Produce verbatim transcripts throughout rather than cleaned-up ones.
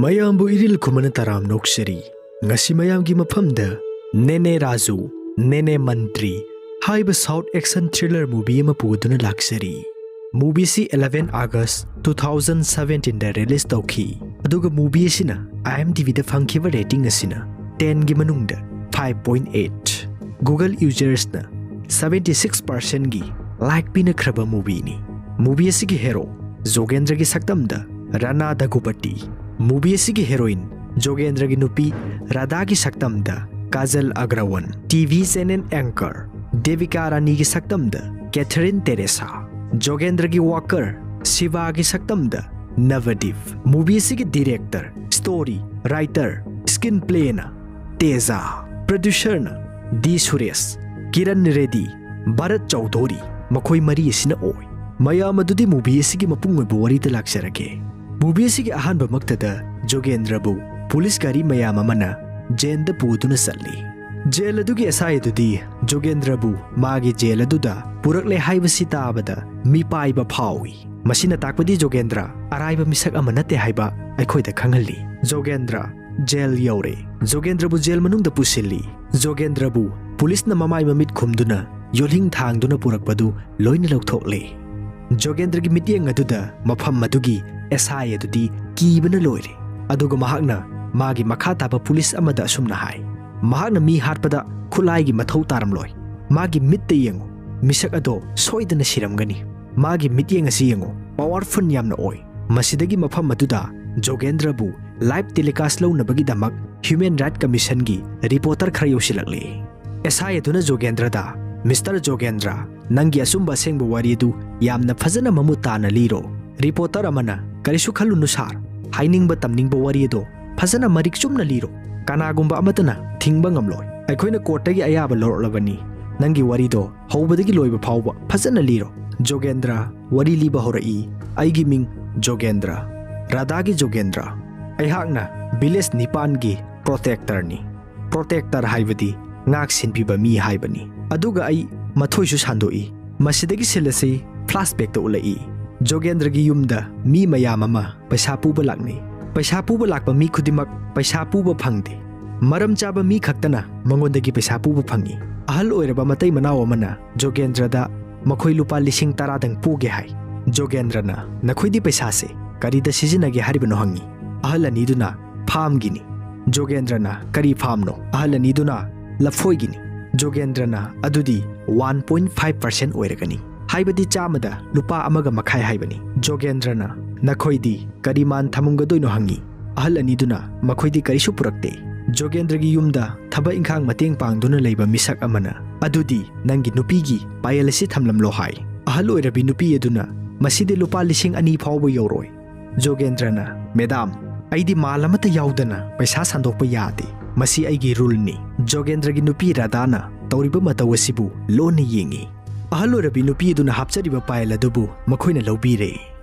ꯃꯌꯥꯝꯕꯨ ꯏꯔꯤꯜ ꯈꯨꯃꯟ ꯇꯔꯥꯝꯅ ꯑꯣꯛꯆꯔꯤ꯫ ꯉꯁꯤ ꯃꯌꯥꯝꯒꯤ ꯃꯐꯝꯗ ꯅꯦꯅꯦ ꯔꯥꯖꯨ, ꯅꯦꯅꯦ ꯃꯟꯇ꯭ꯔꯤ ꯍꯥꯏꯕ South action thriller movie ꯑꯃ ꯄꯨꯗꯨꯅ ꯂꯥꯛꯆꯔꯤ꯫ Movie ꯑꯁꯤ eleven August two thousand seventeen ꯗ release ꯇꯧꯈꯤ꯫ ꯑꯗꯨꯒ movie ꯑꯁꯤꯅ IMDb ꯗ ꯐꯪꯈꯤꯕ rating ꯑꯁꯤꯅ ten ꯒꯤ ꯃꯅꯨꯡꯗ five point eight꯫ Google users ꯅ seventy six percent ꯒꯤ like ꯄꯤꯅꯈ꯭ꯔꯕ movie ꯅꯤ꯫ Movie ꯑꯁꯤꯒꯤ hero ꯖꯣꯒꯦꯟꯗ꯭ꯔꯒꯤ ꯁꯛꯇꯝꯗ ꯔꯥꯅꯥ ꯗꯒꯨꯕꯇꯤ꯫ Movie ꯑꯁꯤꯒꯤ heroine ꯖꯣꯒꯦꯟꯗ꯭ꯔꯒꯤ ꯅꯨꯄꯤ ꯔꯥꯙꯥꯒꯤ ꯁꯛꯇꯝꯗ Kajal Agarwal. TV channel anchor Debika ꯔꯥꯅꯤꯒꯤ ꯁꯛꯇꯝꯗ ꯀꯦꯊꯔꯤꯟ ꯇꯦꯔꯦꯁꯥ꯫ ꯖꯣꯒꯦꯟꯗ꯭ꯔꯒꯤ worker ꯁꯤꯕꯥꯒꯤ ꯁꯛꯇꯝꯗ ꯅꯕꯗꯤꯞ꯫ Movie ꯑꯁꯤꯒꯤ director, story, writer, screenplay ꯅ ꯇꯦꯖꯥ꯫ Producer ꯅ ꯗꯤ ꯁꯨꯔꯦꯁ, ꯀꯤꯔꯟ ꯔꯦꯗꯤ, ꯚꯔꯠ ꯆꯧꯙꯨꯔꯤ, ꯃꯈꯣꯏ ꯃꯔꯤ ꯑꯁꯤꯅ ꯑꯣꯏ꯫ ꯃꯌꯥꯝ ꯑꯗꯨꯗꯤ movie ꯑꯁꯤꯒꯤ ꯃꯄꯨꯡ ꯑꯣꯏꯕ ꯋꯥꯔꯤꯗ ꯂꯥꯛꯆꯔꯒꯦ꯫ Movie ꯑꯁꯤꯒꯤ ꯑꯍꯥꯟꯕꯃꯛꯇꯗ ꯖꯣꯒꯦꯟꯗ꯭ꯔꯕꯨ police ꯒꯥꯔꯤ ꯃꯌꯥꯝ ꯑꯃꯅ jail ꯗ ꯄꯨꯗꯨꯅ ꯆꯠꯂꯤ꯫ Jail ꯑꯗꯨꯒꯤ SI ꯑꯗꯨꯗꯤ ꯖꯣꯒꯦꯟꯗ꯭ꯔꯕꯨ ꯃꯥꯒꯤ jail ꯑꯗꯨꯗ ꯄꯨꯔꯛꯂꯦ ꯍꯥꯏꯕꯁꯤ ꯇꯥꯕꯗ ꯃꯤꯄꯥꯏꯕ ꯐꯥꯎꯏ꯫ ꯃꯁꯤꯅ ꯇꯥꯛꯄꯗꯤ ꯖꯣꯒꯦꯟꯗ꯭ꯔ ꯑꯔꯥꯏꯕ ꯃꯤꯁꯛ ꯑꯃ ꯅꯠꯇꯦ ꯍꯥꯏꯕ ꯑꯩꯈꯣꯏꯗ ꯈꯪꯍꯜꯂꯤ꯫ ꯖꯣꯒꯦꯟꯗ꯭ꯔ jail ꯌꯧꯔꯦ꯫ ꯖꯣꯒꯦꯟꯗ꯭ꯔꯕꯨ jail ꯃꯅꯨꯡꯗ ꯄꯨꯁꯤꯜꯂꯤ꯫ ꯖꯣꯒꯦꯟꯗ꯭ꯔꯕꯨ police ꯅ ꯃꯃꯥꯏ ꯃꯃꯤꯠ ꯈꯨꯝꯗꯨꯅ ꯌꯣꯠꯂꯤꯡ ꯊꯥꯡꯗꯨꯅ ꯄꯨꯔꯛꯄꯗꯨ ꯂꯣꯏꯅ ꯂꯧꯊꯣꯛꯂꯦ꯫ ꯖꯣꯒꯦꯟꯗ꯭ꯔꯒꯤ ꯃꯤꯠꯌꯦꯡ ꯑꯗꯨꯗ ꯃꯐꯝ ꯑꯗꯨꯒꯤ SI ꯑꯗꯨꯗꯤ ꯀꯤꯕꯅ ꯂꯣꯏꯔꯦ꯫ ꯑꯗꯨꯒ ꯃꯍꯥꯛꯅ ꯃꯥꯒꯤ ꯃꯈꯥ ꯇꯥꯕ police ꯑꯃꯗ ꯑꯁꯨꯝꯅ ꯍꯥꯏ, "ꯃꯍꯥꯛꯅ ꯃꯤ ꯍꯥꯠꯄꯗ ꯈꯨꯠꯂꯥꯏꯒꯤ ꯃꯊꯧ ꯇꯥꯔꯝꯂꯣꯏ꯫ ꯃꯥꯒꯤ ꯃꯤꯠꯇ ꯌꯦꯡꯉꯨ, ꯃꯤꯁꯛ ꯑꯗꯣ ꯁꯣꯏꯗꯅ ꯁꯤꯔꯝꯒꯅꯤ꯫ ꯃꯥꯒꯤ ꯃꯤꯠꯌꯦꯡ ꯑꯁꯤ ꯌꯦꯡꯉꯨ, powerful ꯌꯥꯝꯅ ꯑꯣꯏ"꯫ ꯃꯁꯤꯗꯒꯤ ꯃꯐꯝ ꯑꯗꯨꯗ ꯖꯣꯒꯦꯟꯗ꯭ꯔꯕꯨ live telecast ꯂꯧꯅꯕꯒꯤꯗꯃꯛ Human Rights Commission ꯒꯤ reporter ꯈꯔ ꯌꯧꯁꯤꯜꯂꯛꯂꯤ꯫ SI ꯑꯗꯨꯅ ꯖꯣꯒꯦꯟꯗ꯭ꯔꯗ, "Mister ꯖꯣꯒꯦꯟꯗ꯭ꯔ, ꯅꯪꯒꯤ ꯑꯆꯨꯝꯕ ꯑꯁꯦꯡꯕ ꯋꯥꯔꯤ ꯑꯗꯨ ꯌꯥꯝꯅ ꯐꯖꯅ ꯃꯃꯨꯠ ꯇꯥꯅ ꯂꯤꯔꯣ"꯫ Reporter ꯑꯃꯅ, "ꯀꯔꯤꯁꯨ ꯈꯜꯂꯨꯅꯨ sir, ꯍꯥꯏꯅꯤꯡꯕ ꯇꯝꯅꯤꯡꯕ ꯋꯥꯔꯤ ꯑꯗꯣ ꯐꯖꯅ ꯃꯔꯤꯛ ꯆꯨꯝꯅ ꯂꯤꯔꯣ꯫ ꯀꯅꯥꯒꯨꯝꯕ ꯑꯃꯠꯇꯅ ꯊꯤꯡꯕ ꯉꯝꯂꯣꯏ꯫ ꯑꯩꯈꯣꯏꯅ court ꯇꯒꯤ ꯑꯌꯥꯕ ꯂꯧꯔꯛꯂꯕꯅꯤ꯫ ꯅꯪꯒꯤ ꯋꯥꯔꯤꯗꯣ ꯍꯧꯕꯗꯒꯤ ꯂꯣꯏꯕ ꯐꯥꯎꯕ ꯐꯖꯅ ꯂꯤꯔꯣ"꯫ ꯖꯣꯒꯦꯟꯗ꯭ꯔ ꯋꯥꯔꯤ ꯂꯤꯕ ꯍꯧꯔꯛꯏ, "ꯑꯩꯒꯤ ꯃꯤꯡ ꯖꯣꯒꯦꯟꯗ꯭ꯔ, ꯔꯥꯙꯥꯒꯤ ꯖꯣꯒꯦꯟꯗ꯭ꯔ꯫ ꯑꯩꯍꯥꯛꯅ village ꯅꯤꯄꯥꯟꯒꯤ protector ꯅꯤ"꯫ Protector ꯍꯥꯏꯕꯗꯤ ꯉꯥꯛ ꯁꯦꯟꯕꯤꯕ ꯃꯤ ꯍꯥꯏꯕꯅꯤ꯫ ꯑꯗꯨꯒ ꯑꯩ ꯃꯊꯣꯏꯁꯨ ꯁꯟꯗꯣꯛꯏ꯫ ꯃꯁꯤꯗꯒꯤ scene ꯑꯁꯤ flashback ꯇ ꯎꯠꯂꯛꯏ꯫ ꯖꯣꯒꯦꯟꯗ꯭ꯔꯒꯤ ꯌꯨꯝꯗ ꯃꯤ ꯃꯌꯥꯝ ꯑꯃ ꯄꯩꯁꯥ ꯄꯨꯕ ꯂꯥꯛꯅꯩ꯫ ꯄꯩꯁꯥ ꯄꯨꯕ ꯂꯥꯛꯄ ꯃꯤ ꯈꯨꯗꯤꯡꯃꯛ ꯄꯩꯁꯥ ꯄꯨꯕ ꯐꯪꯗꯦ꯫ ꯃꯔꯝ ꯆꯥꯕ ꯃꯤ ꯈꯛꯇꯅ ꯃꯉꯣꯟꯗꯒꯤ ꯄꯩꯁꯥ ꯄꯨꯕ ꯐꯪꯏ꯫ ꯑꯍꯜ ꯑꯣꯏꯔꯕ ꯃꯇꯩ ꯃꯅꯥꯎ ꯑꯃꯅ ꯖꯣꯒꯦꯟꯗ꯭ꯔꯗ ꯃꯈꯣꯏ ꯂꯨꯄꯥ ꯂꯤꯁꯤꯡ ꯇꯔꯥꯗꯪ ꯄꯨꯒꯦ ꯍꯥꯏ꯫ ꯖꯣꯒꯦꯟꯗ꯭ꯔꯅ, "ꯅꯈꯣꯏꯗꯤ ꯄꯩꯁꯥꯁꯦ ꯀꯔꯤꯗ ꯁꯤꯖꯤꯟꯅꯒꯦ ꯍꯥꯏꯔꯤꯕꯅꯣ?" ꯍꯪꯉꯤ꯫ ꯑꯍꯜ ꯑꯅꯤꯗꯨꯅ, "ꯐꯥꯝꯒꯤꯅꯤ"꯫ ꯖꯣꯒꯦꯟꯗ꯭ꯔꯅ, "ꯀꯔꯤ ꯐꯥꯝꯅꯣ?" ꯑꯍꯜ ꯑꯅꯤꯗꯨꯅ, "ꯂꯐꯣꯏꯒꯤꯅꯤ"꯫ ꯖꯣꯒꯦꯟꯗ꯭ꯔꯅ, "ꯑꯗꯨꯗꯤ ꯋꯥꯟ ꯄꯣꯏꯟ ꯐꯥꯏꯚ ꯄꯥꯔꯁꯦꯟ ꯑꯣꯏꯔꯒꯅꯤ, ꯍꯥꯏꯕꯗꯤ ꯆꯥꯝꯃꯗ ꯂꯨꯄꯥ ꯑꯃꯒ ꯃꯈꯥꯏ ꯍꯥꯏꯕꯅꯤ"꯫ ꯖꯣꯒꯦꯟꯗ꯭ꯔꯅ, "ꯅꯈꯣꯏꯗꯤ ꯀꯔꯤ ꯃꯥꯟ ꯊꯝꯃꯝꯒꯗꯣꯏꯅꯣ?" ꯍꯪꯉꯤ꯫ ꯑꯍꯜ ꯑꯅꯤꯗꯨꯅ, "ꯃꯈꯣꯏꯗꯤ ꯀꯔꯤꯁꯨ ꯄꯨꯔꯛꯇꯦ"꯫ ꯖꯣꯒꯦꯟꯗ꯭ꯔꯒꯤ ꯌꯨꯝꯗ ꯊꯕꯛ ꯏꯪꯈꯥꯡ ꯃꯇꯦꯡ ꯄꯥꯡꯗꯨꯅ ꯂꯩꯕ ꯃꯤꯁꯛ ꯑꯃꯅ, "ꯑꯗꯨꯗꯤ ꯅꯪꯒꯤ ꯅꯨꯄꯤꯒꯤ ꯄꯥꯌꯦꯜ ꯑꯁꯤ ꯊꯝꯂꯝꯂꯣ" ꯍꯥꯏ꯫ ꯑꯍꯜ ꯑꯣꯏꯔꯕꯤ ꯅꯨꯄꯤ ꯑꯗꯨꯅ, "ꯃꯁꯤꯗꯤ ꯂꯨꯄꯥ ꯂꯤꯁꯤꯡ ꯑꯅꯤ ꯐꯥꯎꯕ ꯌꯧꯔꯣꯏ"꯫ ꯖꯣꯒꯦꯟꯗ꯭ꯔꯅ, "ꯃꯦꯗꯥꯝ, ꯑꯩꯗꯤ ꯃꯥꯜ ꯑꯃꯠꯇ ꯌꯥꯎꯗꯅ ꯄꯩꯁꯥ ꯁꯥꯟꯗꯣꯛꯄ ꯌꯥꯗꯦ꯫ ꯃꯁꯤ ꯑꯩꯒꯤ ꯔꯨꯜꯅꯤ"꯫ ꯖꯣꯒꯦꯟꯗ꯭ꯔꯒꯤ ꯅꯨꯄꯤ ꯔꯥꯙꯥꯅ ꯇꯧꯔꯤꯕ ꯃꯇꯧ ꯑꯁꯤꯕꯨ ꯂꯣꯟꯅ ꯌꯦꯡꯏ꯫ ꯑꯍꯜ ꯑꯣꯏꯔꯕꯤ ꯅꯨꯄꯤ ꯑꯗꯨꯅ ꯍꯥꯞꯆꯔꯤꯕ ꯄꯥꯌꯦꯜ ꯑꯗꯨꯕꯨ ꯃꯈꯣꯏꯅ ꯂꯧꯕꯤꯔꯦ꯫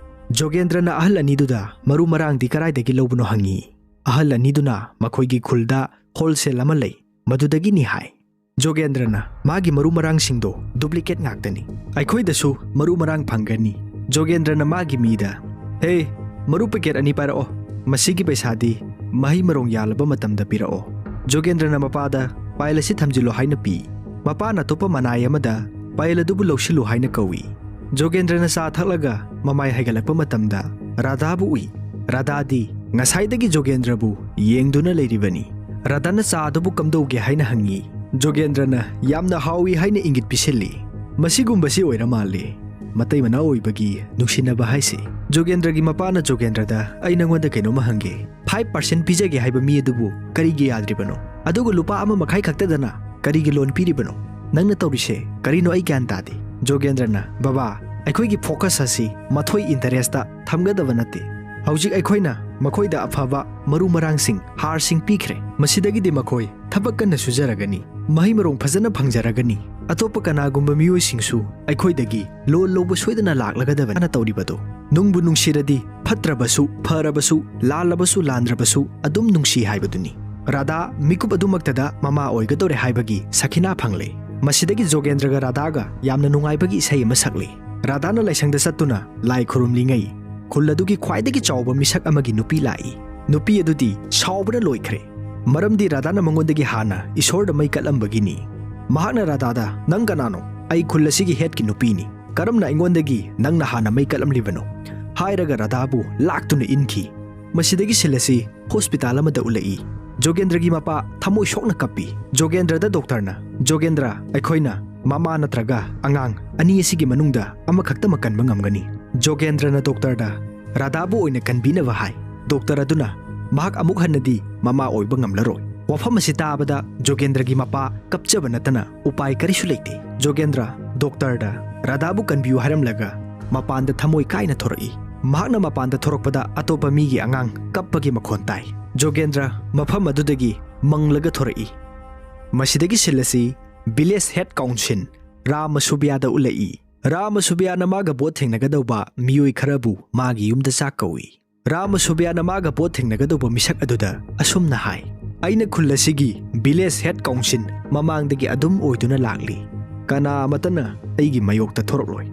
ꯖꯣꯒꯦꯟꯗ꯭ꯔꯅ ꯑꯍꯜ ꯑꯅꯤꯗꯨꯗ ꯃꯔꯨ ꯃꯔꯥꯡꯗꯤ ꯀꯔꯥꯏꯗꯒꯤ ꯂꯧꯕꯅꯣ ꯍꯪꯉꯤ꯫ ꯑꯍꯜ ꯑꯅꯤꯗꯨꯅ ꯃꯈꯣꯏꯒꯤ ꯈꯨꯜꯗ ꯍꯣꯜꯁꯦꯜ ꯑꯃ ꯂꯩ, ꯃꯗꯨꯗꯒꯤꯅꯤ ꯍꯥꯏ꯫ ꯖꯣꯒꯦꯟꯗ꯭ꯔꯅ, "ꯃꯥꯒꯤ ꯃꯔꯨ ꯃꯔꯥꯡꯁꯤꯡꯗꯣ ꯗꯨꯄ꯭ꯂꯤꯀꯦꯠ ꯉꯥꯛꯇꯅꯤ꯫ ꯑꯩꯈꯣꯏꯗꯁꯨ ꯃꯔꯨ ꯃꯔꯥꯡ ꯐꯪꯒꯅꯤ"꯫ ꯖꯣꯒꯦꯟꯗ꯭ꯔꯅ ꯃꯥꯒꯤ ꯃꯤꯗ, "ꯍꯦ, ꯃꯔꯨ ꯄꯦꯀꯦꯠ ꯑꯅꯤ ꯄꯥꯏꯔꯛꯑꯣ꯫ ꯃꯁꯤꯒꯤ ꯄꯩꯁꯥꯗꯤ ꯃꯍꯩ ꯃꯔꯣꯡ ꯌꯥꯜꯂꯕ ꯃꯇꯝꯗ ꯄꯤꯔꯛꯑꯣ"꯫ ꯖꯣꯒꯦꯟꯗ꯭ꯔꯅ ꯃꯄꯥꯗ, "ꯄꯥꯌꯦꯜ ꯑꯁꯤ ꯊꯝꯖꯤꯜꯂꯨ" ꯍꯥꯏꯅ ꯄꯤ꯫ ꯃꯄꯥꯅ ꯑꯇꯣꯞꯄ ꯃꯅꯥꯏ ꯑꯃꯗ ꯄꯥꯌꯦꯜ ꯑꯗꯨꯕꯨ ꯂꯧꯁꯤꯜꯂꯨ ꯍꯥꯏꯅ ꯀꯧꯏ꯫ ꯖꯣꯒꯦꯟꯗ꯭ꯔꯅ ꯆꯥ ꯊꯛꯂꯒ ꯃꯃꯥꯏ ꯍꯥꯏꯒꯠꯂꯛꯄ ꯃꯇꯝꯗ ꯔꯥꯙꯥꯕꯨ ꯎꯏ꯫ ꯔꯥꯙꯥꯗꯤ ꯉꯁꯥꯏꯗꯒꯤ ꯖꯣꯒꯦꯟꯗ꯭ꯔꯕꯨ ꯌꯦꯡꯗꯨꯅ ꯂꯩꯔꯤꯕꯅꯤ꯫ ꯔꯥꯙꯥꯅ ꯆꯥ ꯑꯗꯨꯕꯨ ꯀꯝꯗꯧꯒꯦ ꯍꯥꯏꯅ ꯍꯪꯉꯤ꯫ ꯖꯣꯒꯦꯟꯗ꯭ꯔꯅ, "ꯌꯥꯝꯅ ꯍꯥꯎꯏ" ꯍꯥꯏꯅ ꯏꯪꯒꯤꯠ ꯄꯤꯁꯤꯜꯂꯤ꯫ ꯃꯁꯤꯒꯨꯝꯕꯁꯤ ꯑꯣꯏꯔ ꯃꯥꯜꯂꯦ ꯃꯇꯩ ꯃꯅꯥꯎ ꯑꯣꯏꯕꯒꯤ ꯅꯨꯡꯁꯤꯅꯕ ꯍꯥꯏꯁꯦ꯫ ꯖꯣꯒꯦꯟꯗ꯭ꯔꯒꯤ ꯃꯄꯥꯅ ꯖꯣꯒꯦꯟꯗ꯭ꯔꯗ, "ꯑꯩ ꯅꯉꯣꯟꯗ ꯀꯩꯅꯣꯝꯃ ꯍꯪꯒꯦ꯫ ꯐꯥꯏꯚ ꯄꯥꯔꯁꯦꯟ ꯄꯤꯖꯒꯦ ꯍꯥꯏꯕ ꯃꯤ ꯑꯗꯨꯕꯨ ꯀꯔꯤꯒꯤ ꯌꯥꯗ꯭ꯔꯤꯕꯅꯣ? ꯑꯗꯨꯒ ꯂꯨꯄꯥ ꯑꯃ ꯃꯈꯥꯏ ꯈꯛꯇꯗꯅ ꯀꯔꯤꯒꯤ ꯂꯣꯟ ꯄꯤꯔꯤꯕꯅꯣ? ꯅꯪꯅ ꯇꯧꯔꯤꯁꯦ ꯀꯔꯤꯅꯣ? ꯑꯩ ꯒ꯭ꯌꯥꯟ ꯇꯥꯗꯦ"꯫ ꯖꯣꯒꯦꯟꯗ꯭ꯔꯅ, "ꯕꯕꯥ, ꯑꯩꯈꯣꯏꯒꯤ ꯐꯣꯀꯁ ꯑꯁꯤ ꯃꯊꯣꯏ ꯏꯟꯇꯔꯦꯁꯇ ꯊꯝꯒꯗꯕ ꯅꯠꯇꯦ꯫ ꯍꯧꯖꯤꯛ ꯑꯩꯈꯣꯏꯅ ꯃꯈꯣꯏꯗ ꯑꯐꯕ ꯃꯔꯨ ꯃꯔꯥꯡꯁꯤꯡ, ꯍꯥꯔꯁꯤꯡ ꯄꯤꯈ꯭ꯔꯦ꯫ ꯃꯁꯤꯗꯒꯤꯗꯤ ꯃꯈꯣꯏ ꯊꯕꯛ ꯀꯟꯅ ꯁꯨꯖꯔꯒꯅꯤ, ꯃꯍꯩ ꯃꯔꯣꯡ ꯐꯖꯅ ꯐꯪꯖꯔꯒꯅꯤ꯫ ꯑꯇꯣꯞꯄ ꯀꯅꯥꯒꯨꯝꯕ ꯃꯤꯑꯣꯏꯁꯤꯡꯁꯨ ꯑꯩꯈꯣꯏꯗꯒꯤ ꯂꯣꯟ ꯂꯧꯕ ꯁꯣꯏꯗꯅ ꯂꯥꯛꯂꯒꯗꯕꯅꯤ꯫ ꯅꯪꯅ ꯇꯧꯔꯤꯕꯗꯣ ꯅꯨꯡꯕꯨ ꯅꯨꯡꯁꯤꯔꯗꯤ, ꯐꯠꯇ꯭ꯔꯕꯁꯨ ꯐꯔꯕꯁꯨ, ꯂꯥꯜꯂꯕꯁꯨ ꯂꯥꯟꯗ꯭ꯔꯕꯁꯨ, ꯑꯗꯨꯝ ꯅꯨꯡꯁꯤ ꯍꯥꯏꯕꯗꯨꯅꯤ"꯫ ꯔꯥꯙꯥ ꯃꯤꯀꯨꯞ ꯑꯗꯨꯃꯛꯇꯗ ꯃꯃꯥ ꯑꯣꯏꯒꯗꯧꯔꯦ ꯍꯥꯏꯕꯒꯤ ꯁꯈꯤꯅꯥ ꯐꯪꯂꯦ꯫ ꯃꯁꯤꯗꯒꯤ ꯖꯣꯒꯦꯟꯗ꯭ꯔꯒ ꯔꯥꯙꯥꯒ ꯌꯥꯝꯅ ꯅꯨꯡꯉꯥꯏꯕꯒꯤ ꯏꯁꯩ ꯑꯃ ꯁꯛꯂꯤ꯫ ꯔꯥꯙꯥꯅ ꯂꯥꯏꯁꯪꯗ ꯆꯠꯇꯨꯅ ꯂꯥꯏ ꯈꯨꯔꯨꯝꯂꯤꯉꯩ, ꯈꯨꯜ ꯑꯗꯨꯒꯤ ꯈ꯭ꯋꯥꯏꯗꯒꯤ ꯆꯥꯎꯕ ꯃꯤꯁꯛ ꯑꯃꯒꯤ ꯅꯨꯄꯤ ꯂꯥꯛꯏ꯫ ꯅꯨꯄꯤ ꯑꯗꯨꯗꯤ ꯁꯥꯎꯕꯅ ꯂꯣꯏꯈ꯭ꯔꯦ, ꯃꯔꯝꯗꯤ ꯔꯥꯙꯥꯅ ꯃꯉꯣꯟꯗꯒꯤ ꯍꯥꯟꯅ ꯏꯁꯣꯔꯗ ꯃꯩ ꯀꯠꯂꯝꯕꯒꯤꯅꯤ꯫ ꯃꯍꯥꯛꯅ ꯔꯥꯙꯥꯗ, "ꯅꯪ ꯀꯅꯥꯅꯣ? ꯑꯩ ꯈꯨꯜ ꯑꯁꯤꯒꯤ ꯍꯦꯠꯀꯤ ꯅꯨꯄꯤꯅꯤ꯫ ꯀꯔꯝꯅ ꯑꯩꯉꯣꯟꯗꯒꯤ ꯅꯪꯅ ꯍꯥꯟꯅ ꯃꯩ ꯀꯠꯂꯝꯂꯤꯕꯅꯣ?" ꯍꯥꯏꯔꯒ ꯔꯥꯙꯥꯕꯨ ꯂꯥꯛꯇꯨꯅ ꯏꯟꯈꯤ꯫ ꯃꯁꯤꯗꯒꯤ ꯁꯤꯜ ꯑꯁꯤ ꯍꯣꯁꯄꯤꯇꯥꯜ ꯑꯃꯗ ꯎꯠꯂꯛꯏ꯫ ꯖꯣꯒꯦꯟꯗ꯭ꯔꯒꯤ ꯃꯄꯥ ꯊꯃꯣꯏ ꯁꯣꯛꯅ ꯀꯞꯄꯤ꯫ ꯖꯣꯒꯦꯟꯗ꯭ꯔꯗ ꯗꯣꯛꯇꯔꯅ, "ꯖꯣꯒꯦꯟꯗ꯭ꯔ, ꯑꯩꯈꯣꯏꯅ ꯃꯃꯥ ꯅꯠꯇ꯭ꯔꯒ ꯑꯉꯥꯡ ꯑꯅꯤ ꯑꯁꯤꯒꯤ ꯃꯅꯨꯡꯗ ꯑꯃꯈꯛꯇꯃꯛ ꯀꯟꯕ ꯉꯝꯒꯅꯤ"꯫ ꯖꯣꯒꯦꯟꯗ꯭ꯔꯅ ꯗꯣꯛꯇꯔꯗ ꯔꯥꯙꯥꯕꯨ ꯑꯣꯏꯅ ꯀꯟꯕꯤꯅꯕ ꯍꯥꯏ꯫ ꯗꯣꯛꯇꯔ ꯑꯗꯨꯅ ꯃꯍꯥꯛ ꯑꯃꯨꯛ ꯍꯟꯅꯗꯤ ꯃꯃꯥ ꯑꯣꯏꯕ ꯉꯝꯂꯔꯣꯏ꯫ ꯋꯥꯐꯝ ꯑꯁꯤ ꯇꯥꯕꯗ ꯖꯣꯒꯦꯟꯗ꯭ꯔꯒꯤ ꯃꯄꯥ ꯀꯞꯆꯕ ꯅꯠꯇꯅ ꯎꯄꯥꯏ ꯀꯔꯤꯁꯨ ꯂꯩꯇꯦ꯫ ꯖꯣꯒꯦꯟꯗ꯭ꯔ ꯗꯣꯛꯇꯔꯗ ꯔꯥꯙꯥꯕꯨ ꯀꯟꯕꯤꯌꯨ ꯍꯥꯏꯔꯝꯂꯒ ꯃꯄꯥꯟꯗ ꯊꯃꯣꯏ ꯀꯥꯏꯅ ꯊꯣꯔꯛꯏ꯫ ꯃꯍꯥꯛꯅ ꯃꯄꯥꯟꯗ ꯊꯣꯔꯛꯄꯗ ꯑꯇꯣꯞꯄ ꯃꯤꯒꯤ ꯑꯉꯥꯡ ꯀꯞꯄꯒꯤ ꯃꯈꯣꯟ ꯇꯥꯏ꯫ ꯖꯣꯒꯦꯟꯗ꯭ꯔ ꯃꯐꯝ ꯑꯗꯨꯗꯒꯤ ꯃꯪꯂꯒ ꯊꯣꯔꯛꯏ꯫ ꯃꯁꯤꯗꯒꯤ ꯁꯤꯜ ꯑꯁꯤ ꯚꯤꯂꯦꯖ ꯍꯦꯠ ꯀꯥꯎꯟꯁꯤꯜ ꯔꯥꯃꯁꯨꯕ꯭ꯌꯥꯗ ꯎꯠꯂꯛꯏ꯫ ꯔꯥꯃꯁꯨꯕ꯭ꯌꯥꯅ ꯃꯥꯒ ꯚꯣꯠ ꯊꯦꯡꯅꯒꯗꯧꯕ ꯃꯤꯑꯣꯏ ꯈꯔꯕꯨ ꯃꯥꯒꯤ ꯌꯨꯝꯗ ꯆꯥꯛ ꯀꯧꯏ꯫ ꯔꯥꯃꯁꯨꯕ꯭ꯌꯥꯅ ꯃꯥꯒ ꯚꯣꯠ ꯊꯦꯡꯅꯒꯗꯧꯕ ꯃꯤꯁꯛ ꯑꯗꯨꯗ ꯑꯁꯨꯝꯅ ꯍꯥꯏ, "ꯑꯩꯅ ꯈꯨꯜ ꯑꯁꯤꯒꯤ ꯚꯤꯂꯦꯖ ꯍꯦꯠ ꯀꯥꯎꯟꯁꯤꯜ ꯃꯃꯥꯡꯗꯒꯤ ꯑꯗꯨꯝ ꯑꯣꯏꯗꯨꯅ ꯂꯥꯛꯂꯤ꯫ ꯀꯅꯥ ꯑꯃꯠꯇꯅ ꯑꯩꯒꯤ ꯃꯥꯌꯣꯛꯇ ꯊꯣꯔꯛꯂꯣꯏ"꯫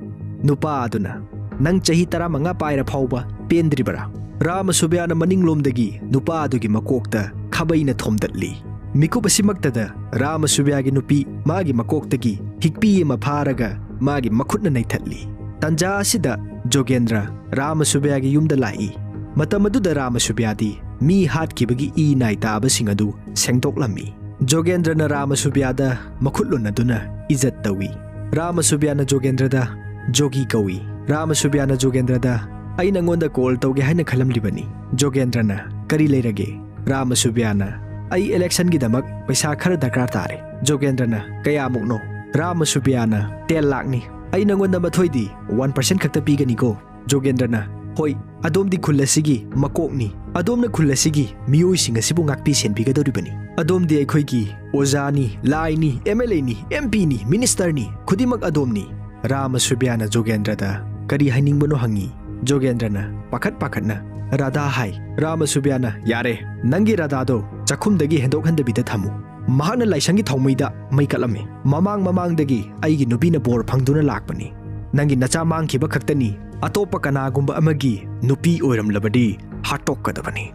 ꯅꯨꯄꯥ ꯑꯗꯨꯅ, "ꯅꯪ ꯆꯍꯤ ꯇꯔꯥꯃꯉꯥ ꯄꯥꯏꯔ ꯐꯥꯎꯕ ꯄꯦꯟꯗ꯭ꯔꯤꯕꯔꯥ?" ꯔꯥꯃꯁꯨꯕ꯭ꯌꯥꯅ ꯃꯅꯤꯡꯂꯣꯝꯗꯒꯤ ꯅꯨꯄꯥ ꯑꯗꯨꯒꯤ ꯃꯀꯣꯛꯇ ꯈꯥꯕꯩꯅ ꯊꯣꯝꯗꯠꯂꯤ꯫ ꯃꯤꯀꯨꯞ ꯑꯁꯤꯃꯛꯇꯗ ꯔꯥꯃꯁꯨꯕ꯭ꯌꯥꯒꯤ ꯅꯨꯄꯤ ꯃꯥꯒꯤ ꯃꯀꯣꯛꯇꯒꯤ ꯍꯤꯛꯄꯤ ꯑꯃ ꯐꯥꯔꯒ ꯃꯥꯒꯤ ꯃꯈꯨꯠꯅ ꯅꯩꯊꯠꯂꯤ꯫ ꯇꯟꯖꯥ ꯑꯁꯤꯗ ꯖꯣꯒꯦꯟꯗ꯭ꯔ ꯔꯥꯃꯁꯨꯕ꯭ꯌꯥꯒꯤ ꯌꯨꯝꯗ ꯂꯥꯛꯏ꯫ ꯃꯇꯝ ꯑꯗꯨꯗ ꯔꯥꯃꯁꯨꯕ꯭ꯌꯥꯗꯤ ꯃꯤ ꯍꯥꯠꯈꯤꯕꯒꯤ ꯏ ꯅꯥꯏ ꯇꯥꯕꯁꯤꯡ ꯑꯗꯨ ꯁꯦꯡꯗꯣꯛꯂꯝꯃꯤ꯫ ꯖꯣꯒꯦꯟꯗ꯭ꯔꯅ ꯔꯥꯃꯁꯨꯕ꯭ꯌꯥꯗ ꯃꯈꯨꯠ ꯂꯨꯅꯗꯨꯅ ꯏꯖꯠ ꯇꯧꯏ꯫ ꯔꯥꯃꯁꯨꯕ꯭ꯌꯥꯅ ꯖꯣꯒꯦꯟꯗ꯭ꯔꯗ ꯖꯣꯒꯤ ꯀꯧꯏ꯫ ꯔꯥꯃꯁꯨꯕ꯭ꯌꯥꯅ ꯖꯣꯒꯦꯟꯗ꯭ꯔꯗ, "ꯑꯩ ꯅꯉꯣꯟꯗ ꯀꯣꯜ ꯇꯧꯒꯦ ꯍꯥꯏꯅ ꯈꯜꯂꯝꯂꯤꯕꯅꯤ"꯫ ꯖꯣꯒꯦꯟꯗ꯭ꯔꯅ, "ꯀꯔꯤ ꯂꯩꯔꯒꯦ?" ꯔꯥꯃꯁꯨꯕ꯭ꯌꯥꯅ, "ꯑꯩ ꯏꯂꯦꯛꯁꯟꯒꯤꯗꯃꯛ ꯄꯩꯁꯥ ꯈꯔ ꯗꯔꯀꯥꯔ ꯇꯥꯔꯦ"꯫ ꯖꯣꯒꯦꯟꯗ꯭ꯔꯅ, "ꯀꯌꯥꯃꯨꯛꯅꯣ?" ꯔꯥꯃꯁꯨꯕ꯭ꯌꯥꯅ, "ꯇꯦꯟ ꯂꯥꯛꯅꯤ꯫ ꯑꯩ ꯅꯉꯣꯟꯗ ꯃꯊꯣꯏꯗꯤ ꯋꯥꯟ ꯄꯔꯁꯦꯟ ꯈꯛꯇ ꯄꯤꯒꯅꯤꯀꯣ"꯫ ꯖꯣꯒꯦꯟꯗ꯭ꯔꯅ, "ꯍꯣꯏ, ꯑꯗꯣꯝꯗꯤ ꯈꯨꯜ ꯑꯁꯤꯒꯤ ꯃꯀꯣꯛꯅꯤ꯫ ꯑꯗꯣꯝꯅ ꯈꯨꯜ ꯑꯁꯤꯒꯤ ꯃꯤꯑꯣꯏꯁꯤꯡ ꯑꯁꯤꯕꯨ ꯉꯥꯛꯄꯤ ꯁꯦꯟꯕꯤꯒꯗꯧꯔꯤꯕꯅꯤ꯫ ꯑꯗꯣꯝꯗꯤ ꯑꯩꯈꯣꯏꯒꯤ ꯑꯣꯖꯥꯅꯤ, ꯂꯥꯏꯅꯤ, ꯑꯦꯝ ꯑꯦꯜ ꯑꯦꯅꯤ, ꯑꯦꯝ ꯄꯤꯅꯤ, ꯃꯤꯅꯤꯁꯇꯔꯅꯤ, ꯈꯨꯗꯤꯡꯃꯛ ꯑꯗꯣꯝꯅꯤ"꯫ ꯔꯥꯃꯁꯨꯕ꯭ꯌꯥꯅ ꯖꯣꯒꯦꯟꯗ꯭ꯔꯗ ꯀꯔꯤ ꯍꯥꯏꯅꯤꯡꯕꯅꯣ ꯍꯪꯉꯤ꯫ ꯖꯣꯒꯦꯟꯗ꯭ꯔꯅ ꯄꯥꯈꯠ ꯄꯥꯈꯠꯅ ꯔꯥꯙꯥ ꯍꯥꯏ꯫ ꯔꯥꯃꯁꯨꯕ꯭ꯌꯥꯅ, "ꯌꯥꯔꯦ, ꯅꯪꯒꯤ ꯔꯥꯙꯥꯗꯣ ꯆꯥꯛꯈꯨꯝꯗꯒꯤ ꯍꯦꯟꯗꯣꯛꯍꯟꯗꯕꯤꯗ ꯊꯝꯃꯨ꯫ ꯃꯍꯥꯛꯅ ꯂꯥꯏꯁꯪꯒꯤ ꯊꯥꯎꯃꯩꯗ ꯃꯩ ꯀꯠꯂꯝꯃꯤ꯫ ꯃꯃꯥꯡ ꯃꯃꯥꯡꯗꯒꯤ ꯑꯩꯒꯤ ꯅꯨꯄꯤꯅ ꯕꯣꯔ ꯐꯪꯗꯨꯅ ꯂꯥꯛꯄꯅꯤ꯫ ꯅꯪꯒꯤ ꯅꯆꯥ ꯃꯥꯡꯈꯤꯕ ꯈꯛꯇꯅꯤ, ꯑꯇꯣꯞꯄ ꯀꯅꯥꯒꯨꯝꯕ ꯑꯃꯒꯤ ꯅꯨꯄꯤ ꯑꯣꯏꯔꯝꯂꯕꯗꯤ ꯍꯥꯠꯇꯣꯛꯀꯗꯕꯅꯤ꯫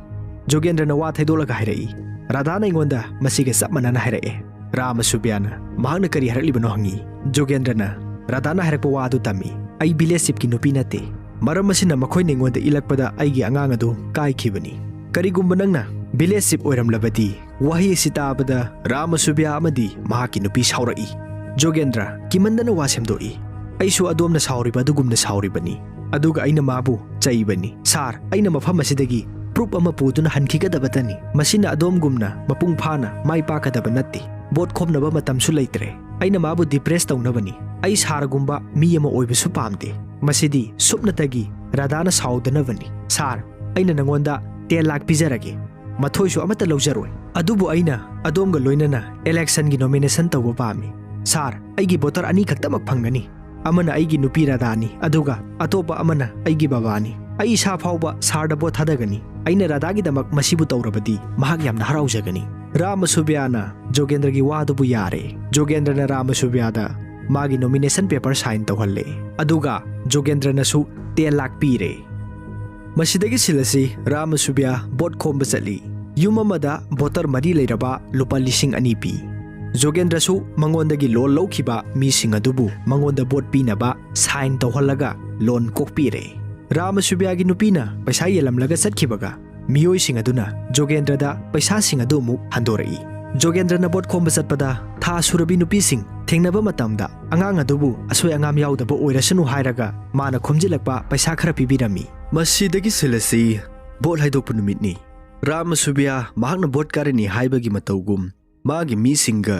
ꯖꯣꯒꯦꯟꯗ꯭ꯔꯅ ꯋꯥ ꯊꯩꯗꯣꯛꯂꯒ ꯍꯥꯏꯔꯛꯏ꯫ ꯔꯥꯙꯥꯅ ꯑꯩꯉꯣꯟꯗ ꯃꯁꯤꯒ ꯆꯞ ꯃꯥꯟꯅꯅ ꯍꯥꯏꯔꯛꯑꯦ꯫ ꯔꯥꯃꯁꯨꯕ꯭ꯌꯥꯅ ꯃꯍꯥꯛꯅ ꯀꯔꯤ ꯍꯥꯏꯔꯛꯂꯤꯕꯅꯣ ꯍꯪꯉꯤ꯫ ꯖꯣꯒꯦꯟꯗ꯭ꯔꯅ ꯔꯥꯙꯥꯅ ꯍꯥꯏꯔꯛꯄ ꯋꯥ ꯑꯗꯨ ꯇꯝꯃꯤ꯫ "ꯑꯩ ꯚꯤꯂꯦꯖ ꯆꯤꯞꯀꯤ ꯅꯨꯄꯤ ꯅꯠꯇꯦ꯫ ꯃꯔꯝ ꯑꯁꯤꯅ ꯃꯈꯣꯏꯅ ꯑꯩꯉꯣꯟꯗ ꯏꯜꯂꯛꯄꯗ ꯑꯩꯒꯤ ꯑꯉꯥꯡ ꯑꯗꯨ ꯀꯥꯏꯈꯤꯕꯅꯤ꯫ ꯀꯔꯤꯒꯨꯝꯕ ꯅꯪꯅ ꯚꯤꯂꯦꯖ ꯆꯤꯞ ꯑꯣꯏꯔꯝꯂꯕꯗꯤ?" ꯋꯥꯍꯩ ꯑꯁꯤ ꯇꯥꯕꯗ ꯔꯥꯃꯁꯨꯕ꯭ꯌꯥ ꯑꯃꯗꯤ ꯃꯍꯥꯛꯀꯤ ꯅꯨꯄꯤ ꯁꯥꯎꯔꯛꯏ꯫ ꯖꯣꯒꯦꯟꯗ꯭ꯔ ꯀꯤꯃꯟꯗꯅ ꯋꯥ ꯁꯦꯝꯗꯣꯛꯏ꯫ "ꯑꯩꯁꯨ ꯑꯗꯣꯝꯅ ꯁꯥꯎꯔꯤꯕ ꯑꯗꯨꯒꯨꯝꯅ ꯁꯥꯎꯔꯤꯕꯅꯤ꯫ ꯑꯗꯨꯒ ꯑꯩꯅ ꯃꯥꯕꯨ ꯆꯩꯕꯅꯤ꯫ ꯁꯥꯔ, ꯑꯩꯅ ꯃꯐꯝ ꯑꯁꯤꯗꯒꯤ ꯄ꯭ꯔꯨꯞ ꯑꯃ ꯄꯨꯗꯨꯅ ꯍꯟꯈꯤꯒꯗꯕꯇꯅꯤ꯫ ꯃꯁꯤꯅ ꯑꯗꯣꯝꯒꯨꯝꯅ ꯃꯄꯨꯡ ꯐꯥꯅ ꯃꯥꯏ ꯄꯥꯛꯀꯗꯕ ꯅꯠꯇꯦ꯫ ꯚꯣꯠ ꯈꯣꯝꯅꯕ ꯃꯇꯝꯁꯨ ꯂꯩꯇ꯭ꯔꯦ꯫ ꯑꯩꯅ ꯃꯥꯕꯨ ꯗꯤꯄ꯭ꯔꯦꯁ ꯇꯧꯅꯕꯅꯤ꯫ ꯑꯩ ꯁꯥꯔꯒꯨꯝꯕ ꯃꯤ ꯑꯃ ꯑꯣꯏꯕꯁꯨ ꯄꯥꯝꯗꯦ꯫ ꯃꯁꯤꯗꯤ ꯁꯨꯞꯅꯇꯒꯤ ꯔꯥꯙꯥꯅ ꯁꯥꯎꯗꯅꯕꯅꯤ꯫ ꯁꯥꯔ, ꯑꯩꯅ ꯅꯉꯣꯟꯗ ꯇꯦꯟ ꯂꯥꯈ ꯄꯤꯖꯔꯒꯦ꯫ ꯃꯊꯣꯏꯁꯨ ꯑꯃꯠꯇ ꯂꯧꯖꯔꯣꯏ꯫ ꯑꯗꯨꯕꯨ ꯑꯩꯅ ꯑꯗꯣꯝꯒ ꯂꯣꯏꯅꯅ ꯏꯂꯦꯛꯁꯟꯒꯤ ꯅꯣꯃꯤꯅꯦꯁꯟ ꯇꯧꯕ ꯄꯥꯝꯃꯤ꯫ ꯁꯥꯔ, ꯑꯩꯒꯤ ꯚꯣꯇꯔ ꯑꯅꯤ ꯈꯛꯇꯃꯛ ꯐꯪꯒꯅꯤ꯫ ꯑꯃꯅ ꯑꯩꯒꯤ ꯅꯨꯄꯤ ꯔꯥꯙꯥꯅꯤ, ꯑꯗꯨꯒ ꯑꯇꯣꯞꯄ ꯑꯃꯅ ꯑꯩꯒꯤ ꯕꯕꯥꯅꯤ꯫ ꯑꯩ ꯏꯁꯥ ꯐꯥꯎꯕ ꯁꯥꯔꯗ ꯚꯣꯠ ꯊꯥꯗꯒꯅꯤ꯫ ꯑꯩꯅ ꯔꯥꯙꯥꯒꯤꯗꯃꯛ ꯃꯁꯤꯕꯨ ꯇꯧꯔꯕꯗꯤ ꯃꯍꯥꯛ ꯌꯥꯝꯅ ꯍꯔꯥꯎꯖꯒꯅꯤ꯫" ꯔꯥꯃꯁꯨꯕ꯭ꯌꯥꯅ ꯖꯣꯒꯦꯟꯗ꯭ꯔꯒꯤ ꯋꯥꯗꯨꯕꯨ ꯌꯥꯔꯦ꯫ ꯖꯣꯒꯦꯟꯗ꯭ꯔꯅ ꯔꯥꯃꯁꯨꯕ꯭ꯌꯥꯗ ꯃꯥꯒꯤ ꯅꯣꯃꯤꯅꯦꯁꯟ ꯄꯦꯄꯔ ꯁꯥꯏꯟ ꯇꯧꯍꯜꯂꯦ, ꯑꯗꯨꯒ ꯖꯣꯒꯦꯟꯗ꯭ꯔꯅꯁꯨ ꯇꯦꯟ ꯂꯥꯈ ꯄꯤꯔꯦ꯫ ꯃꯁꯤꯗꯒꯤ ꯁꯤꯜ ꯑꯁꯤ ꯔꯥꯃꯁꯨꯕ꯭ꯌꯥ ꯚꯣꯠ ꯈꯣꯝꯕ ꯆꯠꯂꯤ꯫ ꯌꯨꯝ ꯑꯃꯗ ꯚꯣꯇꯔ ꯃꯔꯤ ꯂꯩꯔꯕ ꯂꯨꯄꯥ ꯂꯤꯁꯤꯡ ꯑꯅꯤ ꯄꯤ꯫ ꯖꯣꯒꯦꯟꯗ꯭ꯔꯁꯨ ꯃꯉꯣꯟꯗꯒꯤ ꯂꯣꯟ ꯂꯧꯈꯤꯕ ꯃꯤꯁꯤꯡ ꯑꯗꯨꯕꯨ ꯃꯉꯣꯟꯗ ꯚꯣꯠ ꯄꯤꯅꯕ ꯁꯥꯏꯟ ꯇꯧꯍꯜꯂꯒ ꯂꯣꯟ ꯀꯣꯛꯄꯤꯔꯦ꯫ ꯔꯥꯃꯁꯨꯕ꯭ꯌꯥꯒꯤ ꯅꯨꯄꯤꯅ ꯄꯩꯁꯥ ꯌꯦꯜꯂꯝꯂꯒ ꯆꯠꯈꯤꯕꯒ ꯃꯤꯑꯣꯏꯁꯤꯡ ꯑꯗꯨꯅ ꯖꯣꯒꯦꯟꯗ꯭ꯔꯗ ꯄꯩꯁꯥꯁꯤꯡ ꯑꯗꯨ ꯑꯃꯨꯛ ꯍꯟꯗꯣꯔꯛꯏ꯫ ꯖꯣꯒꯦꯟꯗ꯭ꯔꯅ ꯚꯣꯠ ꯈꯣꯝꯕ ꯆꯠꯄꯗ ꯊꯥ ꯁꯨꯔꯕꯤ ꯅꯨꯄꯤꯁꯤꯡ ꯊꯦꯡꯅꯕ ꯃꯇꯝꯗ ꯑꯉꯥꯡ ꯑꯗꯨꯕꯨ ꯑꯁꯣꯏ ꯑꯉꯥꯝ ꯌꯥꯎꯗꯕ ꯑꯣꯏꯔꯁꯅꯨ ꯍꯥꯏꯔꯒ ꯃꯥꯅ ꯈꯣꯝꯖꯤꯜꯂꯛꯄ ꯄꯩꯁꯥ ꯈꯔ ꯄꯤꯕꯤꯔꯝꯃꯤ꯫ ꯃꯁꯤꯗꯒꯤ ꯁꯤꯜ ꯑꯁꯤ ꯚꯣꯠ ꯍꯥꯏꯗꯣꯛꯄ ꯅꯨꯃꯤꯠꯅꯤ꯫ ꯔꯥꯃꯁꯨꯕ꯭ꯌꯥ ꯃꯍꯥꯛꯅ ꯚꯣꯠ ꯀꯥꯔꯅꯤ ꯍꯥꯏꯕꯒꯤ ꯃꯇꯧꯒꯨꯝ ꯃꯥꯒꯤ ꯃꯤꯁꯤꯡꯒ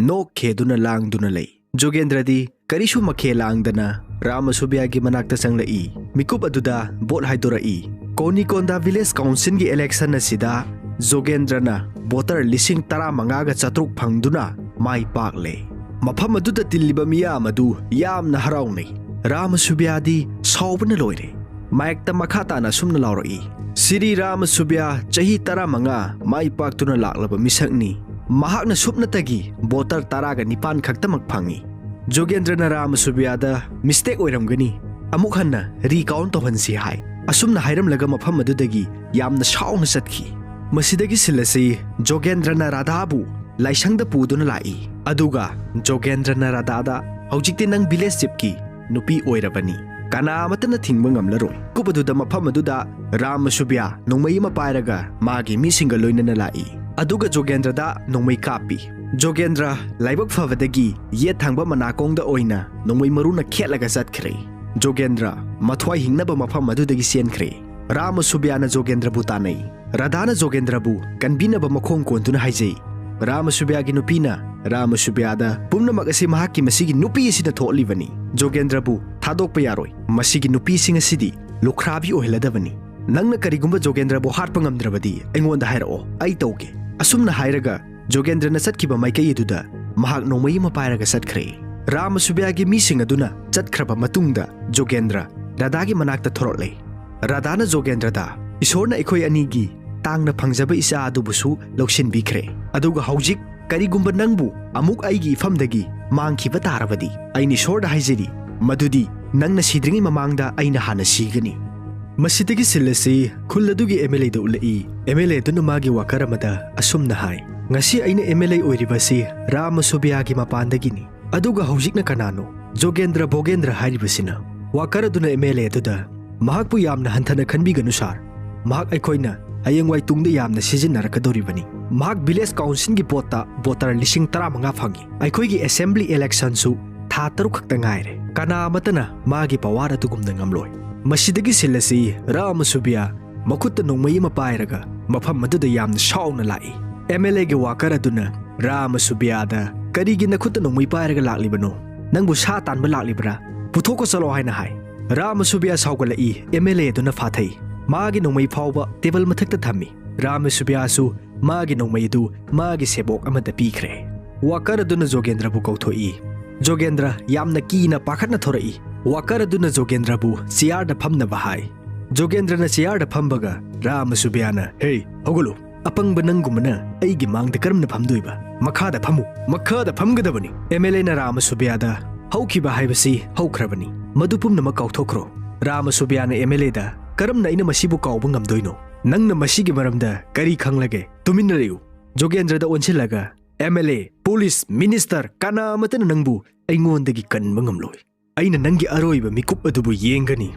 ꯅꯣꯛ ꯈꯦꯗꯨꯅ ꯂꯥꯡꯗꯨꯅ ꯂꯩ꯫ ꯖꯣꯒꯦꯟꯗ꯭ꯔꯗꯤ ꯀꯔꯤꯁꯨ ꯃꯈꯦ ꯂꯥꯡꯗꯅ ꯔꯥꯃꯁꯨꯕ꯭ꯌꯥꯒꯤ ꯃꯅꯥꯛꯇ ꯆꯪꯂꯛꯏ꯫ ꯃꯤꯀꯨꯞ ꯑꯗꯨꯗ ꯚꯣꯠ ꯍꯥꯏꯗꯣꯔꯛꯏ꯫ ꯀꯣꯅꯤꯀꯣꯟꯗꯥ ꯚꯤꯂꯦꯖ ꯀꯥꯎꯟꯁꯤꯜꯒꯤ ꯏꯂꯦꯛꯁꯟ ꯑꯁꯤꯗ ꯖꯣꯒꯦꯟꯗ꯭ꯔꯅ ꯚꯣꯇꯔ ꯂꯤꯁꯤꯡ ꯇꯔꯥꯃꯉꯥꯒ ꯆꯥꯇ꯭ꯔꯨꯛ ꯐꯪꯗꯨꯅ ꯃꯥꯏ ꯄꯥꯛꯂꯦ꯫ ꯃꯐꯝ ꯑꯗꯨꯗ ꯇꯤꯜꯂꯤꯕ ꯃꯤꯌꯥꯝ ꯑꯗꯨ ꯌꯥꯝꯅ ꯍꯔꯥꯎꯅꯩ꯫ ꯔꯥꯃꯁꯨꯕ꯭ꯌꯥꯗꯤ ꯁꯥꯎꯕꯅ ꯂꯣꯏꯔꯦ꯫ ꯃꯥꯏꯛꯇ ꯃꯈꯥ ꯇꯥꯅ ꯑꯁꯨꯝꯅ ꯂꯥꯎꯔꯛꯏ, "ꯁꯤꯔꯤ ꯔꯥꯃꯁꯨꯕ꯭ꯌꯥ ꯆꯍꯤ ꯇꯔꯥꯃꯉꯥ ꯃꯥꯏ ꯄꯥꯛꯇꯨꯅ ꯂꯥꯛꯂꯕ ꯃꯤꯁꯛꯅꯤ꯫ ꯃꯍꯥꯛꯅ ꯁꯨꯞꯅꯇꯒꯤ ꯚꯣꯇꯔ ꯇꯔꯥꯒ ꯅꯤꯄꯥꯟ ꯈꯛꯇꯃꯛ ꯐꯪꯏ꯫ ꯖꯣꯒꯦꯟꯗ꯭ꯔꯅ ꯔꯥꯃꯁꯨꯕꯤꯌꯥꯗ "ꯃꯤꯁꯇꯦꯛ ꯑꯣꯏꯔꯝꯒꯅꯤ, ꯑꯃꯨꯛ ꯍꯟꯅ ꯔꯤꯀꯥꯎꯟ ꯇꯧꯍꯟꯁꯤ" ꯍꯥꯏ꯫ ꯑꯁꯨꯝꯅ ꯍꯥꯏꯔꯝꯂꯒ ꯃꯐꯝ ꯑꯗꯨꯗꯒꯤ ꯌꯥꯝꯅ ꯁꯥꯎꯅ ꯆꯠꯈꯤ꯫ ꯃꯁꯤꯗꯒꯤ ꯁꯤꯜ ꯑꯁꯤ ꯖꯣꯒꯦꯟꯗ꯭ꯔꯅ ꯔꯥꯙꯥꯕꯨ ꯂꯥꯏꯁꯪꯗ ꯄꯨꯗꯨꯅ ꯂꯥꯛꯏ꯫ ꯑꯗꯨꯒ ꯖꯣꯒꯦꯟꯗ꯭ꯔꯅ ꯔꯥꯙꯥꯗ, "ꯍꯧꯖꯤꯛꯇꯤ ꯅꯪ ꯚꯤꯂꯦꯖ ꯆꯤꯞꯀꯤ ꯅꯨꯄꯤ ꯑꯣꯏꯔꯕꯅꯤ, ꯀꯅꯥ ꯑꯃꯠꯇꯅ ꯊꯤꯡꯕ ꯉꯝꯂꯔꯣꯏ"꯫ ꯀꯨꯞ ꯑꯗꯨꯗ ꯃꯐꯝ ꯑꯗꯨꯗ ꯔꯥꯃꯁꯨꯕꯤꯌꯥ ꯅꯣꯡꯃꯩ ꯑꯃ ꯄꯥꯏꯔꯒ ꯃꯥꯒꯤ ꯃꯤꯁꯤꯡꯒ ꯂꯣꯏꯅꯅ ꯂꯥꯛꯏ꯫ ꯑꯗꯨꯒ ꯖꯣꯒꯦꯟꯗ꯭ꯔꯗ ꯅꯣꯡꯃꯩ ꯀꯥꯞꯄꯤ꯫ ꯖꯣꯒꯦꯟꯗ꯭ꯔ ꯂꯥꯏꯕꯛ ꯐꯕꯗꯒꯤ ꯌꯦꯠ ꯊꯪꯕ ꯃꯅꯥꯀꯣꯡꯗ ꯑꯣꯏꯅ ꯅꯣꯡꯃꯩ ꯃꯔꯨꯅ ꯈꯦꯠꯂꯒ ꯆꯠꯈ꯭ꯔꯦ꯫ ꯖꯣꯒꯦꯟꯗ꯭ꯔ ꯃꯊ꯭ꯋꯥꯏ ꯍꯤꯡꯅꯕ ꯃꯐꯝ ꯑꯗꯨꯗꯒꯤ ꯆꯦꯟꯈ꯭ꯔꯦ꯫ ꯔꯥꯃꯁꯨꯕꯤꯌꯥꯅ ꯖꯣꯒꯦꯟꯗ꯭ꯔꯕꯨ ꯇꯥꯟꯅꯩ꯫ ꯔꯥꯙꯥꯅ ꯖꯣꯒꯦꯟꯗ꯭ꯔꯕꯨ ꯀꯟꯕꯤꯅꯕ ꯃꯈꯣꯡ ꯀꯣꯟꯗꯨꯅ ꯍꯥꯏꯖꯩ꯫ ꯔꯥꯃꯁꯨꯕꯤꯌꯥꯒꯤ ꯅꯨꯄꯤꯅ ꯔꯥꯃꯁꯨꯕꯤꯌꯥꯗ, "ꯄꯨꯝꯅꯃꯛ ꯑꯁꯤ ꯃꯍꯥꯛꯀꯤ ꯃꯁꯤꯒꯤ ꯅꯨꯄꯤ ꯑꯁꯤꯅ ꯊꯣꯛꯍꯜꯂꯤꯕꯅꯤ꯫ ꯖꯣꯒꯦꯟꯗ꯭ꯔꯕꯨ ꯊꯥꯗꯣꯛꯄ ꯌꯥꯔꯣꯏ꯫ ꯃꯁꯤꯒꯤ ꯅꯨꯄꯤꯁꯤꯡ ꯑꯁꯤꯗꯤ ꯂꯨꯈ꯭ꯔꯥꯕꯤ ꯑꯣꯏꯍꯜꯂꯗꯕꯅꯤ꯫ ꯅꯪꯅ ꯀꯔꯤꯒꯨꯝꯕ ꯖꯣꯒꯦꯟꯗ꯭ꯔꯕꯨ ꯍꯥꯠꯄ ꯉꯝꯗ꯭ꯔꯕꯗꯤ ꯑꯩꯉꯣꯟꯗ ꯍꯥꯏꯔꯛꯑꯣ, ꯑꯩ ꯇꯧꯒꯦ"꯫ ꯑꯁꯨꯝꯅ ꯍꯥꯏꯔꯒ ꯖꯣꯒꯦꯟꯗ꯭ꯔꯅ ꯆꯠꯈꯤꯕ ꯃꯥꯏꯀꯩ ꯑꯗꯨꯗ ꯃꯍꯥꯛ ꯅꯣꯡꯃꯩ ꯑꯃ ꯄꯥꯏꯔꯒ ꯆꯠꯈ꯭ꯔꯦ꯫ ꯔꯥꯃꯁꯨꯕꯤꯌꯥꯒꯤ ꯃꯤꯁꯤꯡ ꯑꯗꯨꯅ ꯆꯠꯈ꯭ꯔꯕ ꯃꯇꯨꯡꯗ ꯖꯣꯒꯦꯟꯗ꯭ꯔ ꯔꯥꯙꯥꯒꯤ ꯃꯅꯥꯛꯇ ꯊꯣꯔꯛꯂꯦ꯫ ꯔꯥꯙꯥꯅ ꯖꯣꯒꯦꯟꯗ꯭ꯔꯗ, "ꯏꯁꯣꯔꯅ ꯑꯩꯈꯣꯏ ꯑꯅꯤꯒꯤ ꯇꯥꯡꯅ ꯐꯪꯖꯕ ꯏꯆꯥ ꯑꯗꯨꯕꯨꯁꯨ ꯂꯧꯁꯤꯟꯕꯤꯈ꯭ꯔꯦ꯫ ꯑꯗꯨꯒ ꯍꯧꯖꯤꯛ ꯀꯔꯤꯒꯨꯝꯕ ꯅꯪꯕꯨ ꯑꯃꯨꯛ ꯑꯩꯒꯤ ꯏꯐꯝꯗꯒꯤ ꯃꯥꯡꯈꯤꯕ ꯇꯥꯔꯕꯗꯤ, ꯑꯩꯅ ꯏꯁꯣꯔꯗ ꯍꯥꯏꯖꯔꯤ, ꯃꯗꯨꯗꯤ ꯅꯪꯅ ꯁꯤꯗ꯭ꯔꯤꯉꯩ ꯃꯃꯥꯡꯗ ꯑꯩꯅ ꯍꯥꯟꯅ ꯁꯤꯒꯅꯤ"꯫ ꯃꯁꯤꯗꯒꯤ ꯁꯤꯜ ꯑꯁꯤ ꯈꯨꯜ ꯑꯗꯨꯒꯤ ꯑꯦꯝ ꯑꯦꯜ ꯑꯦꯗ ꯎꯠꯂꯛꯏ꯫ ꯑꯦꯝ ꯑꯦꯜ ꯑꯦ ꯑꯗꯨꯅ ꯃꯥꯒꯤ ꯋꯥꯀꯔ ꯑꯃꯗ ꯑꯁꯨꯝꯅ ꯍꯥꯏ, "ꯉꯁꯤ ꯑꯩꯅ ꯑꯦꯝ ꯑꯦꯜ ꯑꯦ ꯑꯣꯏꯔꯤꯕ ꯑꯁꯤ ꯔꯥꯃꯁꯨꯕꯤꯌꯥꯒꯤ ꯃꯄꯥꯟꯗꯒꯤꯅꯤ꯫ ꯑꯗꯨꯒ ꯍꯧꯖꯤꯛꯅ ꯀꯅꯥꯅꯣ?" "ꯖꯣꯒꯦꯟꯗ꯭ꯔ ꯚꯣꯒꯦꯟꯗ꯭ꯔ ꯍꯥꯏꯔꯤꯕꯁꯤꯅ"꯫ ꯋꯥꯀꯔ ꯑꯗꯨꯅ ꯑꯦꯝ ꯑꯦꯜ ꯑꯦ ꯑꯗꯨꯗ, "ꯃꯍꯥꯛꯄꯨ ꯌꯥꯝꯅ ꯍꯟꯊꯅ ꯈꯟꯕꯤꯒꯅꯨ ꯁꯥꯔ꯫ ꯃꯍꯥꯛ ꯑꯩꯈꯣꯏꯅ ꯍꯌꯦꯡꯋꯥꯏ ꯇꯨꯡꯗ ꯌꯥꯝꯅ ꯁꯤꯖꯤꯟꯅꯔꯛꯀꯗꯧꯔꯤꯕꯅꯤ꯫ ꯃꯍꯥꯛ ꯚꯤꯂꯦꯖ ꯀꯥꯎꯟꯁꯤꯜꯒꯤ ꯚꯣꯠꯇ ꯚꯣꯇꯔ ꯂꯤꯁꯤꯡ ꯇꯔꯥꯃꯉꯥ ꯐꯪꯉꯤ꯫ ꯑꯩꯈꯣꯏꯒꯤ ꯑꯦꯁꯦꯝꯕ꯭ꯂꯤ ꯏꯂꯦꯛꯁꯟꯁꯨ ꯊꯥ ꯇꯔꯨꯛ ꯈꯛꯇ ꯉꯥꯏꯔꯦ꯫ ꯀꯅꯥ ꯑꯃꯠꯇꯅ ꯃꯥꯒꯤ ꯄꯋꯥꯔ ꯑꯗꯨꯒꯨꯝꯅ ꯉꯝꯂꯣꯏ"꯫ ꯃꯁꯤꯗꯒꯤ ꯁꯤꯜ ꯑꯁꯤ ꯔꯥꯃꯁꯨꯕꯤꯌꯥ ꯃꯈꯨꯠꯇ ꯅꯣꯡꯃꯩ ꯑꯃ ꯄꯥꯏꯔꯒ ꯃꯐꯝ ꯑꯗꯨꯗ ꯌꯥꯝꯅ ꯁꯥꯎꯅ ꯂꯥꯛꯏ꯫ ꯑꯦꯝ ꯑꯦꯜ ꯑꯦꯒꯤ ꯋꯥꯀꯔ ꯑꯗꯨꯅ ꯔꯥꯃꯁꯨꯕꯤꯌꯥꯗ, "ꯀꯔꯤꯒꯤ ꯅꯈꯨꯠꯇ ꯅꯣꯡꯃꯩ ꯄꯥꯏꯔꯒ ꯂꯥꯛꯂꯤꯕꯅꯣ? ꯅꯪꯕꯨ ꯁꯥ ꯇꯥꯟꯕ ꯂꯥꯛꯂꯤꯕ꯭ꯔꯥ? ꯄꯨꯊꯣꯛꯄ ꯆꯠꯂꯣ" ꯍꯥꯏꯅ ꯍꯥꯏ꯫ ꯔꯥꯃꯁꯨꯕꯤꯌꯥ ꯁꯥꯎꯒꯠꯂꯛꯏ꯫ ꯑꯦꯝ ꯑꯦꯜ ꯑꯦ ꯑꯗꯨꯅ ꯐꯥꯊꯩ꯫ ꯃꯥꯒꯤ ꯅꯣꯡꯃꯩ ꯐꯥꯎꯕ ꯇꯦꯕꯜ ꯃꯊꯛꯇ ꯊꯝꯃꯤ꯫ ꯔꯥꯃꯁꯨꯕꯤꯌꯥꯁꯨ ꯃꯥꯒꯤ ꯅꯣꯡꯃꯩ ꯑꯗꯨ ꯃꯥꯒꯤ ꯁꯦꯕꯣꯛ ꯑꯃꯗ ꯄꯤꯈ꯭ꯔꯦ꯫ ꯋꯥꯀꯔ ꯑꯗꯨꯅ ꯖꯣꯒꯦꯟꯗ꯭ꯔꯕꯨ ꯀꯧꯊꯣꯛꯏ꯫ ꯖꯣꯒꯦꯟꯗ꯭ꯔ ꯌꯥꯝꯅ ꯀꯤꯅ ꯄꯥꯈꯠꯅ ꯊꯣꯔꯛꯏ꯫ ꯋꯥꯀꯔ ꯑꯗꯨꯅ ꯖꯣꯒꯦꯟꯗ꯭ꯔꯕꯨ ꯆꯤꯌꯥꯔꯗ ꯐꯝꯅꯕ ꯍꯥꯏ꯫ ꯖꯣꯒꯦꯟꯗ꯭ꯔꯅ ꯆꯤꯌꯥꯔꯗ ꯐꯝꯕꯒ ꯔꯥꯃꯁꯨꯕꯤꯌꯥꯅ, "ꯍꯦ, ꯍꯧꯒꯠꯂꯨ! ꯑꯄꯪꯕ ꯅꯪꯒꯨꯝꯕꯅ ꯑꯩꯒꯤ ꯃꯥꯡꯗ ꯀꯔꯝꯅ ꯐꯝꯗꯣꯏꯕ?" ꯃꯈꯥꯗ ꯐꯝꯃꯨ꯫ ꯃꯈꯥꯗ ꯐꯝꯒꯗꯕꯅꯤ꯫ ꯑꯦꯝ ꯑꯦꯜ ꯑꯦꯅ ꯔꯥꯃꯁꯨꯕ꯭ꯌꯥꯗ, "ꯍꯧꯈꯤꯕ ꯍꯥꯏꯕꯁꯤ ꯍꯧꯈ꯭ꯔꯕꯅꯤ꯫ ꯃꯗꯨ ꯄꯨꯝꯅꯃꯛ ꯀꯥꯎꯊꯣꯛꯈ꯭ꯔꯣ꯫" ꯔꯥꯃꯁꯨꯕ꯭ꯌꯥꯅ ꯑꯦꯝ ꯑꯦꯜ ꯑꯦꯗ, "ꯀꯔꯝꯅ ꯑꯩꯅ ꯃꯁꯤꯕꯨ ꯀꯥꯎꯕ ꯉꯝꯗꯣꯏꯅꯣ? ꯅꯪꯅ ꯃꯁꯤꯒꯤ ꯃꯔꯝꯗ ꯀꯔꯤ ꯈꯪꯂꯒꯦ? ꯇꯨꯃꯤꯟꯅ ꯂꯩꯌꯨ꯫" ꯖꯣꯒꯦꯟꯗ꯭ꯔꯗ ꯑꯣꯟꯁꯤꯜꯂꯒ, "M L A, police, minister, ꯀꯅꯥ ꯑꯃꯠꯇꯅ ꯅꯪꯕꯨ ꯑꯩꯉꯣꯟꯗꯒꯤ ꯀꯟꯕ ꯉꯝꯂꯣꯏ꯫ ꯑꯩꯅ ꯅꯪꯒꯤ ꯑꯔꯣꯏꯕ ꯃꯤꯀꯨꯞ ꯑꯗꯨꯕꯨ ꯌꯦꯡꯒꯅꯤ꯫"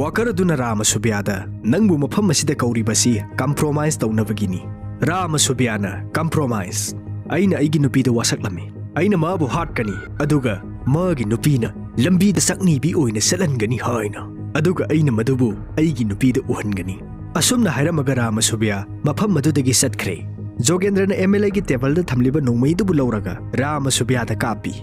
ꯋꯥꯀꯔ ꯑꯗꯨꯅ ꯔꯥꯃꯁꯨꯕ꯭ꯌꯥꯗ, "ꯅꯪꯕꯨ ꯃꯐꯝ ꯑꯁꯤꯗ ꯀꯧꯔꯤꯕꯁꯤ ꯀꯝꯄ꯭ꯔꯣꯃꯥꯏꯁ ꯇꯧꯅꯕꯒꯤꯅꯤ꯫" ꯔꯥꯃꯁꯨꯕ꯭ꯌꯥꯅ, "ꯀꯝꯄ꯭ꯔꯣꯃꯥꯏꯁ? ꯑꯩꯅ ꯑꯩꯒꯤ ꯅꯨꯄꯤꯗ ꯋꯥꯁꯛꯂꯝꯃꯤ꯫ ꯑꯩꯅ ꯃꯥꯕꯨ ꯍꯥꯠꯀꯅꯤ, ꯑꯗꯨꯒ ꯃꯥꯒꯤ ꯅꯨꯄꯤꯅ ꯂꯝꯕꯤꯗ ꯆꯥꯛꯅꯤꯕꯤ ꯑꯣꯏꯅ ꯆꯠꯍꯟꯒꯅꯤ ꯍꯥꯏꯅ꯫ ꯑꯗꯨꯒ ꯑꯩꯅ ꯃꯗꯨꯕꯨ ꯑꯩꯒꯤ ꯅꯨꯄꯤꯗ ꯎꯍꯟꯒꯅꯤ꯫" ꯑꯁꯨꯝꯅ ꯍꯥꯏꯔꯝꯃꯒ ꯔꯥꯃꯁꯨꯕ꯭ꯌꯥ ꯃꯐꯝ ꯑꯗꯨꯗꯒꯤ ꯆꯠꯈ꯭ꯔꯦ꯫ ꯖꯣꯒꯦꯟꯗ꯭ꯔꯅ ꯑꯦꯝ ꯑꯦꯜ ꯑꯦꯒꯤ ꯇꯦꯕꯜꯗ ꯊꯝꯂꯤꯕ ꯅꯣꯡꯃꯩꯗꯨꯕꯨ ꯂꯧꯔꯒ ꯔꯥꯃꯁꯨꯕ꯭ꯌꯥꯗ ꯀꯥꯞꯄꯤ꯫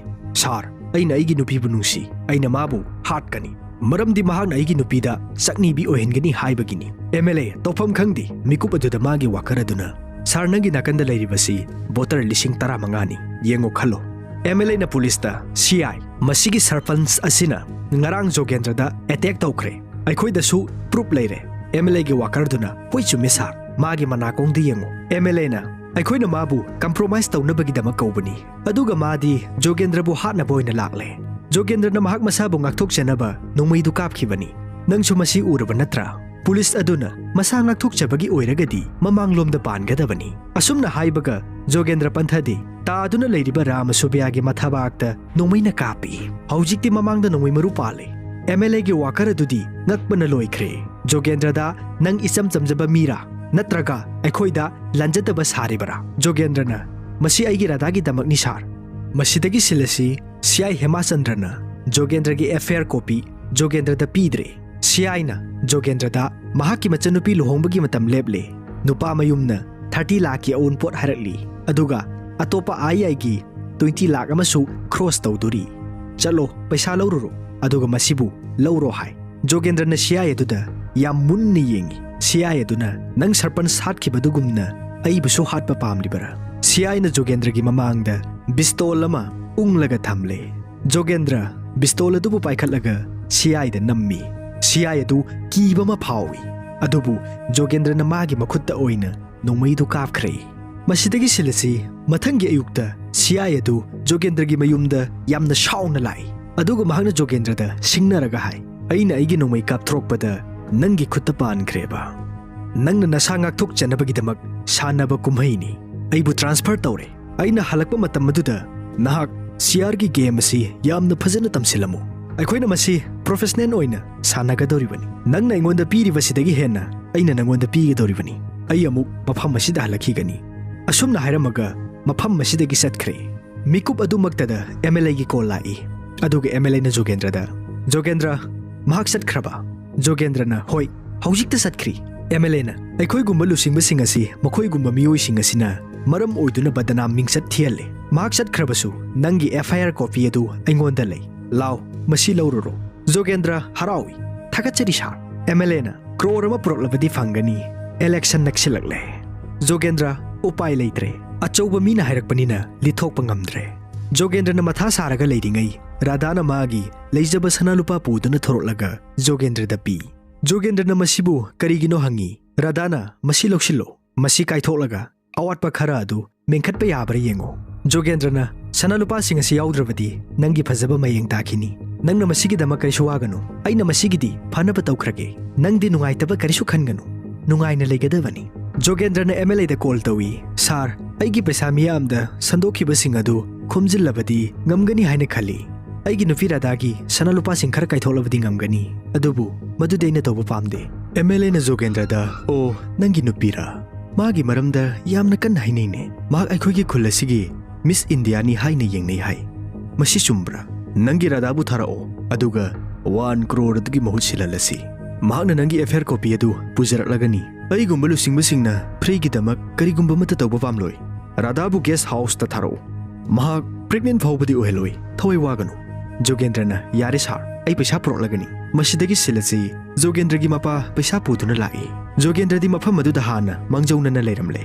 "ꯁꯥꯔ, ꯑꯩꯅ ꯑꯩꯒꯤ ꯅꯨꯄꯤꯕꯨ ꯅꯨꯡꯁꯤ꯫ ꯑꯩꯅ ꯃꯥꯕꯨ ꯍꯥꯠꯀꯅꯤ꯫ ꯃꯔꯝꯗꯤ ꯃꯍꯥꯛꯅ ꯑꯩꯒꯤ ꯅꯨꯄꯤꯗ ꯆꯥꯛꯅꯤꯕꯤ ꯑꯣꯏꯍꯟꯒꯅꯤ ꯍꯥꯏꯕꯒꯤꯅꯤ꯫" ꯑꯦꯝ ꯑꯦꯜ ꯑꯦ, ꯇꯧꯐꯝ ꯈꯪꯗꯦ꯫ ꯃꯤꯀꯨꯞ ꯑꯗꯨꯗ ꯃꯥꯒꯤ ꯋꯥꯀꯔ ꯑꯗꯨꯅ, "ꯁꯥꯔ, ꯅꯪꯒꯤ ꯅꯥꯀꯟꯗ ꯂꯩꯔꯤꯕꯁꯤ ꯕꯣꯇꯔ ꯂꯤꯁꯤꯡ ꯇꯔꯥꯃꯉꯥꯅꯤ꯫ ꯌꯦꯡꯉꯣ ꯈꯜꯂꯣ꯫" ꯑꯦꯝ ꯑꯦꯜ ꯑꯦꯅ ꯄꯨꯂꯤꯁꯇ, "ꯁꯤ ꯑꯥꯏ, ꯃꯁꯤꯒꯤ ꯁꯔꯄꯟꯁ ꯑꯁꯤꯅ ꯉꯔꯥꯡ ꯖꯣꯒꯦꯟꯗ꯭ꯔꯗ ꯑꯦꯇꯦꯛ ꯇꯧꯈ꯭ꯔꯦ꯫ ꯑꯩꯈꯣꯏꯗꯁꯨ ꯄ꯭ꯔꯨꯞ ꯂꯩꯔꯦ꯫" ꯑꯦꯝ ꯑꯦꯜ ꯑꯦꯒꯤ ꯋꯥꯀꯔꯗꯨꯅ, "ꯍꯣꯏ, ꯆꯨꯝꯃꯦ ꯁꯥꯔ꯫ ꯃꯥꯒꯤ ꯃꯅꯥꯀꯣꯡꯗ ꯌꯦꯡꯉꯨ꯫" ꯑꯦꯝ ꯑꯦꯜ ꯑꯦꯅ, "ꯑꯩꯈꯣꯏꯅ ꯃꯥꯕꯨ ꯀꯝꯄ꯭ꯔꯣꯃꯥꯏꯁ ꯇꯧꯅꯕꯒꯤꯗꯃꯛ ꯀꯧꯕꯅꯤ, ꯑꯗꯨꯒ ꯃꯥꯗꯤ ꯖꯣꯒꯦꯟꯗ꯭ꯔꯕꯨ ꯍꯥꯠꯅꯕ ꯑꯣꯏꯅ ꯂꯥꯛꯂꯦ꯫ ꯖꯣꯒꯦꯟꯗ꯭ꯔꯅ ꯃꯍꯥꯛ ꯃꯁꯥꯕꯨ ꯉꯥꯛꯊꯣꯛꯆꯅꯕ ꯅꯣꯡꯃꯩꯗꯨ ꯀꯥꯞꯈꯤꯕꯅꯤ꯫ ꯅꯪꯁꯨ ꯃꯁꯤ ꯎꯔꯕ ꯅꯠꯇ꯭ꯔꯥ? ꯄꯨꯂꯤꯁ ꯑꯗꯨꯅ ꯃꯁꯥ ꯉꯥꯛꯊꯣꯛꯆꯕꯒꯤ ꯑꯣꯏꯔꯒꯗꯤ ꯃꯃꯥꯡꯂꯣꯝꯗ ꯄꯥꯟꯒꯗꯕꯅꯤ꯫" ꯑꯁꯨꯝꯅ ꯍꯥꯏꯕꯒ ꯖꯣꯒꯦꯟꯗ꯭ꯔ ꯄꯟꯊꯗꯦ꯫ ꯇꯥꯗꯨꯅ ꯂꯩꯔꯤꯕ ꯔꯥꯃꯁꯨꯕ꯭ꯌꯥꯒꯤ ꯃꯊꯕꯥꯛꯇ ꯅꯣꯡꯃꯩꯅ ꯀꯥꯞꯄꯤ꯫ ꯍꯧꯖꯤꯛꯇꯤ ꯃꯃꯥꯡꯗ ꯅꯣꯡꯃꯩ ꯃꯔꯨ ꯄꯥꯜꯂꯦ꯫ ꯑꯦꯝ ꯑꯦꯜ ꯑꯦꯒꯤ ꯋꯥꯀꯔ ꯑꯗꯨꯗꯤ ꯉꯛꯄꯅ ꯂꯣꯏꯈ꯭ꯔꯦ꯫ "ꯖꯣꯒꯦꯟꯗ꯭ꯔꯗ, ꯅꯪ ꯏꯆꯝ ꯆꯝꯖꯕ ꯃꯤꯔꯥ? ꯅꯠꯇ꯭ꯔꯒ ꯑꯩꯈꯣꯏꯗ ꯂꯥꯟꯖꯗꯕ ꯁꯥꯔꯤꯕꯔꯥ?" ꯖꯣꯒꯦꯟꯗ꯭ꯔꯅ, "ꯃꯁꯤ ꯑꯩꯒꯤ ꯔꯙꯥꯒꯤꯗꯃꯛꯅꯤ ꯁꯥꯔ꯫" ꯃꯁꯤꯗꯒꯤ ꯁꯤꯜ ꯑꯁꯤ ꯁꯤ ꯑꯥꯏ ꯍꯦꯃꯥꯆꯟꯗ꯭ꯔꯅ ꯖꯣꯒꯦꯟꯗ꯭ꯔꯒꯤ ꯑꯦꯐ ꯑꯥꯏ ꯑꯥꯔ ꯀꯣꯄꯤ ꯖꯣꯒꯦꯟꯗ꯭ꯔꯗ ꯄꯤꯗ꯭ꯔꯦ꯫ ꯁꯤ ꯑꯥꯏꯅ ꯖꯣꯒꯦꯟꯗ꯭ꯔꯗ ꯃꯍꯥꯛꯀꯤ ꯃꯆꯟꯅꯨꯄꯤ ꯂꯨꯍꯣꯡꯕꯒꯤ ꯃꯇꯝ ꯂꯦꯞꯂꯦ꯫ ꯅꯨꯄꯥ ꯃꯌꯨꯝꯅ ꯊꯥꯔꯇꯤ ꯂꯥꯈꯀꯤ ꯑꯑꯣꯟꯄꯣꯠ ꯍꯥꯏꯔꯛꯂꯤ, ꯑꯗꯨꯒ ꯑꯇꯣꯞꯄ ꯑꯥꯏ ꯑꯥꯏꯒꯤ ꯇ꯭ꯋꯦꯟꯇꯤ ꯂꯥꯈ ꯑꯃꯁꯨ ꯈ꯭ꯔꯣꯁ ꯇꯧꯗꯣꯔꯤ꯫ "ꯆꯠꯂꯣ, ꯄꯩꯁꯥ ꯂꯧꯔꯨꯔꯣ, ꯑꯗꯨꯒ ꯃꯁꯤꯕꯨ ꯂꯧꯔꯣ" ꯍꯥꯏ꯫ ꯖꯣꯒꯦꯟꯗ꯭ꯔꯅ ꯁꯤ ꯑꯥꯏ ꯑꯗꯨꯗ ꯌꯥꯝ ꯃꯨꯟꯅ ꯌꯦꯡꯉꯤ꯫ ꯁꯤ ꯑꯥꯏ ꯑꯗꯨꯅ, "ꯅꯪ ꯁꯔꯄꯟꯁ ꯍꯥꯠꯈꯤꯕꯗꯨꯒꯨꯝꯅ ꯑꯩꯕꯨꯁꯨ ꯍꯥꯠꯄ ꯄꯥꯝꯂꯤꯕꯔꯥ?" ꯁꯤ ꯑꯥꯏꯅ ꯖꯣꯒꯦꯟꯗ꯭ꯔꯒꯤ ꯃꯃꯥꯡꯗ ꯕꯤꯁꯇꯣꯜ ꯑꯃ ꯎꯪꯂꯒ ꯊꯝꯂꯦ꯫ ꯖꯣꯒꯦꯟꯗ꯭ꯔ ꯕꯤꯁꯇꯣꯜ ꯑꯗꯨꯕꯨ ꯄꯥꯏꯈꯠꯂꯒ ꯁꯤ ꯑꯥꯏꯗ ꯅꯝꯃꯤ꯫ ꯁꯤ ꯑꯥꯏ ꯑꯗꯨ ꯀꯤꯕ ꯑꯃ ꯐꯥꯎꯏ꯫ ꯑꯗꯨꯕꯨ ꯖꯣꯒꯦꯟꯗ꯭ꯔꯅ ꯃꯥꯒꯤ ꯃꯈꯨꯠꯇ ꯑꯣꯏꯅ ꯅꯣꯡꯃꯩꯗꯨ ꯀꯥꯞꯈ꯭ꯔꯦ꯫ ꯃꯁꯤꯗꯒꯤ ꯁꯤꯜꯂꯁꯤ, ꯃꯊꯪꯒꯤ ꯑꯌꯨꯛꯇ ꯁꯤꯑꯥꯏ ꯑꯗꯨ ꯖꯣꯒꯦꯟꯗ꯭ꯔꯒꯤ ꯃꯌꯨꯝꯗ ꯌꯥꯝꯅ ꯁꯥꯎꯅ ꯂꯥꯛꯏ꯫ ꯑꯗꯨꯒ ꯃꯍꯥꯛꯅ ꯖꯣꯒꯦꯟꯗ꯭ꯔꯗ ꯁꯤꯡꯅꯔꯒ ꯍꯥꯏ, "ꯑꯩꯅ ꯑꯩꯒꯤ ꯅꯣꯡꯃꯩ ꯀꯥꯞꯊꯣꯔꯛꯄꯗ ꯅꯪꯒꯤ ꯈꯨꯠꯇ ꯄꯥꯟꯈ꯭ꯔꯦꯕ꯫ ꯅꯪꯅ ꯅꯁꯥ ꯉꯥꯛꯊꯣꯛꯆꯅꯕꯒꯤꯗꯃꯛ ꯁꯥꯟꯅꯕ ꯀꯨꯝꯍꯩꯅꯤ꯫ ꯑꯩꯕꯨ ꯇ꯭ꯔꯥꯟꯁꯐꯔ ꯇꯧꯔꯦ꯫ ꯑꯩꯅ ꯍꯜꯂꯛꯄ ꯃꯇꯝ ꯑꯗꯨꯗ ꯅꯍꯥꯛ ꯁꯤꯑꯥꯔꯒꯤ ꯒꯦꯝ ꯑꯁꯤ ꯌꯥꯝꯅ ꯐꯖꯅ ꯇꯝꯁꯤꯜꯂꯝꯃꯨ꯫ ꯑꯩꯈꯣꯏꯅ ꯃꯁꯤ ꯄ꯭ꯔꯣꯐꯦꯁꯅꯦꯜ ꯑꯣꯏꯅ ꯁꯥꯟꯅꯒꯗꯧꯔꯤꯕꯅꯤ꯫ ꯅꯪꯅ ꯑꯩꯉꯣꯟꯗ ꯄꯤꯔꯤꯕꯁꯤꯗꯒꯤ ꯍꯦꯟꯅ ꯑꯩꯅ ꯅꯉꯣꯟꯗ ꯄꯤꯒꯗꯧꯔꯤꯕꯅꯤ꯫ ꯑꯩ ꯑꯃꯨꯛ ꯃꯐꯝ ꯑꯁꯤꯗ ꯍꯜꯂꯛꯈꯤꯒꯅꯤ"꯫ ꯑꯁꯨꯝꯅ ꯍꯥꯏꯔꯝꯃꯒ ꯃꯐꯝ ꯑꯁꯤꯗꯒꯤ ꯆꯠꯈ꯭ꯔꯦ꯫ ꯃꯤꯀꯨꯞ ꯑꯗꯨꯃꯛꯇꯗ ꯑꯦꯝ ꯑꯦꯜ ꯑꯦꯒꯤ ꯀꯣꯜ ꯂꯥꯛꯏ꯫ ꯑꯗꯨꯒ ꯑꯦꯝ ꯑꯦꯜ ꯑꯦꯅ ꯖꯣꯒꯦꯟꯗ꯭ꯔꯗ, "ꯖꯣꯒꯦꯟꯗ꯭ꯔ, ꯃꯍꯥꯛ ꯆꯠꯈ꯭ꯔꯕ?" ꯖꯣꯒꯦꯟꯗ꯭ꯔꯅ, "ꯍꯣꯏ, ꯍꯧꯖꯤꯛꯇ ꯆꯠꯈ꯭ꯔꯤ"꯫ ꯑꯦꯝ ꯑꯦꯜ ꯑꯦꯅ, "ꯑꯩꯈꯣꯏꯒꯨꯝꯕ ꯂꯨꯆꯤꯡꯕꯁꯤꯡ ꯑꯁꯤ ꯃꯈꯣꯏꯒꯨꯝꯕ ꯃꯤꯑꯣꯏꯁꯤꯡ ꯑꯁꯤꯅ ꯃꯔꯝ ꯑꯣꯏꯗꯨꯅ ꯕꯗꯅꯥꯝ ꯃꯤꯡꯆꯠ ꯊꯤꯍꯜꯂꯦ꯫ ꯃꯍꯥꯛ ꯆꯠꯈ꯭ꯔꯕꯁꯨ ꯅꯪꯒꯤ ꯑꯦꯐ ꯑꯥꯏ ꯑꯥꯔ ꯀꯣꯄꯤ ꯑꯗꯨ ꯑꯩꯉꯣꯟꯗ ꯂꯩ꯫ ꯂꯥꯎ, ꯃꯁꯤ ꯂꯧꯔꯨꯔꯣ"꯫ ꯖꯣꯒꯦꯟꯗ꯭ꯔ ꯍꯔꯥꯎꯏ꯫ "ꯊꯥꯒꯠꯆꯔꯤ ꯁꯥꯔ"꯫ ꯑꯦꯝ ꯑꯦꯜ ꯑꯦꯅ, "ꯀ꯭ꯔꯣꯔ ꯑꯃ ꯄꯨꯔꯛꯂꯕꯗꯤ ꯐꯪꯒꯅꯤ꯫ ꯏꯂꯦꯛꯁꯟ ꯅꯛꯁꯤꯜꯂꯛꯂꯦ"꯫ ꯖꯣꯒꯦꯟꯗ꯭ꯔ, "ꯎꯄꯥꯏ ꯂꯩꯇ꯭ꯔꯦ꯫ ꯑꯆꯧꯕ ꯃꯤꯅ ꯍꯥꯏꯔꯛꯄꯅꯤꯅ ꯂꯤꯊꯣꯛꯄ ꯉꯝꯗ꯭ꯔꯦ"꯫ ꯖꯣꯒꯦꯟꯗ꯭ꯔꯅ ꯃꯊꯥ ꯁꯥꯔꯒ ꯂꯩꯔꯤꯉꯩ ꯔꯥꯙꯥꯅ ꯃꯥꯒꯤ ꯂꯩꯖꯕ ꯁꯅꯥ ꯂꯨꯄꯥ ꯄꯨꯗꯨꯅ ꯊꯣꯔꯛꯂꯒ ꯖꯣꯒꯦꯟꯗ꯭ꯔꯗ ꯄꯤ꯫ ꯖꯣꯒꯦꯟꯗ꯭ꯔꯅ ꯃꯁꯤꯕꯨ ꯀꯔꯤꯒꯤꯅꯣ ꯍꯪꯉꯤ꯫ ꯔꯥꯙꯥꯅ, "ꯃꯁꯤ ꯂꯧꯁꯤꯜꯂꯣ꯫ ꯃꯁꯤ ꯀꯥꯏꯊꯣꯛꯂꯒ ꯑꯋꯥꯠꯄ ꯈꯔ ꯑꯗꯨ ꯃꯦꯟꯈꯠꯄ ꯌꯥꯕ꯭ꯔꯥ ꯌꯦꯡꯉꯨ"꯫ ꯖꯣꯒꯦꯟꯗ꯭ꯔꯅ, "ꯁꯅꯥ ꯂꯨꯄꯥꯁꯤꯡ ꯑꯁꯤ ꯌꯥꯎꯗ꯭ꯔꯕꯗꯤ ꯅꯪꯒꯤ ꯐꯖꯕ ꯃꯌꯦꯡ ꯇꯥꯈꯤꯅꯤ꯫ ꯅꯪꯅ ꯃꯁꯤꯒꯤꯗꯃꯛ ꯀꯔꯤꯁꯨ ꯋꯥꯒꯅꯨ꯫ ꯑꯩꯅ ꯃꯁꯤꯒꯤꯗꯤ ꯐꯅꯕ ꯇꯧꯈ꯭ꯔꯒꯦ꯫ ꯅꯪꯗꯤ ꯅꯨꯡꯉꯥꯏꯇꯕ ꯀꯔꯤꯁꯨ ꯈꯟꯒꯅꯨ꯫ ꯅꯨꯡꯉꯥꯏꯅ ꯂꯩꯒꯗꯕꯅꯤ"꯫ ꯖꯣꯒꯦꯟꯗ꯭ꯔꯅ ꯑꯦꯝ ꯑꯦꯜ ꯑꯦꯗ ꯀꯣꯜ ꯇꯧꯏ꯫ "ꯁꯥꯔ, ꯑꯩꯒꯤ ꯄꯩꯁꯥ ꯃꯤꯌꯥꯝꯗ ꯁꯟꯗꯣꯛꯈꯤꯕꯁꯤꯡ ꯑꯗꯨ ꯈꯣꯝꯖꯤꯜꯂꯕꯗꯤ ꯉꯝꯒꯅꯤ ꯍꯥꯏꯅ ꯈꯜꯂꯤ꯫ ꯑꯩꯒꯤ ꯅꯨꯄꯤ ꯔꯥꯙꯥꯒꯤ ꯁꯅꯥ ꯂꯨꯄꯥꯁꯤꯡ ꯈꯔ ꯀꯥꯏꯊꯣꯛꯂꯕꯗꯤ ꯉꯝꯒꯅꯤ꯫ ꯑꯗꯨꯕꯨ ꯃꯗꯨꯗꯤ ꯑꯩꯅ ꯇꯧꯕ ꯄꯥꯝꯗꯦ"꯫ ꯑꯦꯝ ꯑꯦꯜ ꯑꯦꯅ ꯖꯣꯒꯦꯟꯗ꯭ꯔꯗ, "ꯑꯣ, ꯅꯪꯒꯤ ꯅꯨꯄꯤꯔꯥ? ꯃꯥꯒꯤ ꯃꯔꯝꯗ ꯌꯥꯝꯅ ꯀꯟꯅ ꯍꯥꯏꯅꯩꯅꯦ꯫ ꯃꯍꯥꯛ ꯑꯩꯈꯣꯏꯒꯤ ꯈꯨꯜ ꯑꯁꯤꯒꯤ ꯃꯤꯁ ꯏꯟꯗꯤꯌꯥꯅꯤ ꯍꯥꯏꯅ ꯌꯦꯡꯅꯩ ꯍꯥꯏ꯫ ꯃꯁꯤ ꯆꯨꯝꯕ꯭ꯔꯥ? ꯅꯪꯒꯤ ꯔꯥꯙꯥꯕꯨ ꯊꯥꯔꯛꯑꯣ, ꯑꯗꯨꯒ ꯋꯥꯟ ꯀ꯭ꯔꯣꯔ ꯑꯗꯨꯒꯤ ꯃꯍꯨꯠ ꯁꯤꯜꯍꯜꯂꯁꯤ꯫ ꯃꯍꯥꯛꯅ ꯅꯪꯒꯤ ꯑꯦꯐ ꯑꯥꯏ ꯑꯥꯔ ꯀꯣꯄꯤ ꯑꯗꯨ ꯄꯨꯖꯔꯛꯂꯒꯅꯤ꯫ ꯑꯩꯒꯨꯝꯕ ꯂꯨꯆꯤꯡꯕꯁꯤꯡꯅ ꯐ꯭ꯔꯤꯒꯤꯗꯃꯛ ꯀꯔꯤꯒꯨꯝꯕ ꯑꯃꯠꯇ ꯇꯧꯕ ꯄꯥꯝꯂꯣꯏ꯫ ꯔꯥꯙꯥꯕꯨ ꯒꯦꯁ ꯍꯥꯎꯁꯇ ꯊꯥꯔꯛꯎ꯫ ꯃꯍꯥꯛ ꯄ꯭ꯔꯦꯒꯅꯦꯟ ꯐꯥꯎꯕꯗꯤ ꯑꯣꯏꯍꯜꯂꯣꯏ꯫ ꯊꯋꯥꯏ ꯋꯥꯒꯅꯨ"꯫ ꯖꯣꯒꯦꯟꯗ꯭ꯔꯅ, "ꯌꯥꯔꯦ ꯁꯥꯔ, ꯑꯩ ꯄꯩꯁꯥ ꯄꯨꯔꯛꯂꯒꯅꯤ"꯫ ꯃꯁꯤꯗꯒꯤ ꯁꯤꯜꯂꯁꯤ, ꯖꯣꯒꯦꯟꯗ꯭ꯔꯒꯤ ꯃꯄꯥ ꯄꯩꯁꯥ ꯄꯨꯗꯨꯅ ꯂꯥꯛꯏ꯫ ꯖꯣꯒꯦꯟꯗ꯭ꯔꯗꯤ ꯃꯐꯝ ꯑꯗꯨꯗ ꯍꯥꯟꯅ ꯃꯥꯡꯖꯧꯅꯅ ꯂꯩꯔꯝꯂꯦ꯫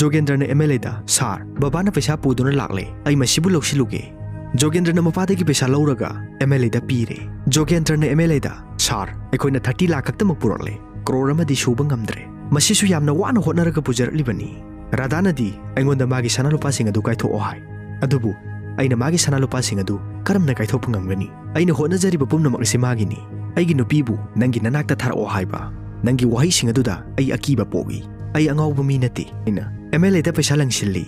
ꯖꯣꯒꯦꯟꯗ꯭ꯔꯅ ꯑꯦꯝ ꯑꯦꯜ ꯑꯦꯗ, "ꯁꯥꯔ, ꯕꯕꯥꯅ ꯄꯩꯁꯥ ꯄꯨꯗꯨꯅ ꯂꯥꯛꯂꯦ, ꯑꯩ ꯃꯁꯤꯕꯨ ꯂꯧꯁꯤꯜꯂꯨꯒꯦ"꯫ ꯖꯣꯒꯦꯟꯗ꯭ꯔꯅ ꯃꯄꯥꯗꯒꯤ ꯄꯩꯁꯥ ꯂꯧꯔꯒ ꯑꯦꯝ ꯑꯦꯜ ꯑꯦꯗ ꯄꯤꯔꯦ꯫ ꯖꯣꯒꯦꯟꯗ꯭ꯔꯅ ꯑꯦꯝ ꯑꯦꯜ ꯑꯦꯗ, "ꯁꯥꯔ, ꯑꯩꯈꯣꯏꯅ ꯊꯥꯔꯇꯤ ꯂꯥꯈ ꯈꯛꯇꯃꯛ ꯄꯨꯔꯛꯂꯦ, ꯀ꯭ꯔꯣꯔ ꯑꯃꯗꯤ ꯁꯨꯕ ꯉꯝꯗ꯭ꯔꯦ꯫ ꯃꯁꯤꯁꯨ ꯌꯥꯝꯅ ꯋꯥꯅ ꯍꯣꯠꯅꯔꯒ ꯄꯨꯖꯔꯛꯂꯤꯕꯅꯤ"꯫ ꯔꯥꯙꯥꯅꯗꯤ ꯑꯩꯉꯣꯟꯗ ꯃꯥꯒꯤ ꯁꯅꯥ ꯂꯨꯄꯥꯁꯤꯡ ꯑꯗꯨ ꯀꯥꯏꯊꯣꯛꯑꯣ ꯍꯥꯏ꯫ ꯑꯗꯨꯕꯨ ꯑꯩꯅ ꯃꯥꯒꯤ ꯁꯅꯥ ꯂꯨꯄꯥꯁꯤꯡ ꯑꯗꯨ ꯀꯔꯝꯅ ꯀꯥꯏꯊꯣꯛꯄ ꯉꯝꯒꯅꯤ? ꯑꯩꯅ ꯍꯣꯠꯅꯖꯔꯤꯕ ꯄꯨꯝꯅꯃꯛ ꯑꯁꯤ ꯃꯥꯒꯤꯅꯤ꯫ ꯑꯩꯒꯤ ꯅꯨꯄꯤꯕꯨ ꯅꯪꯒꯤ ꯅꯅꯥꯛꯇ ꯊꯥꯔꯛꯑꯣ ꯍꯥꯏꯕ꯫ ꯅꯪꯒꯤ ꯋꯥꯍꯩꯁꯤꯡ ꯑꯗꯨꯗ ꯑꯩ ꯑꯀꯤꯕ ꯄꯣꯛꯏ꯫ ꯑꯩ ꯑꯉꯥꯎꯕ ꯃꯤ ꯅꯠꯇꯦ꯫ ꯑꯩꯅ ꯑꯦꯝ ꯑꯦꯜ ꯑꯦꯗ ꯄꯩꯁꯥ ꯂꯪꯁꯤꯜꯂꯤ꯫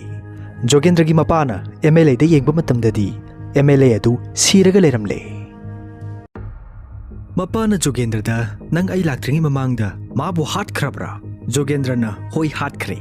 ꯖꯣꯒꯦꯟꯗ꯭ꯔꯒꯤ ꯃꯄꯥꯅ ꯑꯦꯝ ꯑꯦꯜ ꯑꯦꯗ ꯌꯦꯡꯕ ꯃꯇꯝꯗꯗꯤ ꯑꯦꯝ ꯑꯦꯜ ꯑꯦ ꯑꯗꯨ ꯁꯤꯔꯒ ꯂꯩꯔꯝꯂꯦ꯫ ꯃꯄꯥꯅ ꯖꯣꯒꯦꯟꯗ꯭ꯔꯗ, "ꯅꯪ ꯑꯩ ꯂꯥꯛꯇ꯭ꯔꯤꯉꯩ ꯃꯃꯥꯡꯗ ꯃꯥꯕꯨ ꯍꯥꯠꯈ꯭ꯔꯕ꯭ꯔꯥ?" ꯖꯣꯒꯦꯟꯗ꯭ꯔꯅ, "ꯍꯣꯏ, ꯍꯥꯠꯈ꯭ꯔꯦ꯫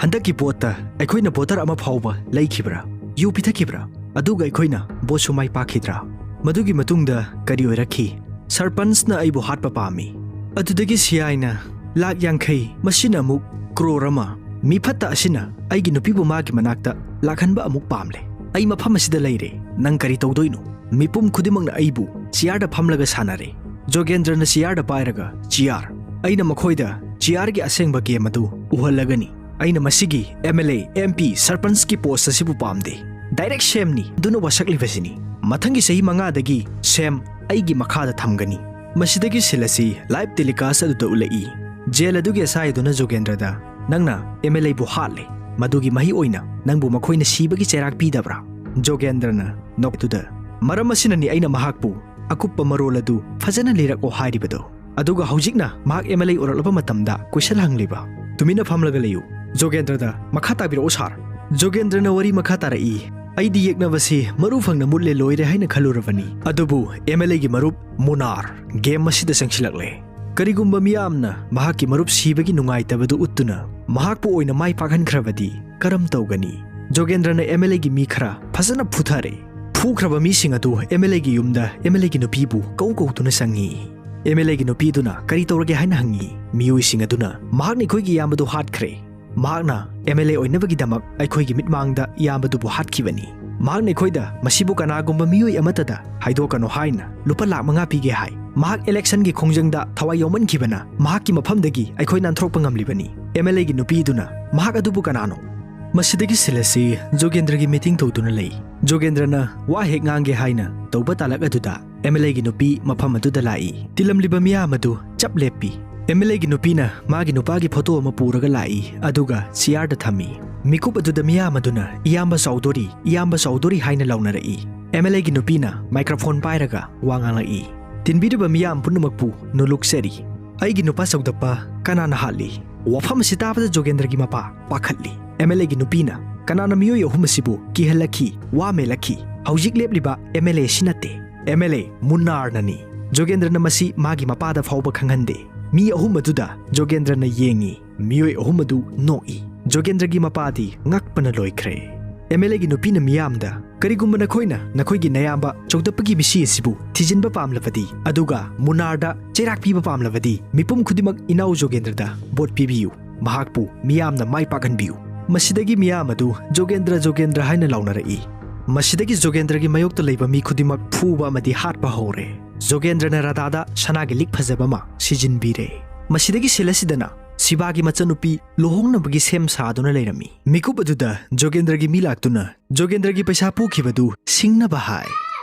ꯍꯟꯗꯛꯀꯤ ꯚꯣꯠꯇ ꯑꯩꯈꯣꯏꯅ ꯚꯣꯇꯔ ꯑꯃ ꯐꯥꯎꯕ ꯂꯩꯈꯤꯕ꯭ꯔꯥ? ꯌꯨ ꯄꯤꯊꯛꯈꯤꯕ꯭ꯔꯥ? ꯑꯗꯨꯒ ꯑꯩꯈꯣꯏꯅ ꯚꯣꯠꯁꯨ ꯃꯥꯏ ꯄꯥꯛꯈꯤꯗ꯭ꯔꯥ? ꯃꯗꯨꯒꯤ ꯃꯇꯨꯡꯗ ꯀꯔꯤ ꯑꯣꯏꯔꯛꯈꯤ? ꯁꯔꯄꯟꯁꯅ ꯑꯩꯕꯨ ꯍꯥꯠꯄ ꯄꯥꯝꯃꯤ꯫ ꯑꯗꯨꯗꯒꯤ ꯁꯤ ꯑꯥꯏꯅ ꯂꯥꯛ ꯌꯥꯡꯈꯩ, ꯃꯁꯤꯅ ꯑꯃꯨꯛ ꯀ꯭ꯔꯣꯔ ꯑꯃ꯫ ꯃꯤ ꯐꯠꯇ ꯑꯁꯤꯅ ꯑꯩꯒꯤ ꯅꯨꯄꯤꯕꯨ ꯃꯥꯒꯤ ꯃꯅꯥꯛꯇ ꯂꯥꯛꯍꯟꯕ ꯑꯃꯨꯛ ꯄꯥꯝꯂꯦ꯫ ꯑꯩ ꯃꯐꯝ ꯑꯁꯤꯗ ꯂꯩꯔꯦ꯫ ꯅꯪ ꯀꯔꯤ ꯇꯧꯗꯣꯏꯅꯣ?" ꯃꯤꯄꯨꯝ ꯈꯨꯗꯤꯡꯃꯛꯅ ꯑꯩꯕꯨ ꯆꯤꯌꯥꯔꯗ ꯐꯝꯂꯒ ꯁꯥꯟꯅꯔꯦ꯫ ꯖꯣꯒꯦꯟꯗ꯭ꯔꯅ ꯆꯤꯌꯥꯔꯗ ꯄꯥꯏꯔꯒ, "ꯆꯤꯌꯥꯔ, ꯑꯩꯅ ꯃꯈꯣꯏꯗ ꯆꯤꯌꯥꯔꯒꯤ ꯑꯁꯦꯡꯕ ꯒꯦꯝ ꯑꯗꯨ ꯎꯍꯜꯂꯒꯅꯤ꯫ ꯑꯩꯅ ꯃꯁꯤꯒꯤ M L A, M P, ꯁꯔꯄꯟꯁꯀꯤ ꯄꯣꯁ ꯑꯁꯤꯕꯨ ꯄꯥꯝꯗꯦ꯫ ꯗꯥꯏꯔꯦꯛ ꯁꯦꯝꯅꯤ꯫ ꯑꯗꯨꯅ ꯋꯥꯁꯛꯂꯤꯕꯁꯤꯅꯤ꯫ ꯃꯊꯪꯒꯤ ꯆꯍꯤ ꯃꯉꯥꯗꯒꯤ ꯁꯦꯝ ꯑꯩꯒꯤ ꯃꯈꯥꯗ ꯊꯝꯒꯅꯤ꯫" ꯃꯁꯤꯗꯒꯤ ꯁꯤꯜ ꯑꯁꯤ ꯂꯥꯏꯚ ꯇꯦꯂꯤꯀꯥꯁ ꯑꯗꯨꯗ ꯎꯠꯂꯛꯏ꯫ ꯖꯦꯜ ꯑꯗꯨꯒꯤ ꯑꯦꯁ ꯑꯥꯏ ꯑꯗꯨꯅ ꯖꯣꯒꯦꯟꯗ꯭ꯔꯗ, "ꯅꯪꯅ ꯑꯦꯝ ꯑꯦꯜ ꯑꯦꯕꯨ ꯍꯥꯠꯂꯦ꯫ ꯃꯗꯨꯒꯤ ꯃꯍꯩ ꯑꯣꯏꯅ ꯅꯪꯕꯨ ꯃꯈꯣꯏꯅ ꯁꯤꯕꯒꯤ ꯆꯩꯔꯥꯛ ꯄꯤꯗꯕ꯭ꯔꯥ?" ꯖꯣꯒꯦꯟꯗ꯭ꯔꯅ ꯅꯣꯛꯇꯨꯗ, "ꯃꯔꯝ ꯑꯁꯤꯅꯅꯤ ꯑꯩꯅ ꯃꯍꯥꯛꯄꯨ ꯑꯀꯨꯞꯄ ꯃꯔꯣꯜ ꯑꯗꯨ ꯐꯖꯅ ꯂꯤꯔꯛꯑꯣ ꯍꯥꯏꯔꯤꯕꯗꯣ꯫ ꯑꯗꯨꯒ ꯍꯧꯖꯤꯛꯅ ꯃꯍꯥꯛ ꯑꯦꯝ ꯑꯦꯜ ꯑꯦ ꯑꯣꯏꯔꯛꯂꯕ ꯃꯇꯝꯗ ꯀꯣꯏꯁꯟ ꯍꯪꯂꯤꯕ꯫ ꯇꯨꯃꯤꯟꯅ ꯐꯝꯂꯒ ꯂꯩꯌꯨ꯫" ꯖꯣꯒꯦꯟꯗ꯭ꯔꯗ, "ꯃꯈꯥ ꯇꯥꯕꯤꯔꯛꯎ ꯁꯥꯔ꯫" ꯖꯣꯒꯦꯟꯗ꯭ꯔꯅ ꯋꯥꯔꯤ ꯃꯈꯥ ꯇꯥꯔꯛꯏ, "ꯑꯩꯗꯤ ꯌꯦꯛꯅꯕꯁꯤ ꯃꯔꯨ ꯐꯪꯅ ꯃꯨꯠꯂꯦ ꯂꯣꯏꯔꯦ ꯍꯥꯏꯅ ꯈꯜꯂꯨꯔꯕꯅꯤ꯫ ꯑꯗꯨꯕꯨ ꯑꯦꯝ ꯑꯦꯜ ꯑꯦꯒꯤ ꯃꯔꯨꯞ ꯃꯨꯅꯥꯔ ꯒꯦꯝ ꯑꯁꯤꯗ ꯆꯪꯁꯤꯜꯂꯛꯂꯦ꯫ ꯀꯔꯤꯒꯨꯝꯕ ꯃꯤꯌꯥꯝꯅ ꯃꯍꯥꯛꯀꯤ ꯃꯔꯨꯞ ꯁꯤꯕꯒꯤ ꯅꯨꯡꯉꯥꯏꯇꯕꯗꯨ ꯎꯠꯇꯨꯅ ꯃꯍꯥꯛꯄꯨ ꯑꯣꯏꯅ ꯃꯥꯏ ꯄꯥꯛꯍꯟꯈ꯭ꯔꯕꯗꯤ ꯀꯔꯝ ꯇꯧꯒꯅꯤ?" ꯖꯣꯒꯦꯟꯗ꯭ꯔꯅ ꯑꯦꯝ ꯑꯦꯜ ꯑꯦꯒꯤ ꯃꯤ ꯈꯔ ꯐꯖꯅ ꯐꯨꯊꯔꯦ꯫ ꯐꯨꯈ꯭ꯔꯕ ꯃꯤꯁꯤꯡ ꯑꯗꯨ ꯑꯦꯝ ꯑꯦꯜ ꯑꯦꯒꯤ ꯌꯨꯝꯗ ꯑꯦꯝ ꯑꯦꯜ ꯑꯦꯒꯤ ꯅꯨꯄꯤꯕꯨ ꯀꯧ ꯀꯧꯗꯨꯅ ꯆꯪꯉꯤ꯫ ꯑꯦꯝ ꯑꯦꯜ ꯑꯦꯒꯤ ꯅꯨꯄꯤꯗꯨꯅ ꯀꯔꯤ ꯇꯧꯔꯒꯦ ꯍꯥꯏꯅ ꯍꯪꯉꯤ꯫ ꯃꯤꯑꯣꯏꯁꯤꯡ ꯑꯗꯨꯅ, "ꯃꯍꯥꯛꯅ ꯑꯩꯈꯣꯏꯒꯤ ꯏꯌꯥꯝꯕꯗꯨ ꯍꯥꯠꯈ꯭ꯔꯦ꯫ ꯃꯍꯥꯛꯅ ꯑꯦꯝ ꯑꯦꯜ ꯑꯦ ꯑꯣꯏꯅꯕꯒꯤꯗꯃꯛ ꯑꯩꯈꯣꯏꯒꯤ ꯃꯤꯠꯃꯥꯡꯗ ꯏꯌꯥꯝꯕꯗꯨꯕꯨ ꯍꯥꯠꯈꯤꯕꯅꯤ꯫ ꯃꯍꯥꯛꯅ ꯑꯩꯈꯣꯏꯗ ꯃꯁꯤꯕꯨ ꯀꯅꯥꯒꯨꯝꯕ ꯃꯤꯑꯣꯏ ꯑꯃꯠꯇꯗ ꯍꯥꯏꯗꯣꯛꯀꯅꯨ ꯍꯥꯏꯅ ꯂꯨꯄꯥ ꯂꯥꯈ ꯃꯉꯥ ꯄꯤꯒꯦ ꯍꯥꯏ꯫ ꯃꯍꯥꯛ ꯏꯂꯦꯛꯁꯟꯒꯤ ꯈꯣꯡꯖꯪꯗ ꯊꯋꯥꯏ ꯌꯥꯎꯃꯟꯈꯤꯕꯅ ꯃꯍꯥꯛꯀꯤ ꯃꯐꯝꯗꯒꯤ ꯑꯩꯈꯣꯏ ꯅꯥꯟꯊꯣꯔꯛꯄ ꯉꯝꯂꯤꯕꯅꯤ꯫" ꯑꯦꯝ ꯑꯦꯜ ꯑꯦꯒꯤ ꯅꯨꯄꯤꯗꯨꯅ, "ꯃꯍꯥꯛ ꯑꯗꯨꯕꯨ ꯀꯅꯥꯅꯣ?" ꯃꯁꯤꯗꯒꯤ ꯁꯤꯜ ꯑꯁꯤ ꯖꯣꯒꯦꯟꯗ꯭ꯔꯒꯤ ꯃꯤꯇꯤꯡ ꯇꯧꯗꯨꯅ ꯂꯩ꯫ ꯖꯣꯒꯦꯟꯗ꯭ꯔꯅ ꯋꯥ ꯍꯦꯛ ꯉꯥꯡꯒꯦ ꯍꯥꯏꯅ ꯇꯧꯕ ꯇꯥꯂꯛ ꯑꯗꯨꯗ ꯑꯦꯝ ꯑꯦꯜ ꯑꯦꯒꯤ ꯅꯨꯄꯤ ꯃꯐꯝ ꯑꯗꯨꯗ ꯂꯥꯛꯏ꯫ ꯇꯤꯜꯂꯝꯂꯤꯕ ꯃꯤꯌꯥꯝ ꯑꯗꯨ ꯆꯞ ꯂꯦꯞꯄꯤ꯫ ꯑꯦꯝ ꯑꯦꯜ ꯑꯦꯒꯤ ꯅꯨꯄꯤꯅ ꯃꯥꯒꯤ ꯅꯨꯄꯥꯒꯤ ꯐꯣꯇꯣ ꯑꯃ ꯄꯨꯔꯒ ꯂꯥꯛꯏ, ꯑꯗꯨꯒ ꯆꯤꯌꯥꯔꯗ ꯊꯝꯃꯤ꯫ ꯃꯤꯀꯨꯞ ꯑꯗꯨꯗ ꯃꯤꯌꯥꯝ ꯑꯗꯨꯅ "ꯏꯌꯥꯝꯕ ꯆꯥꯎꯗꯣꯔꯤ, ꯏꯌꯥꯝꯕ ꯆꯥꯎꯗꯣꯔꯤ" ꯍꯥꯏꯅ ꯂꯥꯎꯅꯔꯛꯏ꯫ ꯑꯦꯝ ꯑꯦꯜ ꯑꯦꯒꯤ ꯅꯨꯄꯤꯅ ꯃꯥꯏꯀ꯭ꯔꯣꯐꯣꯟ ꯄꯥꯏꯔꯒ ꯋꯥ ꯉꯥꯡꯂꯛꯏ꯫ ꯇꯤꯟꯕꯤꯔꯤꯕ ꯃꯤꯌꯥꯝ ꯄꯨꯝꯅꯃꯛꯄꯨ ꯅꯣꯂꯨꯛꯆꯔꯤ꯫ "ꯑꯩꯒꯤ ꯅꯨꯄꯥ ꯆꯥꯎꯗꯞꯄ ꯀꯅꯥꯅ ꯍꯥꯠꯂꯤ?" ꯋꯥꯐꯝ ꯑꯁꯤ ꯇꯥꯕꯗ ꯖꯣꯒꯦꯟꯗ꯭ꯔꯒꯤ ꯃꯄꯥ ꯄꯥꯈꯠꯂꯤ꯫ ꯑꯦꯝ ꯑꯦꯜ ꯑꯦꯒꯤ ꯅꯨꯄꯤꯅ, "ꯀꯅꯥꯅ ꯃꯤꯑꯣꯏ ꯑꯍꯨꯝ ꯑꯁꯤꯕꯨ ꯀꯤꯍꯜꯂꯛꯈꯤ, ꯋꯥ ꯃꯦꯜꯂꯛꯈꯤ? ꯍꯧꯖꯤꯛ ꯂꯦꯞꯂꯤꯕ ꯑꯦꯝ ꯑꯦꯜ ꯑꯦ ꯑꯁꯤ ꯅꯠꯇꯦ, ꯑꯦꯝ ꯑꯦꯜ ꯑꯦ ꯃꯨꯟꯅꯥꯔꯅꯅꯤ"꯫ ꯖꯣꯒꯦꯟꯗ꯭ꯔꯅ ꯃꯁꯤ ꯃꯥꯒꯤ ꯃꯄꯥꯗ ꯐꯥꯎꯕ ꯈꯪꯍꯟꯗꯦ꯫ ꯃꯤ ꯑꯍꯨꯝ ꯑꯗꯨꯗ ꯖꯣꯒꯦꯟꯗ꯭ꯔꯅ ꯌꯦꯡꯉꯤ꯫ ꯃꯤꯑꯣꯏ ꯑꯍꯨꯝ ꯑꯗꯨ ꯅꯣꯛꯏ꯫ ꯖꯣꯒꯦꯟꯗ꯭ꯔꯒꯤ ꯃꯄꯥꯗꯤ ꯉꯛꯄꯅ ꯂꯣꯏꯈ꯭ꯔꯦ꯫ ꯑꯦꯝ ꯑꯦꯜ ꯑꯦꯒꯤ ꯅꯨꯄꯤꯅ ꯃꯤꯌꯥꯝꯗ, "ꯀꯔꯤꯒꯨꯝꯕ ꯅꯈꯣꯏꯅ ꯅꯈꯣꯏꯒꯤ ꯅꯌꯥꯝꯕ ꯆꯧꯗꯞꯄꯒꯤ ꯃꯤꯁꯤ ꯑꯁꯤꯕꯨ ꯊꯤꯖꯤꯟꯕ ꯄꯥꯝꯂꯕꯗꯤ, ꯑꯗꯨꯒ ꯃꯨꯅꯥꯔꯗ ꯆꯩꯔꯥꯛ ꯄꯤꯕ ꯄꯥꯝꯂꯕꯗꯤ, ꯃꯤꯄꯨꯝ ꯈꯨꯗꯤꯡꯃꯛ ꯏꯅꯥꯎ ꯖꯣꯒꯦꯟꯗ꯭ꯔꯗ ꯚꯣꯠ ꯄꯤꯕꯤꯌꯨ꯫ ꯃꯍꯥꯛꯄꯨ ꯃꯤꯌꯥꯝꯅ ꯃꯥꯏ ꯄꯥꯛꯍꯟꯕꯤꯌꯨ"꯫ ꯃꯁꯤꯗꯒꯤ ꯃꯤꯌꯥꯝ ꯑꯗꯨ "ꯖꯣꯒꯦꯟꯗ꯭ꯔ, ꯖꯣꯒꯦꯟꯗ꯭ꯔ" ꯍꯥꯏꯅ ꯂꯥꯎꯅꯔꯛꯏ꯫ ꯃꯁꯤꯗꯒꯤ ꯖꯣꯒꯦꯟꯗ꯭ꯔꯒꯤ ꯃꯥꯌꯣꯛꯇ ꯂꯩꯕ ꯃꯤ ꯈꯨꯗꯤꯡꯃꯛ ꯐꯨꯕ ꯑꯃꯗꯤ ꯍꯥꯠꯄ ꯍꯧꯔꯦ꯫ ꯖꯣꯒꯦꯟꯗ꯭ꯔꯅ ꯔꯥꯙꯥꯗ ꯁꯅꯥꯒꯤ ꯂꯤꯛ ꯐꯖꯕ ꯑꯃ ꯁꯤꯖꯤꯟꯕꯤꯔꯦ꯫ ꯃꯁꯤꯗꯒꯤ ꯁꯤꯜ ꯑꯁꯤꯗꯅ ꯁꯤꯕꯥꯒꯤ ꯃꯆꯟꯅꯨꯄꯤ ꯂꯨꯍꯣꯡꯅꯕꯒꯤ ꯁꯦꯝ ꯁꯥꯗꯨꯅ ꯂꯩꯔꯝꯃꯤ꯫ ꯃꯤꯀꯨꯞ ꯑꯗꯨꯗ ꯖꯣꯒꯦꯟꯗ꯭ꯔꯒꯤ ꯃꯤ ꯂꯥꯛꯇꯨꯅ ꯖꯣꯒꯦꯟꯗ꯭ꯔꯒꯤ ꯄꯩꯁꯥ ꯄꯨꯈꯤꯕꯗꯨ ꯁꯤꯡꯅꯕ ꯍꯥꯏ꯫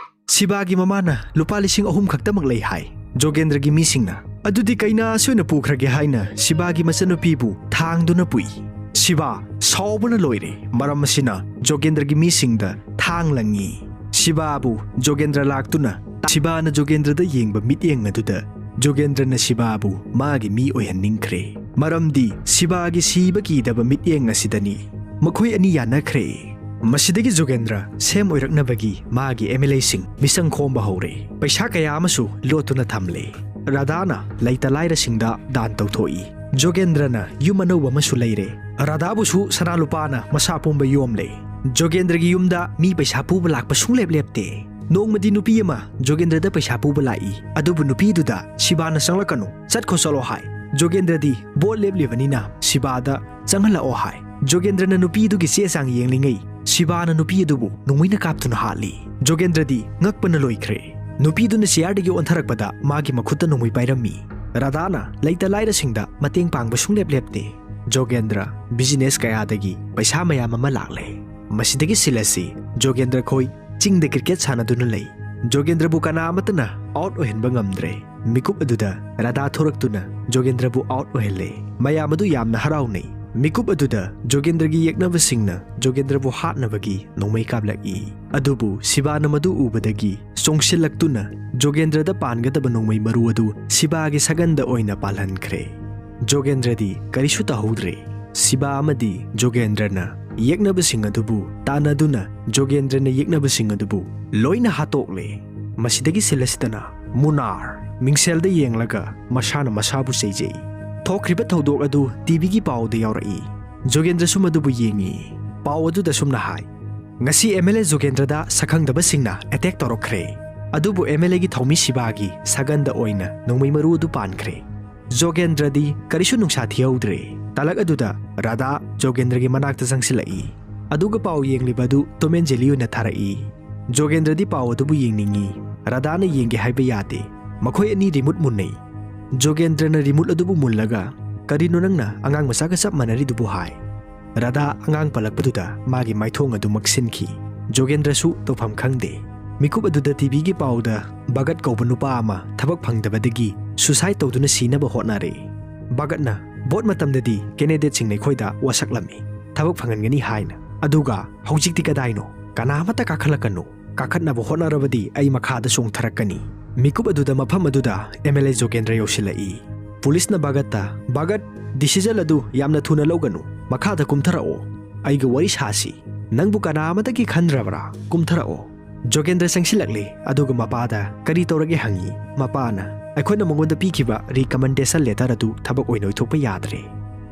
ꯁꯤꯕꯥꯒꯤ ꯃꯃꯥꯅ ꯂꯨꯄꯥ ꯂꯤꯁꯤꯡ ꯑꯍꯨꯝ ꯈꯛꯇꯃꯛ ꯂꯩ ꯍꯥꯏ꯫ ꯖꯣꯒꯦꯟꯗ꯭ꯔꯒꯤ ꯃꯤꯁꯤꯡꯅ, "ꯑꯗꯨꯗꯤ ꯀꯩꯅꯥꯁꯤ ꯑꯣꯏꯅ ꯄꯨꯈ꯭ꯔꯒꯦ" ꯍꯥꯏꯅ ꯁꯤꯕꯥꯒꯤ ꯃꯆꯟꯅꯨꯄꯤꯕꯨ ꯊꯥꯡꯗꯨꯅ ꯄꯨꯏ꯫ ꯁꯤꯕꯥ ꯁꯥꯎꯕꯅ ꯂꯣꯏꯔꯦ, ꯃꯔꯝ ꯑꯁꯤꯅ ꯖꯣꯒꯦꯟꯗ꯭ꯔꯒꯤ ꯃꯤꯁꯤꯡꯗ ꯊꯥꯡ ꯂꯪꯉꯤ꯫ ꯁꯤꯕꯥꯕꯨ ꯖꯣꯒꯦꯟꯗ꯭ꯔ ꯂꯥꯛꯇꯨꯅ, ꯁꯤꯕꯥꯅ ꯖꯣꯒꯦꯟꯗ꯭ꯔꯗ ꯌꯦꯡꯕ ꯃꯤꯠꯌꯦꯡ ꯑꯗꯨꯗ ꯖꯣꯒꯦꯟꯗ꯭ꯔꯅ ꯁꯤꯕꯥꯕꯨ ꯃꯥꯒꯤ ꯃꯤ ꯑꯣꯏꯍꯟꯅꯤꯡꯈ꯭ꯔꯦ, ꯃꯔꯝꯗꯤ ꯁꯤꯕꯥꯒꯤ ꯁꯤꯕ ꯀꯤꯗꯕ ꯃꯤꯠꯌꯦꯡ ꯑꯁꯤꯗꯅꯤ꯫ ꯃꯈꯣꯏ ꯑꯅꯤ ꯌꯥꯅꯈ꯭ꯔꯦ꯫ ꯃꯁꯤꯗꯒꯤ ꯖꯣꯒꯦꯟꯗ꯭ꯔ ꯁꯦꯝ ꯑꯣꯏꯔꯛꯅꯕꯒꯤ ꯃꯥꯒꯤ ꯑꯦꯝ ꯑꯦꯜ ꯑꯦꯁꯤꯡ ꯃꯤꯁꯪ ꯈꯣꯝꯕ ꯍꯧꯔꯦ꯫ ꯄꯩꯁꯥ ꯀꯌꯥ ꯑꯃꯁꯨ ꯂꯣꯠꯇꯨꯅ ꯊꯝꯂꯦ꯫ ꯔꯥꯙꯥꯅ ꯂꯩꯇ ꯂꯥꯏꯔꯁꯤꯡꯗ ꯗꯥꯟ ꯇꯧꯊꯣꯛꯏ꯫ ꯖꯣꯒꯦꯟꯗ꯭ꯔꯅ ꯌꯨꯝ ꯑꯅꯧꯕ ꯑꯃꯁꯨ ꯂꯩꯔꯦ꯫ ꯔꯥꯙꯥꯕꯨꯁꯨ ꯁꯅꯥ ꯂꯨꯄꯥꯅ ꯃꯁꯥ ꯄꯨꯝꯕ ꯌꯣꯝꯂꯦ꯫ ꯖꯣꯒꯦꯟꯗ꯭ꯔꯒꯤ ꯌꯨꯝꯗ ꯃꯤ ꯄꯩꯁꯥ ꯄꯨꯕ ꯂꯥꯛꯄ ꯁꯨꯡꯂꯦꯞ ꯂꯦꯞꯇꯦ꯫ ꯅꯣꯡꯃꯗꯤ ꯅꯨꯄꯤ ꯑꯃ ꯖꯣꯒꯦꯟꯗ꯭ꯔꯗ ꯄꯩꯁꯥ ꯄꯨꯕ ꯂꯥꯛꯏ꯫ ꯑꯗꯨꯕꯨ ꯅꯨꯄꯤꯗꯨꯗ ꯁꯤꯕꯥꯅ "ꯆꯪꯂꯛꯀꯅꯨ, ꯆꯠꯈꯣ ꯆꯠꯂꯣ" ꯍꯥꯏ꯫ ꯖꯣꯒꯦꯟꯗ꯭ꯔꯗꯤ ꯚꯣꯠ ꯂꯦꯞꯂꯤꯕꯅꯤꯅ ꯁꯤꯕꯥꯗ "ꯆꯪꯍꯜꯂꯛꯑꯣ" ꯍꯥꯏ꯫ ꯖꯣꯒꯦꯟꯗ꯭ꯔꯅ ꯅꯨꯄꯤꯗꯨꯒꯤ ꯆꯦ ꯆꯥꯡ ꯌꯦꯡꯂꯤꯉꯩ ꯁꯤꯕꯥꯅ ꯅꯨꯄꯤ ꯑꯗꯨꯕꯨ ꯅꯣꯡꯃꯩꯅ ꯀꯥꯞꯇꯨꯅ ꯍꯥꯠꯂꯤ꯫ ꯖꯣꯒꯦꯟꯗ꯭ꯔꯗꯤ ꯉꯛꯄꯅ ꯂꯣꯏꯈ꯭ꯔꯦ꯫ ꯅꯨꯄꯤꯗꯨꯅ ꯆꯤꯌꯥꯔꯗꯒꯤ ꯑꯣꯟꯊꯔꯛꯄꯗ ꯃꯥꯒꯤ ꯃꯈꯨꯠꯇ ꯅꯣꯡꯃꯩ ꯄꯥꯏꯔꯝꯃꯤ꯫ ꯔꯥꯙꯥꯅ ꯂꯩꯇ ꯂꯥꯏꯔꯁꯤꯡꯗ ꯃꯇꯦꯡ ꯄꯥꯡꯕ ꯁꯨꯡꯂꯦꯞ ꯂꯦꯞꯇꯦ꯫ ꯖꯣꯒꯦꯟꯗ꯭ꯔ ꯕꯤꯖꯤꯅꯦꯁ ꯀꯌꯥꯗꯒꯤ ꯄꯩꯁꯥ ꯃꯌꯥꯝ ꯑꯃ ꯂꯥꯛꯂꯦ꯫ ꯃꯁꯤꯗꯒꯤ ꯁꯤꯜ ꯑꯁꯤ ꯖꯣꯒꯦꯟꯗ꯭ꯔ ꯈꯣꯏ ꯆꯤꯡꯗ ꯀ꯭ꯔꯤꯀꯦꯠ ꯁꯥꯟꯅꯗꯨꯅ ꯂꯩ꯫ ꯖꯣꯒꯦꯟꯗ꯭ꯔꯕꯨ ꯀꯅꯥ ꯑꯃꯠꯇꯅ ꯑꯥꯎꯠ ꯑꯣꯏꯍꯟꯕ ꯉꯝꯗ꯭ꯔꯦ꯫ ꯃꯤꯀꯨꯞ ꯑꯗꯨꯗ ꯔꯥꯙꯥ ꯊꯣꯔꯛꯇꯨꯅ ꯖꯣꯒꯦꯟꯗ꯭ꯔꯕꯨ ꯑꯥꯎꯠ ꯑꯣꯏꯍꯜꯂꯦ꯫ ꯃꯌꯥꯝ ꯑꯗꯨ ꯌꯥꯝꯅ ꯍꯔꯥꯎꯅꯩ꯫ ꯃꯤꯀꯨꯞ ꯑꯗꯨꯗ ꯖꯣꯒꯦꯟꯗ꯭ꯔꯒꯤ ꯌꯦꯛꯅꯕꯁꯤꯡꯅ ꯖꯣꯒꯦꯟꯗ꯭ꯔꯕꯨ ꯍꯥꯠꯅꯕꯒꯤ ꯅꯣꯡꯃꯩ ꯀꯥꯞꯂꯛꯏ꯫ ꯑꯗꯨꯕꯨ ꯁꯤꯕꯥꯅ ꯃꯗꯨ ꯎꯕꯗꯒꯤ ꯆꯣꯡꯁꯤꯜꯂꯛꯇꯨꯅ ꯖꯣꯒꯦꯟꯗ꯭ꯔꯗ ꯄꯥꯟꯒꯗꯕ ꯅꯣꯡꯃꯩ ꯃꯔꯨ ꯑꯗꯨ ꯁꯤꯕꯥꯒꯤ ꯁꯒꯟꯗ ꯑꯣꯏꯅ ꯄꯥꯜꯍꯟꯈ꯭ꯔꯦ꯫ ꯖꯣꯒꯦꯟꯗ꯭ꯔꯗꯤ ꯀꯔꯤꯁꯨ ꯇꯧꯍꯧꯗ꯭ꯔꯦ꯫ ꯁꯤꯕꯥ ꯑꯃꯗꯤ ꯖꯣꯒꯦꯟꯗ꯭ꯔꯅ ꯌꯦꯛꯅꯕꯁꯤꯡ ꯑꯗꯨꯕꯨ ꯇꯥꯟꯅꯗꯨꯅ ꯖꯣꯒꯦꯟꯗ꯭ꯔꯅ ꯌꯦꯛꯅꯕꯁꯤꯡ ꯑꯗꯨꯕꯨ ꯂꯣꯏꯅ ꯍꯥꯠꯇꯣꯛꯂꯦ꯫ ꯃꯁꯤꯗꯒꯤ ꯁꯤꯜꯂꯁꯤꯗꯅ ꯃꯨꯅꯥꯔ ꯃꯤꯡꯁꯦꯜꯗ ꯌꯦꯡꯂꯒ ꯃꯁꯥꯅ ꯃꯁꯥꯕꯨ ꯆꯩꯖꯩ꯫ ꯊꯣꯛꯈ꯭ꯔꯤꯕ ꯊꯧꯗꯣꯛ ꯑꯗꯨ ꯇꯤꯚꯤꯒꯤ ꯄꯥꯎꯗ ꯌꯥꯎꯔꯛꯏ꯫ ꯖꯣꯒꯦꯟꯗ꯭ꯔꯁꯨ ꯃꯗꯨꯕꯨ ꯌꯦꯡꯏ꯫ ꯄꯥꯎ ꯑꯗꯨꯗ ꯁꯨꯝꯅ ꯍꯥꯏ, "ꯉꯁꯤ ꯑꯦꯝ ꯑꯦꯜ ꯑꯦ ꯖꯣꯒꯦꯟꯗ꯭ꯔꯗ ꯁꯛꯈꯪꯗꯕꯁꯤꯡꯅ ꯑꯦꯇꯦꯛ ꯇꯧꯔꯛꯈ꯭ꯔꯦ꯫ ꯑꯗꯨꯕꯨ ꯑꯦꯝ ꯑꯦꯜ ꯑꯦꯒꯤ ꯊꯧꯃꯤ ꯁꯤꯕꯥꯒꯤ ꯁꯒꯟꯗ ꯑꯣꯏꯅ ꯅꯣꯡꯃꯩ ꯃꯔꯨ ꯑꯗꯨ ꯄꯥꯟꯈ꯭ꯔꯦ꯫" ꯖꯣꯒꯦꯟꯗ꯭ꯔꯗꯤ ꯀꯔꯤꯁꯨ ꯅꯨꯡꯁꯥ ꯊꯤꯍꯧꯗ꯭ꯔꯦ꯫ ꯇꯂꯛ ꯑꯗꯨꯗ ꯔꯥꯙꯥ ꯖꯣꯒꯦꯟꯗ꯭ꯔꯒꯤ ꯃꯅꯥꯛꯇ ꯆꯪꯁꯤꯜꯂꯛꯏ꯫ ꯑꯗꯨꯒ ꯄꯥꯎ ꯌꯦꯡꯂꯤꯕ ꯑꯗꯨ ꯇꯣꯝ ꯑꯦꯟ ꯖꯦꯔꯤ ꯑꯣꯏꯅ ꯊꯥꯔꯛꯏ꯫ ꯖꯣꯒꯦꯟꯗ꯭ꯔꯗꯤ ꯄꯥꯎ ꯑꯗꯨꯕꯨ ꯌꯦꯡꯅꯤꯡꯏ꯫ ꯔꯥꯙꯥꯅ ꯌꯦꯡꯒꯦ ꯍꯥꯏꯕ ꯌꯥꯗꯦ꯫ ꯃꯈꯣꯏ ꯑꯅꯤ ꯔꯤꯃꯨꯠ ꯃꯨꯟꯅꯩ꯫ ꯖꯣꯒꯦꯟꯗ꯭ꯔꯅ ꯔꯤꯃꯨꯠ ꯑꯗꯨꯕꯨ ꯃꯨꯜꯂꯒ, "ꯀꯔꯤꯅꯣ ꯅꯪꯅ ꯑꯉꯥꯡ ꯃꯆꯥꯒ ꯆꯞ ꯃꯥꯟꯅꯔꯤꯗꯨꯕꯨ?" ꯍꯥꯏ꯫ ꯔꯥꯙꯥ ꯑꯉꯥꯡ ꯄꯜꯂꯛꯄꯗꯨꯗ ꯃꯥꯒꯤ ꯃꯥꯏꯊꯣꯡ ꯑꯗꯨ ꯃꯛꯁꯤꯟꯈꯤ꯫ ꯖꯣꯒꯦꯟꯗ꯭ꯔꯁꯨ ꯇꯧꯐꯝ ꯈꯪꯗꯦ꯫ ꯃꯤꯀꯨꯞ ꯑꯗꯨꯗ ꯇꯤꯚꯤꯒꯤ ꯄꯥꯎꯗ ꯚꯒꯠ ꯀꯧꯕ ꯅꯨꯄꯥ ꯑꯃ ꯊꯕꯛ ꯐꯪꯗꯕꯗꯒꯤ ꯁꯨꯁꯥꯏꯗ ꯇꯧꯗꯨꯅ ꯁꯤꯅꯕ ꯍꯣꯠꯅꯔꯦ꯫ ꯚꯒꯠꯅ ꯚꯣꯠ ꯃꯇꯝꯗꯗꯤ ꯀꯦꯟꯗꯤꯗꯦꯠꯁꯤꯡꯅ ꯑꯩꯈꯣꯏꯗ ꯋꯥꯁꯛꯂꯝꯃꯤ, ꯊꯕꯛ ꯐꯪꯍꯟꯒꯅꯤ ꯍꯥꯏꯅ꯫ ꯑꯗꯨꯒ ꯍꯧꯖꯤꯛꯇꯤ ꯀꯗꯥꯏꯅꯣ? ꯀꯅꯥꯃꯠꯇ ꯀꯥꯈꯠꯂꯛꯀꯅꯨ꯫ ꯀꯥꯈꯠꯅꯕ ꯍꯣꯠꯅꯔꯕꯗꯤ ꯑꯩ ꯃꯈꯥꯗ ꯆꯣꯡꯊꯔꯛꯀꯅꯤ꯫ ꯃꯤꯀꯨꯞ ꯑꯗꯨꯗ ꯃꯐꯝ ꯑꯗꯨꯗ ꯑꯦꯝ ꯑꯦꯜ ꯑꯦ ꯖꯣꯒꯦꯟꯗ꯭ꯔ ꯌꯧꯁꯤꯜꯂꯛꯏ꯫ ꯄꯨꯂꯤꯁꯅ ꯚꯒꯠꯇ, "ꯚꯒꯠ, ꯗꯤꯁꯤꯖꯟ ꯑꯗꯨ ꯌꯥꯝꯅ ꯊꯨꯅ ꯂꯧꯒꯅꯨ꯫ ꯃꯈꯥꯗ ꯀꯨꯝꯊꯔꯛꯑꯣ꯫ ꯑꯩꯒ ꯋꯥꯔꯤ ꯁꯥꯁꯤ꯫ ꯅꯪꯕꯨ ꯀꯅꯥ ꯑꯃꯗꯒꯤ ꯈꯟꯗ꯭ꯔꯕ꯭ꯔꯥ? ꯀꯨꯝꯊꯔꯛꯑꯣ꯫" ꯖꯣꯒꯦꯟꯗ꯭ꯔ ꯆꯪꯁꯤꯜꯂꯛꯂꯦ, ꯑꯗꯨꯒ ꯃꯄꯥꯗ ꯀꯔꯤ ꯇꯧꯔꯒꯦ ꯍꯪꯉꯤ꯫ ꯃꯄꯥꯅ, "ꯑꯩꯈꯣꯏꯅ ꯃꯉꯣꯟꯗ ꯄꯤꯈꯤꯕ ꯔꯤꯀꯃꯦꯟꯗꯦꯁꯟ ꯂꯦꯇꯔ ꯑꯗꯨ ꯊꯕꯛ ꯑꯣꯏꯅ ꯑꯣꯏꯊꯣꯛꯄ ꯌꯥꯗ꯭ꯔꯦ꯫"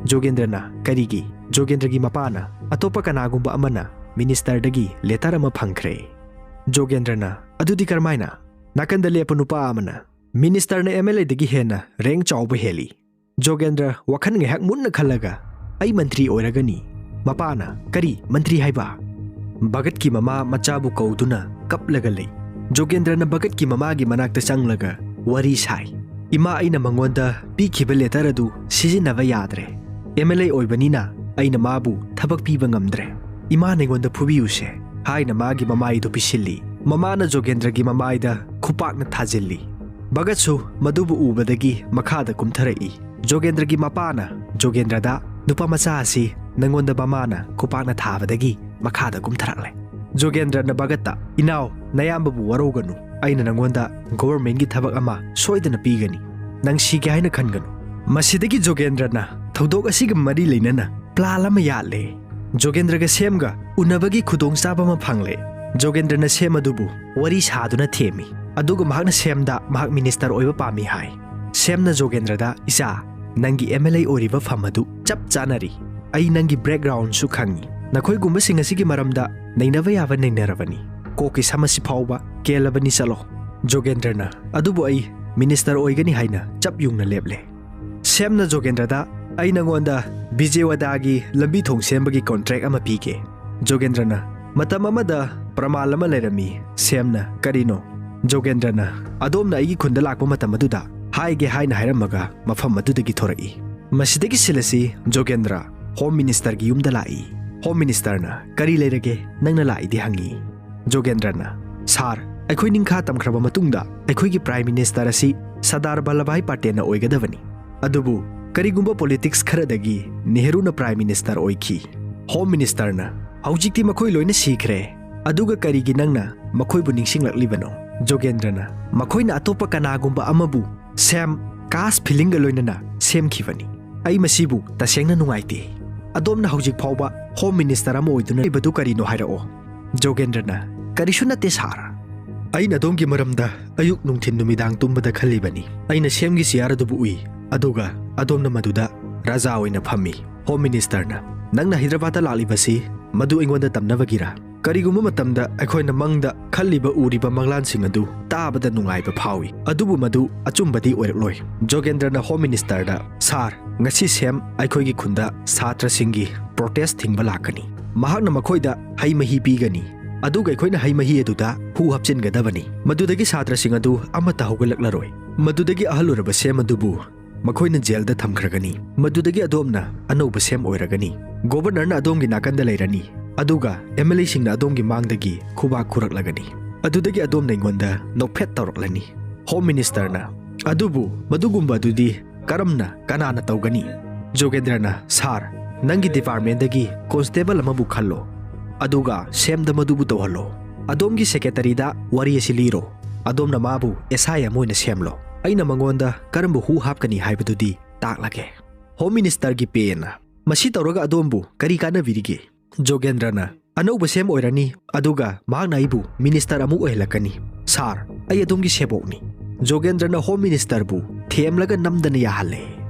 ꯖꯣꯒꯦꯟꯗ꯭ꯔꯅ, "ꯀꯔꯤꯒꯤ?" ꯖꯣꯒꯦꯟꯗ꯭ꯔꯒꯤ ꯃꯄꯥꯅ, "ꯑꯇꯣꯞꯄ ꯀꯅꯥꯒꯨꯝꯕ ꯑꯃꯅ ꯃꯤꯅꯤꯁꯇꯔꯗꯒꯤ ꯂꯦꯇꯔ ꯑꯃ ꯐꯪꯈ꯭ꯔꯦ꯫" ꯖꯣꯒꯦꯟꯗ꯭ꯔꯅ, "ꯑꯗꯨꯗꯤ ꯀꯔꯝꯍꯥꯏꯅ?" ꯅꯥꯀꯟꯗ ꯂꯦꯞꯄ ꯅꯨꯄꯥ ꯑꯃꯅ, "ꯃꯤꯅꯤꯁꯇꯔꯅ ꯑꯦꯝ ꯑꯦꯜ ꯑꯦꯗꯒꯤ ꯍꯦꯟꯅ ꯔꯦꯡꯛ ꯆꯥꯎꯕ ꯍꯦꯜꯂꯤ꯫" ꯖꯣꯒꯦꯟꯗ꯭ꯔ ꯋꯥꯈꯜ ꯉꯥꯏꯍꯥꯛ ꯃꯨꯟꯅ ꯈꯜꯂꯒ, "ꯑꯩ ꯃꯟꯇ꯭ꯔꯤ ꯑꯣꯏꯔꯒꯅꯤ꯫" ꯃꯄꯥꯅ, "ꯀꯔꯤ ꯃꯟꯇ꯭ꯔꯤ ꯍꯥꯏꯕ?" ꯚꯒꯠꯀꯤ ꯃꯃꯥ ꯃꯆꯥꯕꯨ ꯀꯧꯗꯨꯅ ꯀꯞꯂꯒ ꯂꯩ꯫ ꯖꯣꯒꯦꯟꯗ꯭ꯔꯅ ꯚꯒꯠꯀꯤ ꯃꯃꯥꯒꯤ ꯃꯅꯥꯛꯇ ꯆꯪꯂꯒ ꯋꯥꯔꯤ ꯁꯥꯏ꯫ "ꯏꯃꯥ, ꯑꯩꯅ ꯃꯉꯣꯟꯗ ꯄꯤꯈꯤꯕ ꯂꯦꯇꯔ ꯑꯗꯨ ꯁꯤꯖꯤꯟꯅꯕ ꯌꯥꯗ꯭ꯔꯦ꯫ ꯑꯦꯝ ꯑꯦꯜ ꯑꯦ ꯑꯣꯏꯕꯅꯤꯅ ꯑꯩꯅ ꯃꯥꯕꯨ ꯊꯕꯛ ꯄꯤꯕ ꯉꯝꯗ꯭ꯔꯦ꯫ ꯏꯃꯥꯅ ꯑꯩꯉꯣꯟꯗ ꯐꯨꯕꯤꯌꯨꯁꯦ" ꯍꯥꯏꯅ ꯃꯥꯒꯤ ꯃꯃꯥꯏꯗꯨ ꯄꯤꯁꯤꯜꯂꯤ꯫ ꯃꯃꯥꯅ ꯖꯣꯒꯦꯟꯗ꯭ꯔꯒꯤ ꯃꯃꯥꯏꯗ ꯈꯨꯄꯥꯛꯅ ꯊꯥꯖꯤꯜꯂꯤ꯫ ꯚꯒꯠꯁꯨ ꯃꯗꯨꯕꯨ ꯎꯕꯗꯒꯤ ꯃꯈꯥꯗ ꯀꯨꯝꯊꯔꯛꯏ꯫ ꯖꯣꯒꯦꯟꯗ꯭ꯔꯒꯤ ꯃꯄꯥꯅ ꯖꯣꯒꯦꯟꯗ꯭ꯔꯗ, "ꯅꯨꯄꯥ ꯃꯆꯥ ꯑꯁꯤ ꯅꯪꯉꯣꯟꯗ ꯃꯃꯥꯅ ꯈꯨꯄꯥꯛꯅ ꯊꯥꯕꯗꯒꯤ ꯃꯈꯥꯗ ꯀꯨꯝꯊꯔꯛꯂꯦ꯫" ꯖꯣꯒꯦꯟꯗ꯭ꯔꯅ ꯚꯒꯠꯇ, "ꯏꯅꯥꯎ, ꯅꯌꯥꯝꯕꯕꯨ ꯋꯥꯔꯧꯒꯅꯨ꯫ ꯑꯩꯅ ꯅꯪꯉꯣꯟꯗ ꯒꯣꯚꯔꯟꯃꯦꯟꯠꯀꯤ ꯊꯕꯛ ꯑꯃ ꯁꯣꯏꯗꯅ ꯄꯤꯒꯅꯤ꯫ ꯅꯪ ꯁꯤꯒꯦ ꯍꯥꯏꯅ ꯈꯟꯒꯅꯨ꯫" ꯃꯁꯤꯗꯒꯤ ꯖꯣꯒꯦꯟꯗ꯭ꯔꯅ ꯊꯧꯗꯣꯛ ꯑꯁꯤꯒ ꯃꯔꯤ ꯂꯩꯅꯅ ꯄ꯭ꯂꯥꯟ ꯑꯃ ꯌꯥꯠꯂꯦ꯫ ꯖꯣꯒꯦꯟꯗ꯭ꯔꯒ ꯁꯦꯝꯒ ꯎꯅꯕꯒꯤ ꯈꯨꯗꯣꯡꯆꯥꯕ ꯑꯃ ꯐꯪꯂꯦ꯫ ꯖꯣꯒꯦꯟꯗ꯭ꯔꯅ ꯁꯦꯝ ꯑꯗꯨꯕꯨ ꯋꯥꯔꯤ ꯁꯥꯗꯨꯅ ꯊꯦꯝꯃꯤ꯫ ꯑꯗꯨꯒ ꯃꯍꯥꯛꯅ ꯁꯦꯝꯗ ꯃꯍꯥꯛ ꯃꯤꯅꯤꯁꯇꯔ ꯑꯣꯏꯕ ꯄꯥꯝꯃꯤ ꯍꯥꯏ꯫ ꯁꯦꯝꯅ ꯖꯣꯒꯦꯟꯗ꯭ꯔꯗ, "ꯏꯆꯥ, ꯅꯪꯒꯤ ꯑꯦꯝ ꯑꯦꯜ ꯑꯦ ꯑꯣꯏꯔꯤꯕ ꯐꯝ ꯑꯗꯨ ꯆꯞ ꯆꯥꯅꯔꯤ꯫ ꯑꯩ ꯅꯪꯒꯤ ꯕꯦꯛꯒ꯭ꯔꯥꯎꯟꯁꯨ ꯈꯪꯉꯤ꯫ ꯅꯈꯣꯏꯒꯨꯝꯕꯁꯤꯡ ꯑꯁꯤꯒꯤ ꯃꯔꯝꯗ ꯅꯩꯅꯕ ꯌꯥꯕ ꯅꯩꯅꯔꯕꯅꯤ꯫ ꯀꯣꯛꯀꯤ ꯁꯝ ꯑꯁꯤ ꯐꯥꯎꯕ ꯀꯦꯜꯂꯕꯅꯤ, ꯆꯠꯂꯣ꯫" ꯖꯣꯒꯦꯟꯗ꯭ꯔꯅ, "ꯑꯗꯨꯕꯨ ꯑꯩ ꯃꯤꯅꯤꯁꯇꯔ ꯑꯣꯏꯒꯅꯤ" ꯍꯥꯏꯅ ꯆꯞ ꯌꯨꯡꯅ ꯂꯦꯞꯂꯦ꯫ ꯁꯦꯝꯅ ꯖꯣꯒꯦꯟꯗ꯭ꯔꯗ, "ꯑꯩ ꯅꯉꯣꯟꯗ ꯕꯤꯖꯦꯋꯥꯗꯥꯒꯤ ꯂꯝꯕꯤ ꯊꯣꯡ ꯁꯦꯝꯕꯒꯤ ꯀꯣꯟꯇ꯭ꯔꯦꯛ ꯑꯃ ꯄꯤꯒꯦ꯫" ꯖꯣꯒꯦꯟꯗ꯭ꯔꯅ, "ꯃꯇꯝ ꯑꯃꯗ ꯄ꯭ꯔꯃꯥꯟ ꯑꯃ ꯂꯩꯔꯝꯃꯤ꯫" ꯁꯦꯝꯅ, "ꯀꯔꯤꯅꯣ?" ꯖꯣꯒꯦꯟꯗ꯭ꯔꯅ, "ꯑꯗꯣꯝꯅ ꯑꯩꯒꯤ ꯈꯨꯟꯗ ꯂꯥꯛꯄ ꯃꯇꯝ ꯑꯗꯨꯗ ꯍꯥꯏꯒꯦ" ꯍꯥꯏꯅ ꯍꯥꯏꯔꯝꯃꯒ ꯃꯐꯝ ꯑꯗꯨꯗꯒꯤ ꯊꯣꯔꯛꯏ꯫ ꯃꯁꯤꯗꯒꯤ ꯁꯤꯜ ꯑꯁꯤ ꯖꯣꯒꯦꯟꯗ꯭ꯔ ꯍꯣꯝ ꯃꯤꯅꯤꯁꯇꯔꯒꯤ ꯌꯨꯝꯗ ꯂꯥꯛꯏ꯫ ꯍꯣꯝ ꯃꯤꯅꯤꯁꯇꯔꯅ, "ꯀꯔꯤ ꯂꯩꯔꯒꯦ? ꯅꯪꯅ ꯂꯥꯛꯏꯗꯤ?" ꯍꯪꯉꯤ꯫ ꯖꯣꯒꯦꯟꯗ꯭ꯔꯅ, "ꯁꯥꯔ, ꯑꯩꯈꯣꯏ ꯅꯤꯡꯈꯥ ꯇꯝꯈ꯭ꯔꯕ ꯃꯇꯨꯡꯗ ꯑꯩꯈꯣꯏꯒꯤ ꯄ꯭ꯔꯥꯏꯝ ꯃꯤꯅꯤꯁꯇꯔ ꯑꯁꯤ ꯁꯔꯗꯥꯔ ꯚꯜꯂꯚꯚꯥꯏ ꯄꯇꯦꯜꯅ ꯑꯣꯏꯒꯗꯕꯅꯤ꯫ ꯑꯗꯨꯕꯨ ꯀꯔꯤꯒꯨꯝꯕ ꯄꯣꯂꯤꯇꯤꯛꯁ ꯈꯔꯗꯒꯤ ꯅꯦꯍꯔꯨꯅ ꯄ꯭ꯔꯥꯏꯝ ꯃꯤꯅꯤꯁꯇꯔ ꯑꯣꯏꯈꯤ꯫" ꯍꯣꯝ ꯃꯤꯅꯤꯁꯇꯔꯅ, "ꯍꯧꯖꯤꯛꯇꯤ ꯃꯈꯣꯏ ꯂꯣꯏꯅ ꯁꯤꯈ꯭ꯔꯦ꯫ ꯑꯗꯨꯒ ꯀꯔꯤꯒꯤ ꯅꯪꯅ ꯃꯈꯣꯏꯕꯨ ꯅꯤꯡꯁꯤꯡꯂꯛꯂꯤꯕꯅꯣ?" ꯖꯣꯒꯦꯟꯗ꯭ꯔꯅ, "ꯃꯈꯣꯏꯅ ꯑꯇꯣꯞꯄ ꯀꯅꯥꯒꯨꯝꯕ ꯑꯃꯕꯨ ꯁꯦꯝ ꯀꯥꯁ ꯐꯤꯂꯤꯡꯒ ꯂꯣꯏꯅꯅ ꯁꯦꯝꯈꯤꯕꯅꯤ꯫ ꯑꯩ ꯃꯁꯤꯕꯨ ꯇꯁꯦꯡꯅ ꯅꯨꯡꯉꯥꯏꯇꯦ꯫ ꯑꯗꯣꯝꯅ ꯍꯧꯖꯤꯛ ꯐꯥꯎꯕ ꯍꯣꯝ ꯃꯤꯅꯤꯁꯇꯔ ꯑꯃ ꯑꯣꯏꯗꯨꯅ ꯂꯩꯕꯗꯨ ꯀꯔꯤꯅꯣ ꯍꯥꯏꯔꯛꯑꯣ꯫" ꯖꯣꯒꯦꯟꯗ꯭ꯔꯅ, "ꯀꯔꯤꯁꯨ ꯅꯠꯇꯦ, ꯁꯥꯔ꯫ ꯑꯩꯅ ꯑꯗꯣꯝꯒꯤ ꯃꯔꯝꯗ ꯑꯌꯨꯛ ꯅꯨꯡꯊꯤꯟ ꯅꯨꯃꯤꯗꯥꯡ ꯇꯨꯝꯕꯗ ꯈꯜꯂꯤꯕꯅꯤ꯫ ꯑꯩꯅ ꯁꯦꯝꯒꯤ ꯆꯤꯌꯥꯔ ꯑꯗꯨꯕꯨ ꯎꯏ, ꯑꯗꯨꯒ ꯑꯗꯣꯝꯅ ꯃꯗꯨꯗ ꯔꯥꯖꯥ ꯑꯣꯏꯅ ꯐꯝꯃꯤ꯫" ꯍꯣꯝ ꯃꯤꯅꯤꯁꯇꯔꯅ, "ꯅꯪꯅ ꯍꯩꯗ꯭ꯔꯕꯥꯗꯇ ꯂꯥꯛꯂꯤꯕꯁꯤ ꯃꯗꯨ ꯑꯩꯉꯣꯟꯗ ꯇꯝꯅꯕꯒꯤꯔꯥ? ꯀꯔꯤꯒꯨꯝꯕ ꯃꯇꯝꯗ ꯑꯩꯈꯣꯏꯅ ꯃꯪꯗ ꯈꯜꯂꯤꯕ ꯎꯔꯤꯕ ꯃꯪꯂꯥꯟꯁꯤꯡ ꯑꯗꯨ ꯇꯥꯕꯗ ꯅꯨꯡꯉꯥꯏꯕ ꯐꯥꯎꯏ, ꯑꯗꯨꯕꯨ ꯃꯗꯨ ꯑꯆꯨꯝꯕꯗꯤ ꯑꯣꯏꯔꯛꯂꯣꯏ꯫" ꯖꯣꯒꯦꯟꯗ꯭ꯔꯅ ꯍꯣꯝ ꯃꯤꯅꯤꯁꯇꯔꯗ, "ꯁꯥꯔ, ꯉꯁꯤ ꯁꯦꯝ ꯑꯩꯈꯣꯏꯒꯤ ꯈꯨꯟꯗ ꯁꯥꯇ꯭ꯔꯁꯤꯡꯒꯤ ꯄ꯭ꯔꯣꯇꯦꯁ ꯊꯤꯡꯕ ꯂꯥꯛꯀꯅꯤ꯫ ꯃꯍꯥꯛꯅ ꯃꯈꯣꯏꯗ ꯍꯩ ꯃꯍꯤ ꯄꯤꯒꯅꯤ, ꯑꯗꯨꯒ ꯑꯩꯈꯣꯏꯅ ꯍꯩ ꯃꯍꯤ ꯑꯗꯨꯗ ꯍꯨ ꯍꯥꯞꯆꯤꯟꯒꯗꯕꯅꯤ꯫ ꯃꯗꯨꯗꯒꯤ ꯁꯥꯇ꯭ꯔꯁꯤꯡ ꯑꯗꯨ ꯑꯃꯠꯇ ꯍꯧꯒꯠꯂꯛꯂꯔꯣꯏ꯫ ꯃꯗꯨꯗꯒꯤ ꯑꯍꯜ ꯑꯣꯏꯔꯕ ꯁꯦꯝ ꯑꯗꯨꯕꯨ ꯃꯈꯣꯏꯅ ꯖꯦꯜꯗ ꯊꯝꯈ꯭ꯔꯒꯅꯤ꯫ ꯃꯗꯨꯗꯒꯤ ꯑꯗꯣꯝꯅ ꯑꯅꯧꯕ ꯁꯦꯝ ꯑꯣꯏꯔꯒꯅꯤ꯫ ꯒꯣꯚꯔꯅꯔꯅ ꯑꯗꯣꯝꯒꯤ ꯅꯥꯀꯟꯗ ꯂꯩꯔꯅꯤ, ꯑꯗꯨꯒ ꯑꯦꯝ ꯑꯦꯜ ꯑꯦꯁꯤꯡꯅ ꯑꯗꯣꯝꯒꯤ ꯃꯥꯡꯗꯒꯤ ꯈꯨꯕꯥꯛ ꯈꯨꯔꯛꯂꯒꯅꯤ꯫ ꯑꯗꯨꯗꯒꯤ ꯑꯗꯣꯝꯅ ꯑꯩꯉꯣꯟꯗ ꯅꯣꯛꯐꯦꯠ ꯇꯧꯔꯛꯂꯅꯤ꯫ ꯍꯣꯝ ꯃꯤꯅꯤꯁꯇꯔꯅ, "ꯑꯗꯨꯕꯨ ꯃꯗꯨꯒꯨꯝꯕ ꯑꯗꯨꯗꯤ ꯀꯔꯝꯅ, ꯀꯅꯥꯅ ꯇꯧꯒꯅꯤ?" ꯖꯣꯒꯦꯟꯗ꯭ꯔꯅ, "ꯁꯥꯔ, ꯅꯪꯒꯤ ꯗꯤꯄꯥꯔꯠꯃꯦꯟꯗꯒꯤ ꯀꯣꯟꯁꯇꯦꯕꯜ ꯑꯃꯕꯨ ꯈꯜꯂꯣ, ꯑꯗꯨꯒ ꯁꯦꯝꯗ ꯃꯗꯨꯕꯨ ꯇꯧꯍꯜꯂꯣ꯫ ꯑꯗꯣꯝꯒꯤ ꯁꯦꯀ꯭ꯔꯦꯇꯔꯤꯗ ꯋꯥꯔꯤ ꯑꯁꯤ ꯂꯤꯔꯣ꯫ ꯑꯗꯣꯝꯅ ꯃꯥꯕꯨ ꯑꯦꯁ ꯑꯥꯏ ꯑꯃ ꯑꯣꯏꯅ ꯁꯦꯝꯂꯣ꯫ ꯑꯩꯅ ꯃꯉꯣꯟꯗ ꯀꯔꯝꯕ ꯍꯨ ꯍꯥꯞꯀꯅꯤ ꯍꯥꯏꯕꯗꯨꯗꯤ ꯇꯥꯛꯂꯒꯦ꯫" ꯍꯣꯝ ꯃꯤꯅꯤꯁꯇꯔꯒꯤ ꯄꯦꯅ, "ꯃꯁꯤ ꯇꯧꯔꯒ ꯑꯗꯣꯝꯕꯨ ꯀꯔꯤ ꯀꯥꯟꯅꯕꯤꯔꯤꯒꯦ?" ꯖꯣꯒꯦꯟꯗ꯭ꯔꯅ, "ꯑꯅꯧꯕ ꯁꯦꯝ ꯑꯣꯏꯔꯅꯤ, ꯑꯗꯨꯒ ꯃꯍꯥꯛꯅ ꯑꯩꯕꯨ ꯃꯤꯅꯤꯁꯇꯔ ꯑꯃꯨꯛ ꯑꯣꯏꯍꯜꯂꯛꯀꯅꯤ꯫ ꯁꯥꯔ, ꯑꯩ ꯑꯗꯣꯝꯒꯤ ꯁꯦꯕꯣꯛꯅꯤ꯫" ꯖꯣꯒꯦꯟꯗ꯭ꯔꯅ ꯍꯣꯝ ꯃꯤꯅꯤꯁꯇꯔꯕꯨ ꯊꯦꯝꯂꯒ ꯅꯝꯗꯅ ꯌꯥꯍꯜꯂꯦ꯫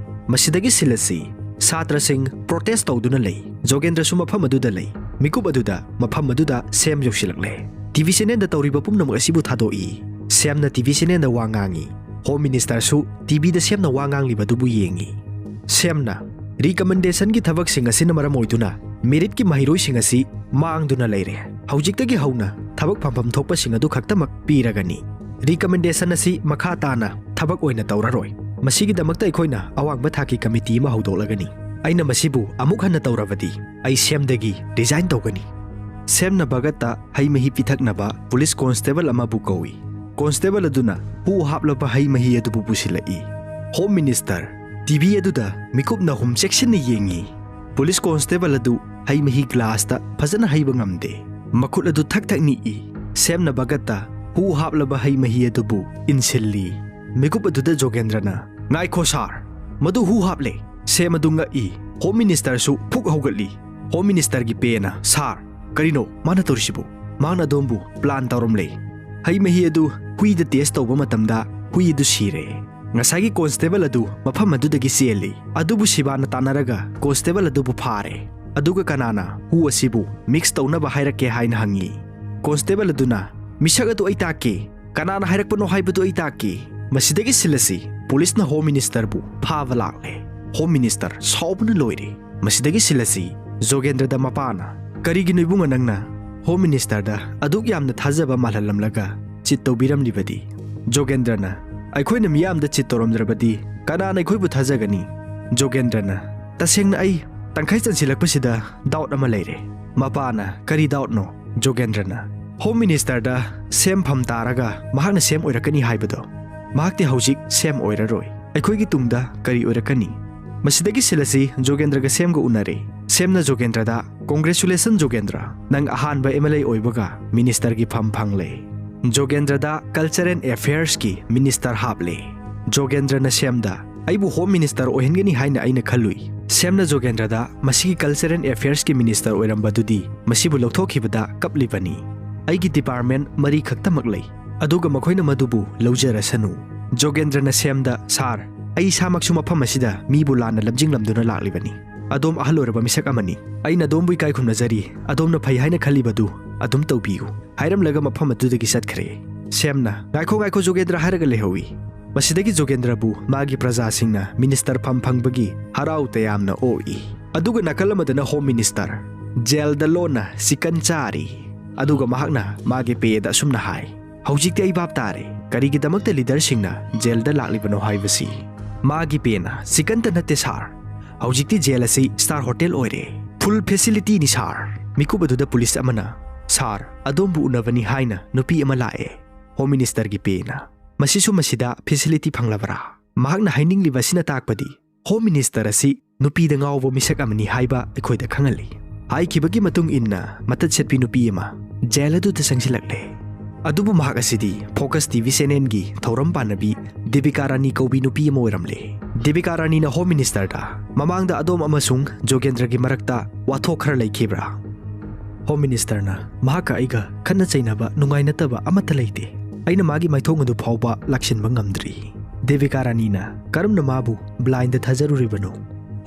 ꯃꯁꯤꯗꯒꯤ ꯁꯤꯜ ꯑꯁꯤ ꯁꯥꯇ꯭ꯔꯁꯤꯡ ꯄ꯭ꯔꯣꯇꯦꯁ ꯇꯧꯗꯨꯅ ꯂꯩ꯫ ꯖꯣꯒꯦꯟꯗ꯭ꯔꯁꯨ ꯃꯐꯝ ꯑꯗꯨꯗ ꯂꯩ꯫ ꯃꯤꯀꯨꯞ ꯑꯗꯨꯗ ꯃꯐꯝ ꯑꯗꯨꯗ ꯁꯦꯝ ꯌꯧꯁꯤꯜꯂꯛꯂꯦ꯫ ꯇꯤ ꯚꯤ ꯆꯦꯅꯦꯜꯗ ꯇꯧꯔꯤꯕ ꯄꯨꯝꯅꯃꯛ ꯑꯁꯤꯕꯨ ꯊꯥꯗꯣꯛꯏ꯫ ꯁꯦꯝꯅ ꯇꯤ ꯚꯤ ꯆꯦꯅꯦꯜꯗ ꯋꯥ ꯉꯥꯡꯉꯤ꯫ ꯍꯣꯝ ꯃꯤꯅꯤꯁꯇꯔꯁꯨ ꯇꯤ ꯚꯤꯗ ꯁꯦꯝꯅ ꯋꯥ ꯉꯥꯡꯂꯤꯕꯗꯨꯕꯨ ꯌꯦꯡꯉꯤ꯫ ꯁꯦꯝꯅ, "ꯔꯤꯀꯃꯦꯟꯗꯦꯁꯟꯒꯤ ꯊꯕꯛꯁꯤꯡ ꯑꯁꯤꯅ ꯃꯔꯝ ꯑꯣꯏꯗꯨꯅ ꯃꯦꯔꯤꯠꯀꯤ ꯃꯍꯩꯔꯣꯏꯁꯤꯡ ꯑꯁꯤ ꯃꯥꯡꯗꯨꯅ ꯂꯩꯔꯦ꯫ ꯍꯧꯖꯤꯛꯇꯒꯤ ꯍꯧꯅ ꯊꯕꯛ ꯐꯪꯐꯝ ꯊꯣꯛꯄꯁꯤꯡ ꯑꯗꯨ ꯈꯛꯇꯃꯛ ꯄꯤꯔꯒꯅꯤ꯫ ꯔꯤꯀꯃꯦꯟꯗꯦꯁꯟ ꯑꯁꯤ ꯃꯈꯥ ꯇꯥꯅ ꯊꯕꯛ ꯑꯣꯏꯅ ꯇꯧꯔꯔꯣꯏ꯫ ꯃꯁꯤꯒꯤꯗꯃꯛꯇ ꯑꯩꯈꯣꯏꯅ ꯑꯋꯥꯡꯕ ꯊꯥꯛꯀꯤ ꯀꯃꯤꯇꯤ ꯑꯃ ꯍꯧꯗꯣꯛꯂꯒꯅꯤ꯫ ꯑꯩꯅ ꯃꯁꯤꯕꯨ ꯑꯃꯨꯛ ꯍꯟꯅ ꯇꯧꯔꯕꯗꯤ ꯑꯩ ꯁꯦꯝꯗꯒꯤ ꯔꯤꯖꯥꯏꯟ ꯇꯧꯒꯅꯤ꯫" ꯁꯦꯝꯅ ꯚꯒꯠꯇ ꯍꯩ ꯃꯍꯤ ꯄꯤꯊꯛꯅꯕ ꯄꯨꯂꯤꯁ ꯀꯣꯟꯁꯇꯦꯕꯜ ꯑꯃꯕꯨ ꯀꯧꯏ꯫ ꯀꯣꯟꯁꯇꯦꯕꯜ ꯑꯗꯨꯅ ꯍꯨ ꯍꯥꯞꯂꯕ ꯍꯩ ꯃꯍꯤ ꯑꯗꯨꯕꯨ ꯄꯨꯁꯤꯜꯂꯛꯏ꯫ ꯍꯣꯝ ꯃꯤꯅꯤꯁꯇꯔ ꯇꯤ ꯚꯤ ꯑꯗꯨꯗ ꯃꯤꯀꯨꯞ ꯅꯥꯍꯨꯝ ꯆꯦꯛꯁꯤꯟꯅ ꯌꯦꯡꯉꯤ꯫ ꯄꯨꯂꯤꯁ ꯀꯣꯟꯁꯇꯦꯕꯜ ꯑꯗꯨ ꯍꯩ ꯃꯍꯤ ꯒ꯭ꯂꯥꯁꯇ ꯐꯖꯅ ꯍꯩꯕ ꯉꯝꯗꯦ꯫ ꯃꯈꯨꯠ ꯑꯗꯨ ꯊꯛ ꯊꯛ ꯅꯤꯛꯏ꯫ ꯁꯦꯝꯅ ꯚꯒꯠꯇ ꯍꯨ ꯍꯥꯞꯂꯕ ꯍꯩ ꯃꯍꯤ ꯑꯗꯨꯕꯨ ꯏꯟꯁꯤꯜꯂꯤ꯫ ꯃꯤꯀꯨꯞ ꯑꯗꯨꯗ ꯖꯣꯒꯦꯟꯗ꯭ꯔꯅ, "ꯉꯥꯏꯈꯣ ꯁꯥꯔ, ꯃꯗꯨ ꯍꯨ ꯍꯥꯞꯂꯦ!" ꯁꯦꯝ ꯑꯗꯨ ꯉꯛꯏ꯫ ꯍꯣꯝ ꯃꯤꯅꯤꯁꯇꯔꯁꯨ ꯐꯨꯛ ꯍꯧꯒꯠꯂꯤ꯫ ꯍꯣꯝ ꯃꯤꯅꯤꯁꯇꯔꯒꯤ ꯄꯦꯅ, "ꯁꯥꯔ, ꯀꯔꯤꯅꯣ ꯃꯥꯅ ꯇꯧꯔꯤꯁꯤꯕꯨ? ꯃꯍꯥꯛꯅ ꯑꯗꯣꯝꯕꯨ ꯄ꯭ꯂꯥꯟ ꯇꯧꯔꯝꯂꯦ꯫ ꯍꯩ ꯃꯍꯤ ꯑꯗꯨ ꯍꯨꯏꯗ ꯇꯦꯁ ꯇꯧꯕ ꯃꯇꯝꯗ ꯍꯨꯏ ꯑꯗꯨ ꯁꯤꯔꯦ꯫ ꯉꯁꯥꯏꯒꯤ ꯀꯣꯟꯁꯇꯦꯕꯜ ꯑꯗꯨ ꯃꯐꯝ ꯑꯗꯨꯗꯒꯤ ꯆꯦꯜꯂꯤ꯫ ꯑꯗꯨꯕꯨ ꯁꯤꯕꯥꯅ ꯇꯥꯟꯅꯔꯒ ꯀꯣꯟꯁꯇꯦꯕꯜ ꯑꯗꯨꯕꯨ ꯐꯥꯔꯦ꯫ ꯑꯗꯨꯒ ꯀꯅꯥꯅ ꯍꯨ ꯑꯁꯤꯕꯨ ꯃꯤꯛꯁ ꯇꯧꯅꯕ ꯍꯥꯏꯔꯛꯀꯦ?" ꯍꯥꯏꯅ ꯍꯪꯉꯤ꯫ ꯀꯣꯟꯁꯇꯦꯕꯜ ꯑꯗꯨꯅ, "ꯃꯤꯁꯛ ꯑꯗꯨ ꯑꯩ ꯇꯥꯛꯀꯦ꯫ ꯀꯅꯥꯅ ꯍꯥꯏꯔꯛꯄꯅꯣ ꯍꯥꯏꯕꯗꯨ ꯑꯩ ꯇꯥꯛꯀꯦ꯫" ꯃꯁꯤꯗꯒꯤ ꯁꯤꯜ ꯑꯁꯤ ꯄꯨꯂꯤꯁꯅ ꯍꯣꯝ ꯃꯤꯅꯤꯁꯇꯔꯕꯨ ꯐꯥꯕ ꯂꯥꯛꯂꯦ꯫ ꯍꯣꯝ ꯃꯤꯅꯤꯁꯇꯔ ꯁꯥꯎꯕꯅ ꯂꯣꯏꯔꯦ꯫ ꯃꯁꯤꯗꯒꯤ ꯁꯤꯜ ꯑꯁꯤ ꯖꯣꯒꯦꯟꯗ꯭ꯔꯗ ꯃꯄꯥꯅ, "ꯀꯔꯤꯒꯤꯅꯣ ꯏꯕꯨꯡꯉꯣ ꯅꯪꯅ ꯍꯣꯝ ꯃꯤꯅꯤꯁꯇꯔꯗ ꯑꯗꯨꯛ ꯌꯥꯝꯅ ꯊꯥꯖꯕ ꯃꯥꯜꯍꯜꯂꯝꯂꯒ ꯆꯤꯠ ꯇꯧꯕꯤꯔꯝꯂꯤꯕꯗꯤ?" ꯖꯣꯒꯦꯟꯗ꯭ꯔꯅ, "ꯑꯩꯈꯣꯏꯅ ꯃꯤꯌꯥꯝꯗ ꯆꯤꯠ ꯇꯧꯔꯝꯗ꯭ꯔꯕꯗꯤ ꯀꯅꯥꯅ ꯑꯩꯈꯣꯏꯕꯨ ꯊꯥꯖꯒꯅꯤ?" ꯖꯣꯒꯦꯟꯗ꯭ꯔꯅ, "ꯇꯁꯦꯡꯅ ꯑꯩ ꯇꯪꯈꯥꯏ ꯆꯟꯁꯤꯜꯂꯛꯄꯁꯤꯗ ꯗꯥꯎꯠ ꯑꯃ ꯂꯩꯔꯦ꯫" ꯃꯄꯥꯅ, "ꯀꯔꯤ ꯗꯥꯎꯠꯅꯣ?" ꯖꯣꯒꯦꯟꯗ꯭ꯔꯅ, ꯍꯣꯝ ꯃꯤꯅꯤꯁꯇꯔꯗ ꯁꯦꯝ ꯐꯝ ꯇꯥꯔꯒ ꯃꯍꯥꯛꯅ ꯁꯦꯝ ꯑꯣꯏꯔꯛꯀꯅꯤ ꯍꯥꯏꯕꯗꯣ, ꯃꯍꯥꯛꯇꯤ ꯍꯧꯖꯤꯛ ꯁꯦꯝ ꯑꯣꯏꯔꯔꯣꯏ꯫ ꯑꯩꯈꯣꯏꯒꯤ ꯇꯨꯡꯗ ꯀꯔꯤ ꯑꯣꯏꯔꯛꯀꯅꯤ? ꯃꯁꯤꯗꯒꯤ ꯁꯤꯜ ꯑꯁꯤ ꯖꯣꯒꯦꯟꯗ꯭ꯔꯒ ꯁꯦꯝꯒ ꯎꯅꯔꯦ꯫ ꯁꯦꯝꯅ ꯖꯣꯒꯦꯟꯗ꯭ꯔꯗ, "Congratulations ꯖꯣꯒꯦꯟꯗ꯭ꯔ, ꯅꯪ ꯑꯍꯥꯟꯕ ꯑꯦꯝ ꯑꯦꯜ ꯑꯦ ꯑꯣꯏꯕꯒ ꯃꯤꯅꯤꯁꯇꯔꯒꯤ ꯐꯝ ꯐꯪꯂꯦ꯫" ꯖꯣꯒꯦꯟꯗ꯭ꯔꯗ ꯀꯜꯆꯔ ꯑꯦꯟ ꯑꯦꯐꯤꯌꯔꯁꯀꯤ ꯃꯤꯅꯤꯁꯇꯔ ꯍꯥꯞꯂꯦ꯫ ꯖꯣꯒꯦꯟꯗ꯭ꯔꯅ ꯁꯦꯝꯗ, "ꯑꯩꯕꯨ ꯍꯣꯝ ꯃꯤꯅꯤꯁꯇꯔ ꯑꯣꯏꯍꯟꯒꯅꯤ ꯍꯥꯏꯅ ꯑꯩꯅ ꯈꯜꯂꯨꯏ꯫" ꯁꯦꯝꯅ ꯖꯣꯒꯦꯟꯗ꯭ꯔꯗ, "ꯃꯁꯤꯒꯤ ꯀꯜꯆꯔ ꯑꯦꯟ ꯑꯦꯐꯤꯌꯔꯁꯀꯤ ꯃꯤꯅꯤꯁꯇꯔ ꯑꯣꯏꯔꯝꯕꯗꯨꯗꯤ ꯃꯁꯤꯕꯨ ꯂꯧꯊꯣꯛꯈꯤꯕꯗ ꯀꯞꯂꯤꯕꯅꯤ꯫ ꯑꯩꯒꯤ ꯗꯤꯄꯥꯔꯠꯃꯦꯟ ꯃꯔꯤ ꯈꯛꯇꯃꯛ ꯂꯩ, ꯑꯗꯨꯒ ꯃꯈꯣꯏꯅ ꯃꯗꯨꯕꯨ ꯂꯧꯖꯔꯁꯅꯨ꯫" ꯖꯣꯒꯦꯟꯗ꯭ꯔꯅ ꯁꯦꯝꯗ, "ꯁꯥꯔ, ꯑꯩ ꯏꯁꯥꯃꯛꯁꯨ ꯃꯐꯝ ꯑꯁꯤꯗ ꯃꯤꯕꯨ ꯂꯥꯟꯅ ꯂꯝꯖꯤꯡꯂꯝꯗꯨꯅ ꯂꯥꯛꯂꯤꯕꯅꯤ꯫ ꯑꯗꯣꯝ ꯑꯍꯜ ꯑꯣꯏꯔꯕ ꯃꯤꯁꯛ ꯑꯃꯅꯤ꯫ ꯑꯩꯅ ꯑꯗꯣꯝꯕꯨ ꯏꯀꯥꯏ ꯈꯨꯝꯅꯖꯔꯤ꯫ ꯑꯗꯣꯝꯅ ꯐꯩ ꯍꯥꯏꯅ ꯈꯜꯂꯤꯕꯗꯨ ꯑꯗꯨꯝ ꯇꯧꯕꯤꯌꯨ," ꯍꯥꯏꯔꯝꯂꯒ ꯃꯐꯝ ꯑꯗꯨꯗꯒꯤ ꯆꯠꯈ꯭ꯔꯦ꯫ ꯁꯦꯝꯅ, "ꯉꯥꯏꯈꯣ, ꯉꯥꯏꯈꯣ ꯖꯣꯒꯦꯟꯗ꯭ꯔ" ꯍꯥꯏꯔꯒ ꯂꯩꯍꯧꯏ꯫ ꯃꯁꯤꯗꯒꯤ ꯖꯣꯒꯦꯟꯗ꯭ꯔꯕꯨ ꯃꯥꯒꯤ ꯄ꯭ꯔꯖꯥꯁꯤꯡꯅ ꯃꯤꯅꯤꯁꯇꯔ ꯐꯝ ꯐꯪꯕꯒꯤ ꯍꯔꯥꯎ ꯇꯌꯥꯝꯅ ꯑꯣꯛꯏ꯫ ꯑꯗꯨꯒ ꯅꯥꯀꯜ ꯑꯃꯗꯅ ꯍꯣꯝ ꯃꯤꯅꯤꯁꯇꯔ ꯖꯦꯜꯗ ꯂꯣꯟꯅ ꯆꯤꯀꯟ ꯆꯥꯔꯤ꯫ ꯑꯗꯨꯒ ꯃꯍꯥꯛꯅ ꯃꯥꯒꯤ ꯄꯦꯗ ꯑꯁꯨꯝꯅ ꯍꯥꯏ, "ꯍꯧꯖꯤꯛꯇꯤ ꯑꯩ ꯚꯥꯞ ꯇꯥꯔꯦ, ꯀꯔꯤꯒꯤꯗꯃꯛꯇ ꯂꯤꯗꯔꯁꯤꯡꯅ ꯖꯦꯜꯗ ꯂꯥꯛꯂꯤꯕꯅꯣ ꯍꯥꯏꯕꯁꯤ꯫" ꯃꯥꯒꯤ ꯄꯦꯅ, "ꯆꯤꯀꯟꯇ ꯅꯠꯇꯦ ꯁꯥꯔ, ꯍꯧꯖꯤꯛꯇꯤ ꯖꯦꯜ ꯑꯁꯤ ꯁ꯭ꯇꯥꯔ ꯍꯣꯇꯦꯜ ꯑꯣꯏꯔꯦ, ꯐꯨꯜ ꯐꯦꯁꯤꯂꯤꯇꯤꯅꯤ ꯁꯥꯔ꯫" ꯃꯤꯀꯨꯞ ꯑꯗꯨꯗ ꯄꯨꯂꯤꯁ ꯑꯃꯅ, "ꯁꯥꯔ, ꯑꯗꯣꯝꯕꯨ ꯎꯅꯕꯅꯤ" ꯍꯥꯏꯅ ꯅꯨꯄꯤ ꯑꯃ ꯂꯥꯛꯑꯦ꯫ ꯍꯣꯝ ꯃꯤꯅꯤꯁꯇꯔꯒꯤ ꯄꯦꯅ, "ꯃꯁꯤꯁꯨ ꯃꯁꯤꯗ ꯐꯦꯁꯤꯂꯤꯇꯤ ꯐꯪꯂꯕ꯭ꯔꯥ?" ꯃꯍꯥꯛꯅ ꯍꯥꯏꯅꯤꯡꯂꯤꯕ ꯑꯁꯤꯅ ꯇꯥꯛꯄꯗꯤ ꯍꯣꯝ ꯃꯤꯅꯤꯁꯇꯔ ꯑꯁꯤ ꯅꯨꯄꯤꯗ ꯉꯥꯎꯕ ꯃꯤꯁꯛ ꯑꯃꯅꯤ ꯍꯥꯏꯕ ꯑꯩꯈꯣꯏꯗ ꯈꯪꯍꯜꯂꯤ꯫ ꯍꯥꯏꯈꯤꯕꯒꯤ ꯃꯇꯨꯡ ꯏꯟꯅ ꯃꯇꯠ ꯁꯦꯠꯄꯤ ꯅꯨꯄꯤ ꯑꯃ ꯖꯦꯜ ꯑꯗꯨꯗ ꯆꯪꯁꯤꯜꯂꯛꯂꯦ꯫ ꯑꯗꯨꯕꯨ ꯃꯍꯥꯛ ꯑꯁꯤꯗꯤ ꯐꯣꯀꯁ ꯇꯤ ꯚꯤ ꯆꯦꯅꯦꯜꯒꯤ ꯊꯧꯔꯝ ꯄꯥꯟꯅꯕꯤ ꯗꯦꯕꯤꯀꯥ ꯔꯥꯅꯤ ꯀꯧꯕꯤ ꯅꯨꯄꯤ ꯑꯃ ꯑꯣꯏꯔꯝꯂꯦ꯫ ꯗꯦꯕꯤꯀꯥ ꯔꯥꯅꯤꯅ ꯍꯣꯝ ꯃꯤꯅꯤꯁꯇꯔꯗ, "ꯃꯃꯥꯡꯗ ꯑꯗꯣꯝ ꯑꯃꯁꯨꯡ ꯖꯣꯒꯦꯟꯗ꯭ꯔꯒꯤ ꯃꯔꯛꯇ ꯋꯥꯊꯣꯛ ꯈꯔ ꯂꯩꯈꯤꯕ꯭ꯔꯥ?" ꯍꯣꯝ ꯃꯤꯅꯤꯁꯇꯔꯅ, "ꯃꯍꯥꯛꯀ ꯑꯩꯒ ꯈꯠꯅ ꯆꯩꯅꯕ, ꯅꯨꯡꯉꯥꯏꯅꯗꯕ ꯑꯃꯠꯇ ꯂꯩꯇꯦ꯫ ꯑꯩꯅ ꯃꯥꯒꯤ ꯃꯥꯏꯊꯣꯡ ꯑꯗꯨ ꯐꯥꯎꯕ ꯂꯥꯛꯁꯤꯟꯕ ꯉꯝꯗ꯭ꯔꯤ꯫" ꯗꯦꯕꯤꯀꯥ ꯔꯥꯅꯤꯅ, "ꯀꯔꯝꯅ ꯃꯥꯕꯨ ꯕ꯭ꯂꯥꯏꯟꯗ ꯊꯥꯖꯔꯨꯔꯤꯕꯅꯣ?"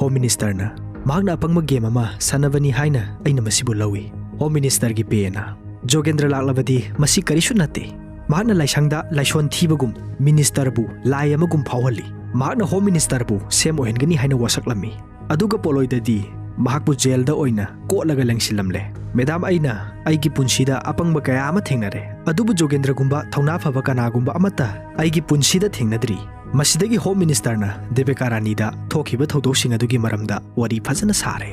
ꯍꯣꯝ ꯃꯤꯅꯤꯁꯇꯔꯅ, "ꯃꯍꯥꯛꯅ ꯑꯄꯪꯕ ꯒꯦꯝ ꯑꯃ ꯁꯥꯟꯅꯕꯅꯤ ꯍꯥꯏꯅ ꯑꯩꯅ ꯃꯁꯤꯕꯨ ꯂꯧꯏ꯫" ꯍꯣꯝ ꯃꯤꯅꯤꯁꯇꯔꯒꯤ ꯄꯦꯅ, "ꯖꯣꯒꯦꯟꯗ꯭ꯔ ꯂꯥꯛꯂꯕꯗꯤ ꯃꯁꯤ ꯀꯔꯤꯁꯨ ꯅꯠꯇꯦ꯫ ꯃꯍꯥꯛꯅ ꯂꯥꯏꯁꯪꯗ ꯂꯥꯏꯁꯣꯟ ꯊꯤꯕꯒꯨꯝ ꯃꯤꯅꯤꯁꯇꯔꯕꯨ ꯂꯥꯏ ꯑꯃꯒꯨꯝ ꯐꯥꯎꯍꯜꯂꯤ꯫ ꯃꯍꯥꯛꯅ ꯍꯣꯝ ꯃꯤꯅꯤꯁꯇꯔꯕꯨ ꯁꯦꯝ ꯑꯣꯏꯍꯟꯒꯅꯤ ꯍꯥꯏꯅ ꯋꯥꯁꯛꯂꯝꯃꯤ꯫ ꯑꯗꯨꯒ ꯄꯣꯠꯂꯣꯏꯗꯗꯤ ꯃꯍꯥꯛꯄꯨ ꯖꯦꯜꯗ ꯑꯣꯏꯅ ꯀꯣꯠꯂꯒ ꯂꯦꯡꯁꯤꯜꯂꯝꯂꯦ꯫ ꯃꯦꯗꯥꯝ, ꯑꯩꯅ ꯑꯩꯒꯤ ꯄꯨꯟꯁꯤꯗ ꯑꯄꯪꯕ ꯀꯌꯥ ꯑꯃ ꯊꯦꯡꯅꯔꯦ, ꯑꯗꯨꯕꯨ ꯖꯣꯒꯦꯟꯗ꯭ꯔꯒꯨꯝꯕ ꯊꯧꯅꯥ ꯐꯕ ꯀꯅꯥꯒꯨꯝꯕ ꯑꯃꯠꯇ ꯑꯩꯒꯤ ꯄꯨꯟꯁꯤꯗ ꯊꯦꯡꯅꯗ꯭ꯔꯤ꯫" ꯃꯁꯤꯗꯒꯤ ꯍꯣꯝ ꯃꯤꯅꯤꯁꯇꯔꯅ ꯗꯦꯕꯤꯀꯥ ꯔꯥꯅꯤꯗ ꯊꯣꯛꯈꯤꯕ ꯊꯧꯗꯣꯛꯁꯤꯡ ꯑꯗꯨꯒꯤ ꯃꯔꯝꯗ ꯋꯥꯔꯤ ꯐꯖꯅ ꯁꯥꯔꯦ꯫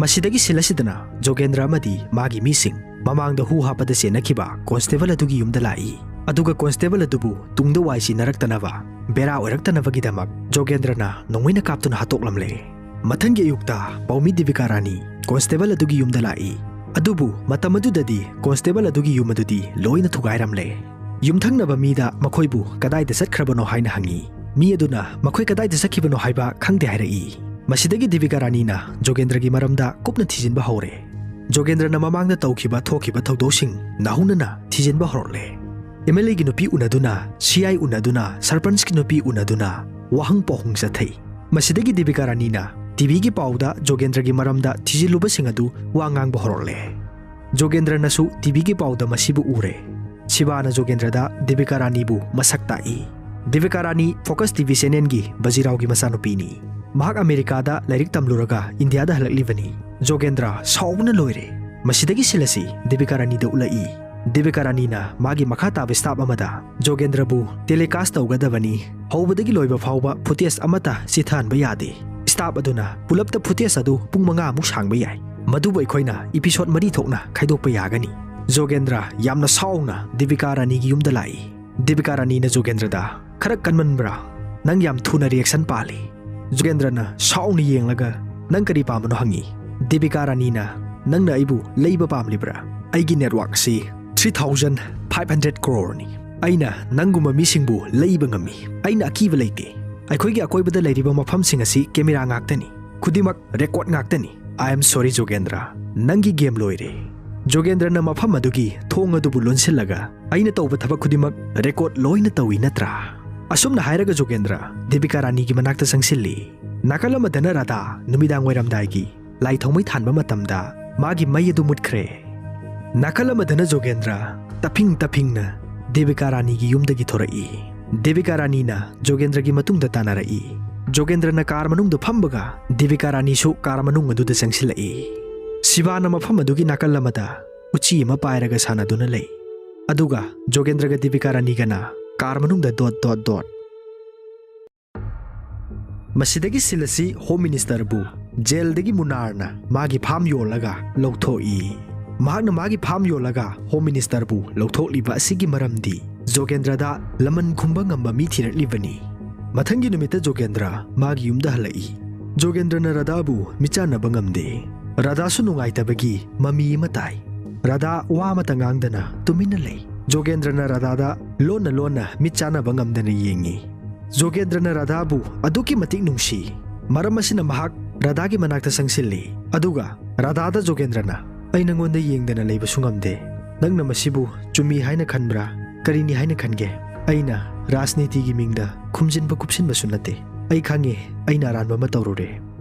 ꯃꯁꯤꯗꯒꯤ ꯁꯤꯜ ꯑꯁꯤꯗꯅ ꯖꯣꯒꯦꯟꯗ꯭ꯔ ꯑꯃꯗꯤ ꯃꯥꯒꯤ ꯃꯤꯁꯤꯡ ꯃꯃꯥꯡꯗ ꯍꯨ ꯍꯥꯞꯄꯗ ꯆꯦꯟꯅꯈꯤꯕ ꯀꯣꯟꯁꯇꯦꯕꯜ ꯑꯗꯨꯒꯤ ꯌꯨꯝꯗ ꯂꯥꯛꯏ꯫ ꯑꯗꯨꯒ ꯀꯣꯟꯁꯇꯦꯕꯜ ꯑꯗꯨꯕꯨ ꯇꯨꯡꯗ ꯋꯥꯏ ꯁꯤꯟꯅꯔꯛꯇꯅꯕ, ꯕꯦꯔꯥ ꯑꯣꯏꯔꯛꯇꯅꯕꯒꯤꯗꯃꯛ ꯖꯣꯒꯦꯟꯗ꯭ꯔꯅ ꯅꯣꯡꯃꯩꯅ ꯀꯥꯞꯇꯨꯅ ꯍꯥꯠꯇꯣꯛꯂꯝꯂꯦ꯫ ꯃꯊꯪꯒꯤ ꯑꯌꯨꯛꯇ ꯄꯥꯎꯃꯤ ꯗꯦꯕꯤꯀꯥ ꯔꯥꯅꯤ ꯀꯣꯟꯁꯇꯦꯕꯜ ꯑꯗꯨꯒꯤ ꯌꯨꯝꯗ ꯂꯥꯛꯏ꯫ ꯑꯗꯨꯕꯨ ꯃꯇꯝ ꯑꯗꯨꯗꯗꯤ ꯀꯣꯟꯁꯇꯦꯕꯜ ꯑꯗꯨꯒꯤ ꯌꯨꯝ ꯑꯗꯨꯗꯤ ꯂꯣꯏꯅ ꯊꯨꯒꯥꯏꯔꯝꯂꯦ꯫ ꯌꯨꯝꯊꯪꯅꯕ ꯃꯤꯗ ꯃꯈꯣꯏꯕꯨ ꯀꯗꯥꯏꯗ ꯆꯠꯈ꯭ꯔꯕꯅꯣ ꯍꯥꯏꯅ ꯍꯪꯉꯤ꯫ ꯃꯤ ꯑꯗꯨꯅ ꯃꯈꯣꯏ ꯀꯗꯥꯏꯗ ꯆꯠꯈꯤꯕꯅꯣ ꯍꯥꯏꯕ ꯈꯪꯗꯦ ꯍꯥꯏꯔꯛꯏ꯫ ꯃꯁꯤꯗꯒꯤ ꯗꯦꯕꯤꯀꯥ ꯔꯥꯅꯤꯅ ꯖꯣꯒꯦꯟꯗ꯭ꯔꯒꯤ ꯃꯔꯝꯗ ꯀꯨꯞꯅ ꯊꯤꯖꯤꯟꯕ ꯍꯧꯔꯦ꯫ ꯖꯣꯒꯦꯟꯗ꯭ꯔꯅ ꯃꯃꯥꯡꯗ ꯇꯧꯈꯤꯕ ꯊꯣꯛꯈꯤꯕ ꯊꯧꯗꯣꯛꯁꯤꯡ ꯅꯧꯍꯧꯅꯅ ꯊꯤꯖꯤꯟꯕ ꯍꯧꯔꯛꯂꯦ꯫ ꯑꯦꯝ ꯑꯦꯜ ꯑꯦꯒꯤ ꯅꯨꯄꯤ ꯎꯅꯗꯨꯅ, ꯁꯤ ꯑꯥꯏ ꯎꯅꯗꯨꯅ, ꯁꯔꯄꯟꯁꯀꯤ ꯅꯨꯄꯤ ꯎꯅꯗꯨꯅ ꯋꯥꯍꯪ ꯄꯥꯎꯍꯪ ꯆꯠꯊꯩ꯫ ꯃꯁꯤꯗꯒꯤ ꯗꯦꯕꯤꯀꯥ ꯔꯥꯅꯤꯅ ꯇꯤꯚꯤꯒꯤ ꯄꯥꯎꯗ ꯖꯣꯒꯦꯟꯗ꯭ꯔꯒꯤ ꯃꯔꯝꯗ ꯊꯤꯖꯤꯜꯂꯨꯕꯁꯤꯡ ꯑꯗꯨ ꯋꯥ ꯉꯥꯡꯕ ꯍꯧꯔꯛꯂꯦ꯫ ꯖꯣꯒꯦꯟꯗ꯭ꯔꯅꯁꯨ ꯇꯤꯚꯤꯒꯤ ꯄꯥꯎꯗ ꯃꯁꯤꯕꯨ ꯎꯔꯦ꯫ ꯁꯤꯕꯥꯅ ꯖꯣꯒꯦꯟꯗ꯭ꯔꯗ ꯗꯦꯕꯤꯀꯥ ꯔꯥꯅꯤꯕꯨ ꯃꯁꯛ ꯇꯥꯛꯏ꯫ ꯗꯦꯕꯤꯀꯥ ꯔꯥꯅꯤ ꯐꯣꯀꯁ ꯇꯤꯚꯤ ꯆꯦꯅꯦꯜꯒꯤ ꯕꯖꯤꯔꯥꯎꯒꯤ ꯃꯆꯥꯅꯨꯄꯤꯅꯤ꯫ ꯃꯍꯥꯛ ꯑꯃꯦꯔꯤꯀꯥꯗ ꯂꯥꯏꯔꯤꯛ ꯇꯝꯂꯨꯔꯒ ꯏꯟꯗꯤꯌꯥꯗ ꯍꯜꯂꯛꯂꯤꯕꯅꯤ꯫ ꯖꯣꯒꯦꯟꯗ꯭ꯔ ꯁꯥꯎꯕꯅ ꯂꯣꯏꯔꯦ꯫ ꯃꯁꯤꯗꯒꯤ ꯁꯤꯜ ꯑꯁꯤ ꯗꯦꯕꯤꯀꯥ ꯔꯥꯅꯤꯗ ꯎꯠꯂꯛꯏ꯫ ꯗꯦꯕꯤꯀꯥ ꯔꯥꯅꯤꯅ ꯃꯥꯒꯤ ꯃꯈꯥ ꯇꯥꯕ ꯁ꯭ꯇꯥꯐ ꯑꯃꯗ ꯖꯣꯒꯦꯟꯗ꯭ꯔꯕꯨ ꯇꯦꯂꯤꯀꯥꯁ ꯇꯧꯒꯗꯕꯅꯤ, ꯍꯧꯕꯗꯒꯤ ꯂꯣꯏꯕ ꯐꯥꯎꯕ ꯐꯨꯇꯦꯖ ꯑꯃꯠꯇ ꯆꯤꯊꯍꯟꯕ ꯌꯥꯗꯦ꯫ ꯁ꯭ꯇꯥꯐ ꯑꯗꯨꯅ ꯄꯨꯂꯞꯇ ꯐꯨꯇꯦꯖ ꯑꯗꯨ ꯄꯨꯡ ꯃꯉꯥꯃꯨꯛ ꯁꯥꯡꯕ ꯌꯥꯏ꯫ ꯃꯗꯨꯕꯨ ꯑꯩꯈꯣꯏꯅ ꯏꯄꯤꯁꯣꯗ ꯃꯔꯤ ꯊꯣꯛꯅ ꯈꯥꯏꯗꯣꯛꯄ ꯌꯥꯒꯅꯤ꯫ ꯖꯣꯒꯦꯟꯗ꯭ꯔ ꯌꯥꯝꯅ ꯁꯥꯎꯅ ꯗꯦꯕꯤꯀꯥ ꯔꯥꯅꯤꯒꯤ ꯌꯨꯝꯗ ꯂꯥꯛꯏ꯫ ꯗꯦꯕꯤꯀꯥ ꯔꯥꯅꯤꯅ ꯖꯣꯒꯦꯟꯗ꯭ꯔꯗ, "ꯈꯔ ꯀꯟꯃꯟꯕ꯭ꯔꯥ? ꯅꯪ ꯌꯥꯝ ꯊꯨꯅ ꯔꯤꯌꯦꯛꯁꯟ ꯄꯥꯜꯂꯤ꯫" ꯖꯣꯒꯦꯟꯗ꯭ꯔꯅ ꯁꯥꯎꯅ ꯌꯦꯡꯂꯒ, "ꯅꯪ ꯀꯔꯤ ꯄꯥꯝꯕꯅꯣ?" ꯍꯪꯉꯤ꯫ ꯗꯦꯕꯤꯀꯥ ꯔꯥꯅꯤꯅ, "ꯅꯪꯅ ꯑꯩꯕꯨ ꯂꯩꯕ ꯄꯥꯝꯂꯤꯕ꯭ꯔꯥ? ꯑꯩꯒꯤ ꯅꯦꯠꯋꯥꯔꯛꯁꯤ ꯊ꯭ꯔꯤ ꯊꯥꯎꯖꯟ ꯐꯥꯏꯚ ꯍꯟꯗ꯭ꯔꯦꯠ ꯀ꯭ꯔꯣꯔꯅꯤ꯫ ꯑꯩꯅ ꯅꯪꯒꯨꯝꯕ ꯃꯤꯁꯤꯡꯕꯨ ꯂꯩꯕ ꯉꯝꯃꯤ꯫ ꯑꯩꯅ ꯑꯀꯤꯕ ꯂꯩꯇꯦ꯫ ꯑꯩꯈꯣꯏꯒꯤ ꯑꯀꯣꯏꯕꯗ ꯂꯩꯔꯤꯕ ꯃꯐꯝꯁꯤꯡ ꯑꯁꯤ ꯀꯦꯃꯦꯔꯥ ꯉꯥꯛꯇꯅꯤ꯫ ꯈꯨꯗꯤꯡꯃꯛ ꯔꯦꯀꯣꯔꯗ ꯉꯥꯛꯇꯅꯤ꯫ I am sorry, ꯖꯣꯒꯦꯟꯗ꯭ꯔ꯫ ꯅꯪꯒꯤ ꯒꯦꯝ ꯂꯣꯏꯔꯦ꯫" ꯖꯣꯒꯦꯟꯗ꯭ꯔꯅ ꯃꯐꯝ ꯑꯗꯨꯒꯤ ꯊꯣꯡ ꯑꯗꯨꯕꯨ ꯂꯣꯟꯁꯤꯜꯂꯒ, "ꯑꯩꯅ ꯇꯧꯕ ꯊꯕꯛ ꯈꯨꯗꯤꯡꯃꯛ ꯔꯦꯀꯣꯔꯗ ꯂꯣꯏꯅ ꯇꯧꯏ ꯅꯠꯇ꯭ꯔꯥ?" ꯑꯁꯨꯝꯅ ꯍꯥꯏꯔꯒ ꯖꯣꯒꯦꯟꯗ꯭ꯔ ꯗꯦꯕꯤꯀꯥ ꯔꯥꯅꯤꯒꯤ ꯃꯅꯥꯛꯇ ꯆꯪꯁꯤꯜꯂꯤ꯫ ꯅꯥꯀꯜ ꯑꯃꯗꯅ ꯔꯥꯙꯥ ꯅꯨꯃꯤꯗꯥꯡ ꯋꯥꯏꯔꯝꯗꯥꯏꯒꯤ ꯂꯥꯏ ꯊꯥꯎꯃꯩ ꯊꯥꯟꯕ ꯃꯇꯝꯗ ꯃꯥꯒꯤ ꯃꯩ ꯑꯗꯨ ꯃꯨꯠꯈ꯭ꯔꯦ꯫ ꯅꯥꯀꯜ ꯑꯃꯗꯅ ꯖꯣꯒꯦꯟꯗ꯭ꯔ ꯇꯞꯐꯤꯡ ꯇꯞꯐꯤꯡꯅ ꯗꯦꯕꯤꯀꯥ ꯔꯥꯅꯤꯒꯤ ꯌꯨꯝꯗꯒꯤ ꯊꯣꯔꯛꯏ꯫ ꯗꯦꯕꯤꯀꯥ ꯔꯥꯅꯤꯅ ꯖꯣꯒꯦꯟꯗ꯭ꯔꯒꯤ ꯃꯇꯨꯡꯗ ꯇꯥꯟꯅꯔꯛꯏ꯫ ꯖꯣꯒꯦꯟꯗ꯭ꯔꯅ ꯀꯥꯔ ꯃꯅꯨꯡꯗ ꯐꯝꯕꯒ ꯗꯦꯕꯤꯀꯥ ꯔꯥꯅꯤꯁꯨ ꯀꯥꯔ ꯃꯅꯨꯡ ꯑꯗꯨꯗ ꯆꯪꯁꯤꯜꯂꯛꯏ꯫ ꯁꯤꯕꯥꯅ ꯃꯐꯝ ꯑꯗꯨꯒꯤ ꯅꯥꯀꯜ ꯑꯃꯗ ꯎꯆꯤ ꯑꯃ ꯄꯥꯏꯔꯒ ꯁꯥꯟꯅꯗꯨꯅ ꯂꯩ꯫ ꯑꯗꯨꯒ ꯖꯣꯒꯦꯟꯗ꯭ꯔꯒ ꯗꯦꯕꯤꯀꯥ ꯔꯥꯅꯤꯒꯅ ꯀꯥꯔ ꯃꯅꯨꯡꯗ ꯗꯣꯠ ꯗꯣꯠ ꯗꯣꯠ꯫ ꯃꯁꯤꯗꯒꯤ ꯁꯤꯜ ꯑꯁꯤ ꯍꯣꯝ ꯃꯤꯅꯤꯁꯇꯔꯕꯨ ꯖꯦꯜꯗꯒꯤ ꯃꯨꯅꯥꯔꯅ ꯃꯥꯒꯤ ꯐꯥꯝ ꯌꯣꯜꯂꯒ ꯂꯧꯊꯣꯛꯏ꯫ ꯃꯍꯥꯛꯅ ꯃꯥꯒꯤ ꯐꯥꯝ ꯌꯣꯜꯂꯒ ꯍꯣꯝ ꯃꯤꯅꯤꯁꯇꯔꯕꯨ ꯂꯧꯊꯣꯛꯂꯤꯕ ꯑꯁꯤꯒꯤ ꯃꯔꯝꯗꯤ ꯖꯣꯒꯦꯟꯗ꯭ꯔꯗ ꯂꯃꯟ ꯈꯨꯝꯕ ꯉꯝꯕ ꯃꯤ ꯊꯤꯔꯛꯂꯤꯕꯅꯤ꯫ ꯃꯊꯪꯒꯤ ꯅꯨꯃꯤꯠꯇ ꯖꯣꯒꯦꯟꯗ꯭ꯔ ꯃꯥꯒꯤ ꯌꯨꯝꯗ ꯍꯜꯂꯛꯏ꯫ ꯖꯣꯒꯦꯟꯗ꯭ꯔꯅ ꯔꯥꯙꯥꯕꯨ ꯃꯤꯠꯆꯥꯟꯅꯕ ꯉꯝꯗꯦ꯫ ꯔꯥꯙꯥꯁꯨ ꯅꯨꯡꯉꯥꯏꯇꯕꯒꯤ ꯃꯃꯤ ꯑꯃ ꯇꯥꯏ꯫ ꯔꯥꯙꯥ ꯋꯥ ꯑꯃꯇ ꯉꯥꯡꯗꯅ ꯇꯨꯃꯤꯟꯅ ꯂꯩ꯫ ꯖꯣꯒꯦꯟꯗ꯭ꯔꯅ ꯔꯥꯙꯥꯗ ꯂꯣꯟꯅ ꯂꯣꯟꯅ ꯃꯤꯠ ꯆꯥꯟꯅꯕ ꯉꯝꯗꯅ ꯌꯦꯡꯉꯤ꯫ ꯖꯣꯒꯦꯟꯗ꯭ꯔꯅ ꯔꯥꯙꯥꯕꯨ ꯑꯗꯨꯛꯀꯤ ꯃꯇꯤꯛ ꯅꯨꯡꯁꯤ꯫ ꯃꯔꯝ ꯑꯁꯤꯅ ꯃꯍꯥꯛ ꯔꯥꯙꯥꯒꯤ ꯃꯅꯥꯛꯇ ꯆꯪꯁꯤꯜꯂꯤ꯫ ꯑꯗꯨꯒ ꯔꯥꯙꯥꯗ ꯖꯣꯒꯦꯟꯗ꯭ꯔꯅ, "ꯑꯩ ꯅꯉꯣꯟꯗ ꯌꯦꯡꯗꯅ ꯂꯩꯕꯁꯨ ꯉꯝꯗꯦ꯫ ꯅꯪꯅ ꯃꯁꯤꯕꯨ ꯆꯨꯝꯃꯤ ꯍꯥꯏꯅ ꯈꯟꯕ꯭ꯔꯥ? ꯀꯔꯤꯅꯤ ꯍꯥꯏꯅ ꯈꯟꯒꯦ? ꯑꯩꯅ ꯔꯥꯖꯅꯤꯇꯤꯒꯤ ꯃꯤꯡꯗ ꯈꯨꯝꯖꯤꯟꯕ ꯀꯨꯞꯁꯤꯟꯕꯁꯨ ꯅꯠꯇꯦ꯫ ꯑꯩ ꯈꯪꯉꯦ, ꯑꯩꯅ ꯑꯔꯥꯟꯕ ꯑꯃ ꯇꯧꯔꯨꯔꯦ"꯫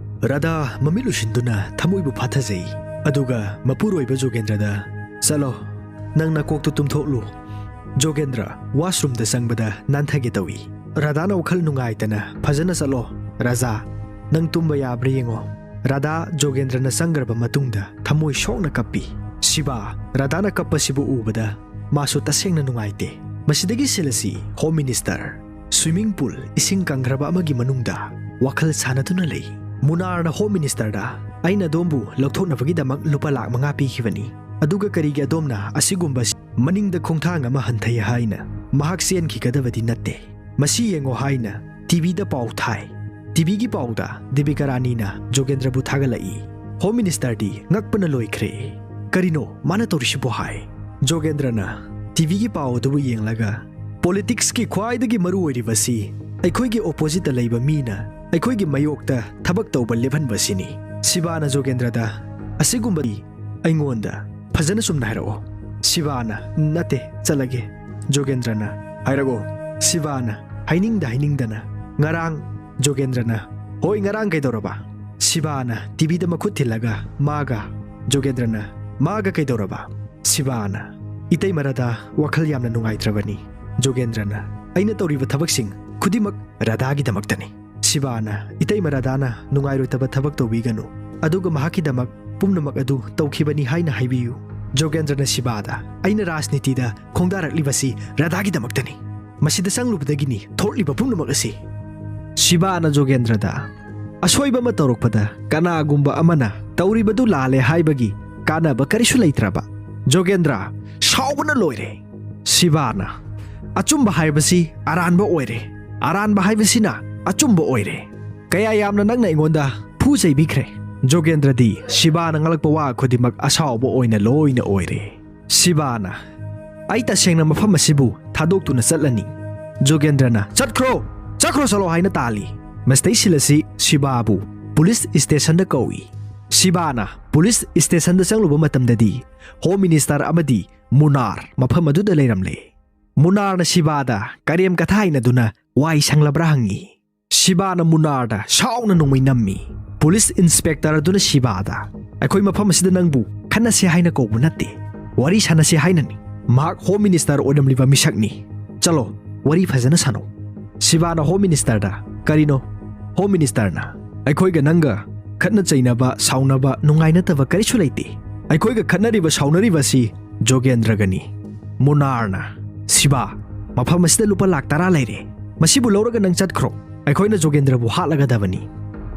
ꯔꯥꯙꯥ ꯃꯃꯤꯠ ꯎꯏꯁꯤꯟꯗꯨꯅ ꯊꯃꯣꯏꯕꯨ ꯐꯥꯊꯖꯩ꯫ ꯑꯗꯨꯒ ꯃꯄꯨꯔꯣꯏꯕ ꯖꯣꯒꯦꯟꯗ꯭ꯔꯗ, "ꯆꯠꯂꯣ, ꯅꯪ ꯅꯀꯣꯛꯇꯨ ꯇꯨꯝꯊꯣꯛꯂꯨ"꯫ ꯖꯣꯒꯦꯟꯗ꯭ꯔ ꯋꯥꯁꯔꯨꯝꯗ ꯆꯪꯕꯗ ꯅꯥꯟꯊꯒꯦ ꯇꯧꯏ꯫ ꯔꯥꯙꯥꯅ ꯋꯥꯈꯜ ꯅꯨꯡꯉꯥꯏꯇꯅ, "ꯐꯖꯅ ꯆꯠꯂꯣ, ꯔꯥꯖꯥ꯫ ꯅꯪ ꯇꯨꯝꯕ ꯌꯥꯕ꯭ꯔꯥ ꯌꯦꯡꯉꯣ"꯫ ꯔꯥꯙꯥ ꯖꯣꯒꯦꯟꯗ꯭ꯔꯅ ꯆꯪꯈ꯭ꯔꯕ ꯃꯇꯨꯡꯗ ꯊꯃꯣꯏ ꯁꯣꯛꯅ ꯀꯞꯄꯤ꯫ ꯁꯤꯕꯥ ꯔꯥꯙꯥꯅ ꯀꯞꯄꯁꯤꯕꯨ ꯎꯕꯗ ꯃꯥꯁꯨ ꯇꯁꯦꯡꯅ ꯅꯨꯡꯉꯥꯏꯇꯦ꯫ ꯃꯁꯤꯗꯒꯤ ꯁꯤꯜ ꯑꯁꯤ ꯍꯣꯝ ꯃꯤꯅꯤꯁꯇꯔ ꯁ꯭ꯋꯤꯃꯤꯡ ꯄꯨꯜ, ꯏꯁꯤꯡ ꯀꯪꯈ꯭ꯔꯕ ꯑꯃꯒꯤ ꯃꯅꯨꯡꯗ ꯋꯥꯈꯜ ꯁꯥꯟꯅꯗꯨꯅ ꯂꯩ꯫ ꯃꯨꯅꯥꯔꯅ ꯍꯣꯝ ꯃꯤꯅꯤꯁꯇꯔꯗ, "ꯑꯩꯅ ꯑꯗꯣꯝꯕꯨ ꯂꯧꯊꯣꯛꯅꯕꯒꯤꯗꯃꯛ ꯂꯨꯄꯥ ꯂꯥꯈ ꯃꯉꯥ ꯄꯤꯈꯤꯕꯅꯤ꯫ ꯑꯗꯨꯒ ꯀꯔꯤꯒꯤ ꯑꯗꯣꯝꯅ ꯑꯁꯤꯒꯨꯝꯕ ꯃꯅꯤꯡꯗ ꯈꯣꯡꯊꯥꯡ ꯑꯃ ꯍꯟꯊꯩ ꯍꯥꯏꯅ ꯃꯍꯥꯛ ꯆꯦꯟꯈꯤꯒꯗꯕꯗꯤ ꯅꯠꯇꯦ꯫ ꯃꯁꯤ ꯌꯦꯡꯉꯣ" ꯍꯥꯏꯅ ꯇꯤꯚꯤꯗ ꯄꯥꯎ ꯊꯥꯏ꯫ ꯇꯤꯚꯤꯒꯤ ꯄꯥꯎꯗ ꯗꯦꯕꯤꯀꯥ ꯔꯥꯅꯤꯅ ꯖꯣꯒꯦꯟꯗ꯭ꯔꯕꯨ ꯊꯥꯒꯠꯂꯛꯏ꯫ ꯍꯣꯝ ꯃꯤꯅꯤꯁꯇꯔꯗꯤ ꯉꯛꯄꯅ ꯂꯣꯏꯈ꯭ꯔꯦ꯫ "ꯀꯔꯤꯅꯣ ꯃꯥꯅ ꯇꯧꯔꯤꯁꯤꯕꯣ?" ꯍꯥꯏ꯫ ꯖꯣꯒꯦꯟꯗ꯭ꯔꯅ ꯇꯤꯚꯤꯒꯤ ꯄꯥꯎ ꯑꯗꯨꯕꯨ ꯌꯦꯡꯂꯒ, "ꯄꯣꯂꯤꯇꯤꯛꯁꯀꯤ ꯈ꯭ꯋꯥꯏꯗꯒꯤ ꯃꯔꯨ ꯑꯣꯏꯔꯤꯕꯁꯤ ꯑꯩꯈꯣꯏꯒꯤ ꯑꯣꯄꯣꯖꯤꯠꯇ ꯂꯩꯕ ꯃꯤꯅ ꯑꯩꯈꯣꯏꯒꯤ ꯃꯥꯌꯣꯛꯇ ꯊꯕꯛ ꯇꯧꯕ ꯂꯦꯞꯍꯟꯕꯁꯤꯅꯤ"꯫ ꯁꯤꯕꯥꯅ ꯖꯣꯒꯦꯟꯗ꯭ꯔꯗ, "ꯑꯁꯤꯒꯨꯝꯕꯗꯤ ꯑꯩꯉꯣꯟꯗ ꯐꯖꯅ ꯆꯨꯝꯅ ꯍꯥꯏꯔꯛꯑꯣ"꯫ ꯁꯤꯕꯥꯅ, "ꯅꯠꯇꯦ, ꯆꯠꯂꯒꯦ"꯫ ꯖꯣꯒꯦꯟꯗ꯭ꯔꯅ, "ꯍꯥꯏꯔꯛꯑꯣ"꯫ ꯁꯤꯕꯥꯅ ꯍꯥꯏꯅꯤꯡꯗ ꯍꯥꯏꯅꯤꯡꯗꯅ, "ꯉꯔꯥꯡ"꯫ ꯖꯣꯒꯦꯟꯗ꯭ꯔꯅ, "ꯍꯣꯏ, ꯉꯔꯥꯡ ꯀꯩꯗꯧꯔꯕ?" ꯁꯤꯕꯥꯅ ꯇꯤꯚꯤꯗ ꯃꯈꯨꯠ ꯊꯤꯜꯂꯒ, "ꯃꯥꯒ"꯫ ꯖꯣꯒꯦꯟꯗ꯭ꯔꯅ, "ꯃꯥꯒ ꯀꯩꯗꯧꯔꯕ?" ꯁꯤꯕꯥꯅ, "ꯏꯇꯩꯃ ꯔꯥꯙꯥ ꯋꯥꯈꯜ ꯌꯥꯝꯅ ꯅꯨꯡꯉꯥꯏꯇ꯭ꯔꯕꯅꯤ"꯫ ꯖꯣꯒꯦꯟꯗ꯭ꯔꯅ, "ꯑꯩꯅ ꯇꯧꯔꯤꯕ ꯊꯕꯛꯁꯤꯡ ꯈꯨꯗꯤꯡꯃꯛ ꯔꯥꯙꯥꯒꯤꯗꯃꯛꯇꯅꯤ"꯫ ꯁꯤꯕꯥꯅ, "ꯏꯇꯩꯃ ꯔꯥꯙꯥꯅ ꯅꯨꯡꯉꯥꯏꯔꯣꯏꯗꯕ ꯊꯕꯛ ꯇꯧꯕꯤꯒꯅꯨ, ꯑꯗꯨꯒ ꯃꯍꯥꯛꯀꯤꯗꯃꯛ ꯄꯨꯝꯅꯃꯛ ꯑꯗꯨ ꯇꯧꯈꯤꯕꯅꯤ ꯍꯥꯏꯅ ꯍꯥꯏꯕꯤꯌꯨ"꯫ ꯖꯣꯒꯦꯟꯗ꯭ꯔꯅ ꯁꯤꯕꯥꯗ, "ꯑꯩꯅ ꯔꯥꯖꯅꯤꯇꯤꯗ ꯈꯣꯡꯗꯥꯔꯛꯂꯤꯕꯁꯤ ꯔꯥꯙꯥꯒꯤꯗꯃꯛꯇꯅꯤ꯫ ꯃꯁꯤꯗ ꯆꯪꯂꯨꯕꯗꯒꯤꯅꯤ ꯊꯣꯛꯂꯤꯕ ꯄꯨꯝꯅꯃꯛ ꯑꯁꯤ"꯫ ꯁꯤꯕꯥꯅ ꯖꯣꯒꯦꯟꯗ꯭ꯔꯗ, "ꯑꯁꯣꯏꯕ ꯑꯃ ꯇꯧꯔꯛꯄꯗ ꯀꯅꯥꯒꯨꯝꯕ ꯑꯃꯅ ꯇꯧꯔꯤꯕꯗꯨ ꯂꯥꯜꯂꯦ ꯍꯥꯏꯕꯒꯤ ꯀꯥꯟꯅꯕ ꯀꯔꯤꯁꯨ ꯂꯩꯇ꯭ꯔꯕ꯫ ꯖꯣꯒꯦꯟꯗ꯭ꯔ ꯁꯥꯎꯕꯅ ꯂꯣꯏꯔꯦ꯫ ꯁꯤꯕꯥꯅ, "ꯑꯆꯨꯝꯕ ꯍꯥꯏꯕꯁꯤ ꯑꯔꯥꯟꯕ ꯑꯣꯏꯔꯦ, ꯑꯔꯥꯟꯕ ꯍꯥꯏꯕꯁꯤꯅ ꯑꯆꯨꯝꯕ ꯑꯣꯏꯔꯦ꯫ ꯀꯌꯥ ꯌꯥꯝꯅ ꯅꯪꯅ ꯑꯩꯉꯣꯟꯗ ꯐꯨ ꯆꯩꯕꯤꯈ꯭ꯔꯦ꯫" ꯖꯣꯒꯦꯟꯗ꯭ꯔꯗꯤ ꯁꯤꯕꯥꯅ ꯉꯥꯡꯂꯛꯄ ꯋꯥ ꯈꯨꯗꯤꯡꯃꯛ ꯑꯁꯥꯎꯕ ꯑꯣꯏꯅ ꯂꯣꯏꯅ ꯑꯣꯏꯔꯦ꯫ ꯁꯤꯕꯥꯅ, "ꯑꯩ ꯇꯁꯦꯡꯅ ꯃꯐꯝ ꯑꯁꯤꯕꯨ ꯊꯥꯗꯣꯛꯇꯨꯅ ꯆꯠꯂꯅꯤ꯫" ꯖꯣꯒꯦꯟꯗ꯭ꯔꯅ, "ꯆꯠꯈ꯭ꯔꯣ, ꯆꯠꯈ꯭ꯔꯣ ꯆꯠꯂꯣ" ꯍꯥꯏꯅ ꯇꯥꯜꯂꯤ꯫ ꯃꯁꯤꯗꯩꯁꯤꯜ ꯑꯁꯤ ꯁꯤꯕꯥꯕꯨ ꯄꯨꯂꯤꯁ ꯁ꯭ꯇꯦꯁꯟꯗ ꯀꯧꯏ꯫ ꯁꯤꯕꯥꯅ ꯄꯨꯂꯤꯁ ꯁ꯭ꯇꯦꯁꯟꯗ ꯆꯪꯂꯨꯕ ꯃꯇꯝꯗꯗꯤ ꯍꯣꯝ ꯃꯤꯅꯤꯁꯇꯔ ꯑꯃꯗꯤ ꯃꯨꯅꯥꯔ ꯃꯐꯝ ꯑꯗꯨꯗ ꯂꯩꯔꯝꯂꯦ꯫ ꯃꯨꯅꯥꯔꯅ ꯁꯤꯕꯥꯗ ꯀꯔꯦꯝ ꯀꯊꯥꯏꯅꯗꯨꯅ ꯋꯥꯏ ꯁꯪꯂꯕ꯭ꯔꯥ ꯍꯪꯉꯤ꯫ ꯁꯤꯕꯥꯅ ꯃꯨꯅꯥꯔꯗ ꯁꯥꯎꯅ ꯅꯣꯡꯃꯩ ꯅꯝꯃꯤ꯫ ꯄꯨꯂꯤꯁ ꯏꯟꯁꯄꯦꯛꯇꯔ ꯑꯗꯨꯅ ꯁꯤꯕꯥꯗ, "ꯑꯩꯈꯣꯏ ꯃꯐꯝ ꯑꯁꯤꯗ ꯅꯪꯕꯨ ꯈꯠꯅꯁꯦ ꯍꯥꯏꯅ ꯀꯧꯕ ꯅꯠꯇꯦ, ꯋꯥꯔꯤ ꯁꯥꯟꯅꯁꯦ ꯍꯥꯏꯅꯅꯤ꯫ ꯃꯍꯥꯛ ꯍꯣꯝ ꯃꯤꯅꯤꯁꯇꯔ ꯑꯣꯏꯔꯝꯂꯤꯕ ꯃꯤꯁꯛꯅꯤ꯫ ꯆꯠꯂꯣ, ꯋꯥꯔꯤ ꯐꯖꯅ ꯁꯥꯟꯅꯧ꯫" ꯁꯤꯕꯥꯅ ꯍꯣꯝ ꯃꯤꯅꯤꯁꯇꯔꯗ, "ꯀꯔꯤꯅꯣ?" ꯍꯣꯝ ꯃꯤꯅꯤꯁꯇꯔꯅ, "ꯑꯩꯈꯣꯏꯒ ꯅꯪꯒ ꯈꯠꯅ ꯆꯩꯅꯕ, ꯁꯥꯎꯅꯕ, ꯅꯨꯡꯉꯥꯏꯅꯗꯕ ꯀꯔꯤꯁꯨ ꯂꯩꯇꯦ꯫ ꯑꯩꯈꯣꯏꯒ ꯈꯠꯅꯔꯤꯕ, ꯁꯥꯎꯅꯔꯤꯕ ꯑꯁꯤ ꯖꯣꯒꯦꯟꯗ꯭ꯔꯒꯅꯤ꯫" ꯃꯨꯅꯥꯔꯅ, "ꯁꯤꯕꯥ, ꯃꯐꯝ ꯑꯁꯤꯗ ꯂꯨꯄꯥ ꯂꯥꯛ ꯇꯔꯥ ꯂꯩꯔꯦ꯫ ꯃꯁꯤꯕꯨ ꯂꯧꯔꯒ ꯅꯪ ꯆꯠꯈ꯭ꯔꯣ꯫ ꯑꯩꯈꯣꯏꯅ ꯖꯣꯒꯦꯟꯗ꯭ꯔꯕꯨ ꯍꯥꯠꯂꯒꯗꯕꯅꯤ꯫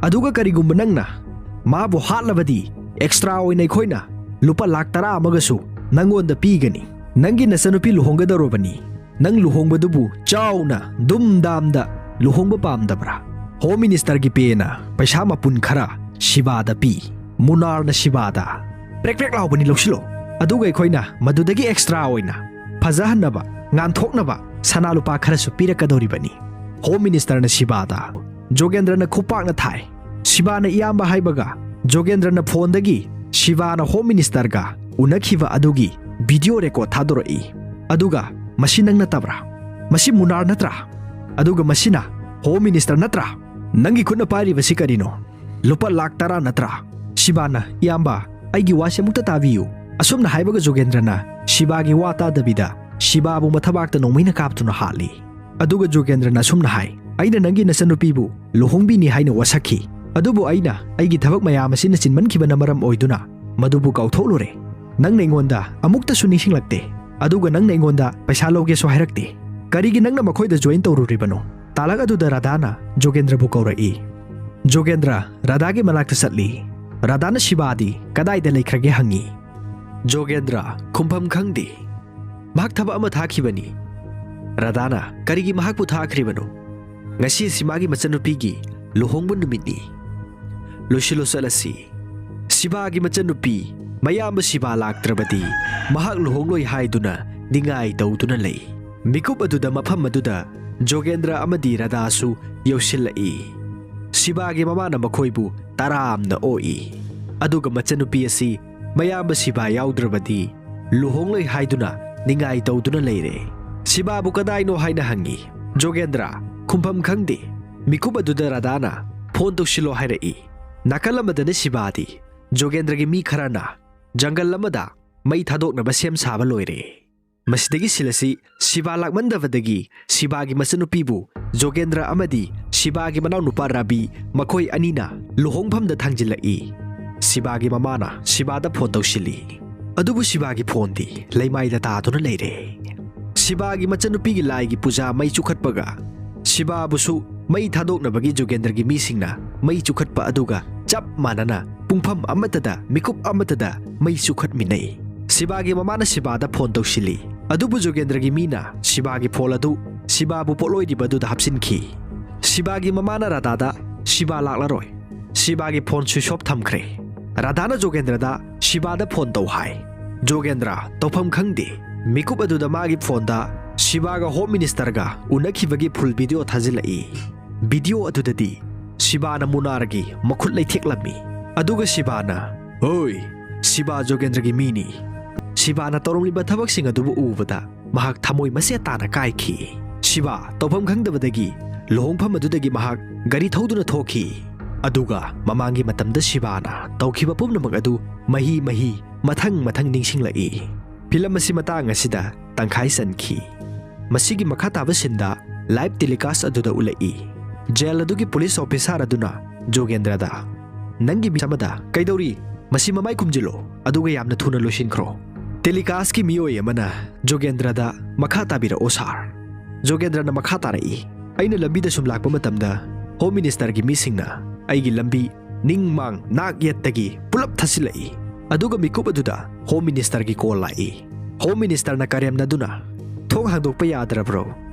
ꯑꯗꯨꯒ ꯀꯔꯤꯒꯨꯝꯕ ꯅꯪꯅ ꯃꯥꯕꯨ ꯍꯥꯠꯂꯕꯗꯤ, ꯑꯦꯛꯁꯇ꯭ꯔꯥ ꯑꯣꯏꯅ ꯑꯩꯈꯣꯏꯅ ꯂꯨꯄꯥ ꯂꯥꯛ ꯇꯔꯥ ꯑꯃꯒꯁꯨ ꯅꯪꯉꯣꯟꯗ ꯄꯤꯒꯅꯤ꯫ ꯅꯪꯒꯤ ꯅꯆꯟꯅꯨꯄꯤ ꯂꯨꯍꯣꯡꯒꯗꯧꯔꯕꯅꯤ꯫ ꯅꯪ ꯂꯨꯍꯣꯡꯕꯗꯨꯕꯨ ꯆꯥꯎꯅ, ꯗꯨꯝꯗꯥꯝꯗ ꯂꯨꯍꯣꯡꯕ ꯄꯥꯝꯗꯕ꯭ꯔꯥ?" ꯍꯣꯝ ꯃꯤꯅꯤꯁꯇꯔꯒꯤ ꯄꯦꯅ ꯄꯩꯁꯥ ꯃꯄꯨꯟ ꯈꯔ ꯁꯤꯕꯥꯗ ꯄꯤ꯫ ꯃꯨꯅꯥꯔꯅ ꯁꯤꯕꯥꯗ ꯄ꯭ꯔꯦꯛ ꯄ꯭ꯔꯦꯛ ꯂꯥꯎꯕꯅꯤ, ꯂꯧꯁꯤꯜꯂꯣ꯫ ꯑꯗꯨꯒ ꯑꯩꯈꯣꯏꯅ ꯃꯗꯨꯗꯒꯤ ꯑꯦꯛꯁꯇ꯭ꯔꯥ ꯑꯣꯏꯅ ꯐꯖꯍꯟꯅꯕ, ꯉꯥꯟꯊꯣꯛꯅꯕ ꯁꯅꯥ ꯂꯨꯄꯥ ꯈꯔꯁꯨ ꯄꯤꯔꯛꯀꯗꯧꯔꯤꯕꯅꯤ꯫ ꯍꯣꯝ ꯃꯤꯅꯤꯁꯇꯔꯅ ꯁꯤꯕꯥꯗ, ꯖꯣꯒꯦꯟꯗ꯭ꯔꯅ ꯈꯨꯄꯥꯛꯅ ꯊꯥꯏ꯫ ꯁꯤꯕꯥꯅ ꯏꯌꯥꯝꯕ ꯍꯥꯏꯕꯒ ꯖꯣꯒꯦꯟꯗ꯭ꯔꯅ ꯐꯣꯟꯗꯒꯤ ꯁꯤꯕꯥꯅ ꯍꯣꯝ ꯃꯤꯅꯤꯁꯇꯔꯒ ꯎꯅꯈꯤꯕ ꯑꯗꯨꯒꯤ ꯚꯤꯗꯤꯑꯣ ꯔꯦꯀꯣꯔꯗ ꯊꯥꯗꯣꯔꯛꯏ꯫ ꯑꯗꯨꯒ, "ꯃꯁꯤ ꯅꯪ ꯅꯠꯇꯕ꯭ꯔꯥ? ꯃꯁꯤ ꯃꯨꯅꯥꯔ ꯅꯠꯇ꯭ꯔꯥ? ꯑꯗꯨꯒ ꯃꯁꯤꯅ ꯍꯣꯝ ꯃꯤꯅꯤꯁꯇꯔ ꯅꯠꯇ꯭ꯔꯥ? ꯅꯪꯒꯤ ꯈꯨꯠꯅ ꯄꯥꯏꯔꯤꯕꯁꯤ ꯀꯔꯤꯅꯣ? ꯂꯨꯄꯥ ꯂꯥꯛ ꯇꯔꯥ ꯅꯠꯇ꯭ꯔꯥ?" ꯁꯤꯕꯥꯅ, "ꯏꯌꯥꯝꯕ, ꯑꯩꯒꯤ ꯋꯥꯁꯤ ꯑꯃꯨꯛꯇ ꯇꯥꯕꯤꯌꯨ꯫" ꯑꯁꯨꯝꯅ ꯍꯥꯏꯕꯒ ꯖꯣꯒꯦꯟꯗ꯭ꯔꯅ ꯁꯤꯕꯥꯒꯤ ꯋꯥ ꯇꯥꯗꯕꯤꯗ ꯁꯤꯕꯥꯕꯨ ꯃꯊꯕꯥꯛꯇ ꯅꯣꯡꯃꯩꯅ ꯀꯥꯞꯇꯨꯅ ꯍꯥꯠꯂꯤ꯫ ꯑꯗꯨꯒ ꯖꯣꯒꯦꯟꯗ꯭ꯔꯅ ꯑꯁꯨꯝꯅ ꯍꯥꯏ, "ꯑꯩꯅ ꯅꯪꯒꯤ ꯅꯆꯟꯅꯨꯄꯤꯕꯨ ꯂꯨꯍꯣꯡꯕꯤꯅꯤ ꯍꯥꯏꯅ ꯋꯥꯁꯛꯈꯤ꯫ ꯑꯗꯨꯕꯨ ꯑꯩꯅ ꯑꯩꯒꯤ ꯊꯕꯛ ꯃꯌꯥꯝ ꯑꯁꯤꯅ ꯆꯤꯟꯃꯟꯈꯤꯕꯅ ꯃꯔꯝ ꯑꯣꯏꯗꯨꯅ ꯃꯗꯨꯕꯨ ꯀꯥꯎꯊꯣꯛꯂꯨꯔꯦ꯫ ꯅꯪꯅ ꯑꯩꯉꯣꯟꯗ ꯑꯃꯨꯛꯇꯁꯨ ꯅꯤꯡꯁꯤꯡꯂꯛꯇꯦ꯫ ꯑꯗꯨꯒ ꯅꯪꯅ ꯑꯩꯉꯣꯟꯗ ꯄꯩꯁꯥ ꯂꯧꯒꯦꯁꯨ ꯍꯥꯏꯔꯛꯇꯦ꯫ ꯀꯔꯤꯒꯤ ꯅꯪꯅ ꯃꯈꯣꯏꯗ ꯖꯣꯏꯟ ꯇꯧꯔꯨꯔꯤꯕꯅꯣ?" ꯇꯥꯂꯛ ꯑꯗꯨꯗ ꯔꯥꯙꯥꯅ ꯖꯣꯒꯦꯟꯗ꯭ꯔꯕꯨ ꯀꯧꯔꯛꯏ꯫ ꯖꯣꯒꯦꯟꯗ꯭ꯔ ꯔꯥꯙꯥꯒꯤ ꯃꯅꯥꯛꯇ ꯆꯠꯂꯤ꯫ ꯔꯥꯙꯥꯅ ꯁꯤꯕꯥꯗꯤ ꯀꯗꯥꯏꯗ ꯂꯩꯈ꯭ꯔꯒꯦ ꯍꯪꯉꯤ꯫ ꯖꯣꯒꯦꯟꯗ꯭ꯔ ꯈꯨꯝꯐꯝ ꯈꯪꯗꯦ꯫ ꯃꯍꯥꯛ ꯊꯕꯛ ꯑꯃ ꯊꯥꯈꯤꯕꯅꯤ꯫ ꯔꯥꯙꯥꯅ ꯀꯔꯤꯒꯤ ꯃꯍꯥꯛꯄꯨ ꯊꯥꯈ꯭ꯔꯤꯕꯅꯣ? ꯉꯁꯤ ꯑꯁꯤ ꯃꯥꯒꯤ ꯃꯆꯟꯅꯨꯄꯤꯒꯤ ꯂꯨꯍꯣꯡꯕ ꯅꯨꯃꯤꯠꯅꯤ꯫ ꯂꯣꯏꯁꯤꯜꯂꯣ ꯆꯠꯂꯁꯤ꯫ ꯁꯤꯕꯥꯒꯤ ꯃꯆꯟꯅꯨꯄꯤ ꯃꯌꯥꯝꯕ ꯁꯤꯕꯥ ꯂꯥꯛꯇ꯭ꯔꯕꯗꯤ ꯃꯍꯥꯛ ꯂꯨꯍꯣꯡꯂꯣꯏ ꯍꯥꯏꯗꯨꯅ ꯅꯤꯡꯉꯥꯏ ꯇꯧꯗꯨꯅ ꯂꯩ꯫ ꯃꯤꯀꯨꯞ ꯑꯗꯨꯗ ꯃꯐꯝ ꯑꯗꯨꯗ ꯖꯣꯒꯦꯟꯗ꯭ꯔ ꯑꯃꯗꯤ ꯔꯥꯙꯥꯁꯨ ꯌꯧꯁꯤꯜꯂꯛꯏ꯫ ꯁꯤꯕꯥꯒꯤ ꯃꯃꯥꯅ ꯃꯈꯣꯏꯕꯨ ꯇꯔꯥꯝꯅ ꯑꯣꯛꯏ꯫ ꯑꯗꯨꯒ ꯃꯆꯟꯅꯨꯄꯤ ꯑꯁꯤ ꯃꯌꯥꯝꯕ ꯁꯤꯕꯥ ꯌꯥꯎꯗ꯭ꯔꯕꯗꯤ ꯂꯨꯍꯣꯡꯂꯣꯏ ꯍꯥꯏꯗꯨꯅ ꯅꯤꯡꯉꯥꯏ ꯇꯧꯗꯨꯅ ꯂꯩꯔꯦ꯫ ꯁꯤꯕꯥꯕꯨ ꯀꯗꯥꯏꯅꯣ ꯍꯥꯏꯅ ꯍꯪꯉꯤ꯫ ꯖꯣꯒꯦꯟꯗ꯭ꯔ ꯈꯨꯝꯐꯝ ꯈꯪꯗꯦ꯫ ꯃꯤꯀꯨꯞ ꯑꯗꯨꯗ ꯔꯥꯙꯥꯅ ꯐꯣꯟ ꯇꯧꯁꯤꯜꯂꯣ ꯍꯥꯏꯔꯛꯏ꯫ ꯅꯥꯀꯜ ꯑꯃꯗꯅ ꯁꯤꯕꯥꯗꯤ ꯖꯣꯒꯦꯟꯗ꯭ꯔꯒꯤ ꯃꯤ ꯈꯔꯅ ꯖꯪꯒꯜ ꯑꯃꯗ ꯃꯩ ꯊꯥꯗꯣꯛꯅꯕ ꯁꯦꯝ ꯁꯥꯕ ꯂꯣꯏꯔꯦ꯫ ꯃꯁꯤꯗꯒꯤ ꯁꯤꯜ ꯑꯁꯤ ꯁꯤꯕꯥ ꯂꯥꯛꯃꯟꯗꯕꯗꯒꯤ ꯁꯤꯕꯥꯒꯤ ꯃꯆꯟꯅꯨꯄꯤꯕꯨ ꯖꯣꯒꯦꯟꯗ꯭ꯔ ꯑꯃꯗꯤ ꯁꯤꯕꯥꯒꯤ ꯃꯅꯥꯎꯅꯨꯄꯥ ꯔꯥꯕꯤ ꯃꯈꯣꯏ ꯑꯅꯤꯅ ꯂꯨꯍꯣꯡꯐꯝꯗ ꯊꯥꯡꯖꯤꯜꯂꯛꯏ꯫ ꯁꯤꯕꯥꯒꯤ ꯃꯃꯥꯅ ꯁꯤꯕꯥꯗ ꯐꯣꯟ ꯇꯧꯁꯤꯜꯂꯤ꯫ ꯑꯗꯨꯕꯨ ꯁꯤꯕꯥꯒꯤ ꯐꯣꯟꯗꯤ ꯂꯩꯃꯥꯏꯗ ꯇꯥꯗꯨꯅ ꯂꯩꯔꯦ꯫ ꯁꯤꯕꯥꯒꯤ ꯃꯆꯟꯅꯨꯄꯤꯒꯤ ꯂꯥꯏꯒꯤ ꯄꯨꯖꯥ ꯃꯩ ꯆꯨꯈꯠꯄꯒ ꯁꯤꯕꯥꯕꯨꯁꯨ ꯃꯩ ꯊꯥꯗꯣꯛꯅꯕꯒꯤ ꯖꯣꯒꯦꯟꯗ꯭ꯔꯒꯤ ꯃꯤꯁꯤꯡꯅ ꯃꯩ ꯆꯨꯈꯠꯄ ꯑꯗꯨꯒ ꯆꯞ ꯃꯥꯟꯅꯅ ꯄꯨꯡꯐꯝ ꯑꯃꯠꯇꯗ ꯃꯤꯀꯨꯞ ꯑꯃꯠꯇꯗ ꯃꯩ ꯆꯨꯈꯠꯃꯤꯟꯅꯩ꯫ ꯁꯤꯕꯥꯒꯤ ꯃꯃꯥꯅ ꯁꯤꯕꯥꯗ ꯐꯣꯟ ꯇꯧꯁꯤꯜꯂꯤ꯫ ꯑꯗꯨꯕꯨ ꯖꯣꯒꯦꯟꯗ꯭ꯔꯒꯤ ꯃꯤꯅ ꯁꯤꯕꯥꯒꯤ ꯐꯣꯟ ꯑꯗꯨ ꯁꯤꯕꯥꯕꯨ ꯄꯣꯠꯂꯣꯏꯔꯤꯕ ꯑꯗꯨꯗ ꯍꯥꯞꯆꯤꯟꯈꯤ꯫ ꯁꯤꯕꯥꯒꯤ ꯃꯃꯥꯅ ꯔꯥꯙꯥꯗ ꯁꯤꯕꯥ ꯂꯥꯛꯂꯔꯣꯏ꯫ ꯁꯤꯕꯥꯒꯤ ꯐꯣꯟ ꯁ꯭ꯋꯤꯆ ꯑꯣꯐ ꯊꯝꯈ꯭ꯔꯦ꯫ ꯔꯥꯙꯥꯅ ꯖꯣꯒꯦꯟꯗ꯭ꯔꯗ ꯁꯤꯕꯥꯗ ꯐꯣꯟ ꯇꯧ ꯍꯥꯏ꯫ ꯖꯣꯒꯦꯟꯗ꯭ꯔ ꯇꯧꯐꯝ ꯈꯪꯗꯦ꯫ ꯃꯤꯀꯨꯞ ꯑꯗꯨꯗ ꯃꯥꯒꯤ ꯐꯣꯟꯗ ꯁꯤꯕꯥꯒ ꯍꯣꯝ ꯃꯤꯅꯤꯁꯇꯔꯒ ꯎꯅꯈꯤꯕꯒꯤ ꯐꯨꯜ ꯚꯤꯗꯤꯑꯣ ꯊꯥꯖꯤꯜꯂꯛꯏ꯫ ꯚꯤꯗꯤꯑꯣ ꯑꯗꯨꯗꯗꯤ ꯁꯤꯕꯥꯅ ꯃꯨꯅꯥꯔꯒꯤ ꯃꯈꯨꯠ ꯂꯩꯊꯦꯛꯂꯝꯃꯤ꯫ ꯑꯗꯨꯒ ꯁꯤꯕꯥꯅ, "ꯍꯣꯏ, ꯁꯤꯕꯥ ꯖꯣꯒꯦꯟꯗ꯭ꯔꯒꯤ ꯃꯤꯅꯤ꯫" ꯁꯤꯕꯥꯅ ꯇꯧꯔꯝꯂꯤꯕ ꯊꯕꯛꯁꯤꯡ ꯑꯗꯨꯕꯨ ꯎꯕꯗ ꯃꯍꯥꯛ ꯊꯃꯣꯏ ꯃꯁꯦꯠ ꯇꯥꯅ ꯀꯥꯏꯈꯤ꯫ ꯁꯤꯕꯥ ꯇꯧꯐꯝ ꯈꯪꯗꯕꯗꯒꯤ ꯂꯨꯍꯣꯡꯐꯝ ꯑꯗꯨꯗꯒꯤ ꯃꯍꯥꯛ ꯒꯥꯔꯤ ꯊꯧꯗꯨꯅ ꯊꯣꯛꯈꯤ꯫ ꯑꯗꯨꯒ ꯃꯃꯥꯡꯒꯤ ꯃꯇꯝꯗ ꯁꯤꯕꯥꯅ ꯇꯧꯈꯤꯕ ꯄꯨꯝꯅꯃꯛ ꯑꯗꯨ ꯃꯍꯤ ꯃꯍꯤ ꯃꯊꯪ ꯃꯊꯪ ꯅꯤꯡꯁꯤꯡꯂꯛꯏ꯫ ꯐꯤꯂꯝ ꯑꯁꯤ ꯃꯇꯥꯡ ꯑꯁꯤꯗ ꯇꯪꯈꯥꯏ ꯆꯟꯈꯤ꯫ ꯃꯁꯤꯒꯤ ꯃꯈꯥ ꯇꯥꯕ ꯁꯤꯟꯗ ꯂꯥꯏꯚ ꯇꯦꯂꯤꯀꯥꯁ ꯑꯗꯨꯗ ꯎꯠꯂꯛꯏ꯫ ꯖꯦꯜ ꯑꯗꯨꯒꯤ ꯄꯨꯂꯤꯁ ꯑꯣꯐꯤꯁꯥꯔ ꯑꯗꯨꯅ ꯖꯣꯒꯦꯟꯗ꯭ꯔꯗ, "ꯅꯪꯒꯤ ꯃꯤꯁ ꯑꯃꯗ ꯀꯩꯗꯧꯔꯤ? ꯃꯁꯤ ꯃꯃꯥꯏ ꯈꯨꯝꯖꯤꯜꯂꯣ, ꯑꯗꯨꯒ ꯌꯥꯝꯅ ꯊꯨꯅ ꯂꯣꯏꯁꯤꯟꯈ꯭ꯔꯣ꯫" ꯇꯦꯂꯤꯀꯥꯁꯀꯤ ꯃꯤꯑꯣꯏ ꯑꯃꯅ ꯖꯣꯒꯦꯟꯗ꯭ꯔꯗ, "ꯃꯈꯥ ꯇꯥꯕꯤꯔꯛꯑꯣ ꯁꯥꯔ꯫" ꯖꯣꯒꯦꯟꯗ꯭ꯔꯅ ꯃꯈꯥ ꯇꯥꯔꯛꯏ, "ꯑꯩꯅ ꯂꯝꯕꯤꯗ ꯁꯨꯝ ꯂꯥꯛꯄ ꯃꯇꯝꯗ ꯍꯣꯝ ꯃꯤꯅꯤꯁꯇꯔꯒꯤ ꯃꯤꯁꯤꯡꯅ ꯑꯩꯒꯤ ꯂꯝꯕꯤ ꯅꯤꯡ ꯃꯥꯡ ꯅꯥꯛ ꯌꯦꯠꯇꯒꯤ ꯄꯨꯂꯞ ꯊꯠꯆꯤꯜꯂꯛꯏ꯫ ꯑꯗꯨꯒ ꯃꯤꯀꯨꯞ ꯑꯗꯨꯗ ꯍꯣꯝ ꯃꯤꯅꯤꯁꯇꯔꯒꯤ ꯀꯣꯜ ꯂꯥꯛꯏ꯫ ꯍꯣꯝ ꯃꯤꯅꯤꯁꯇꯔꯅ ꯀꯔꯦꯝꯅꯗꯨꯅ, "ꯊꯣꯡ ꯍꯥꯡꯗꯣꯛꯄ ꯌꯥꯗ꯭ꯔꯕ꯭ꯔꯣ?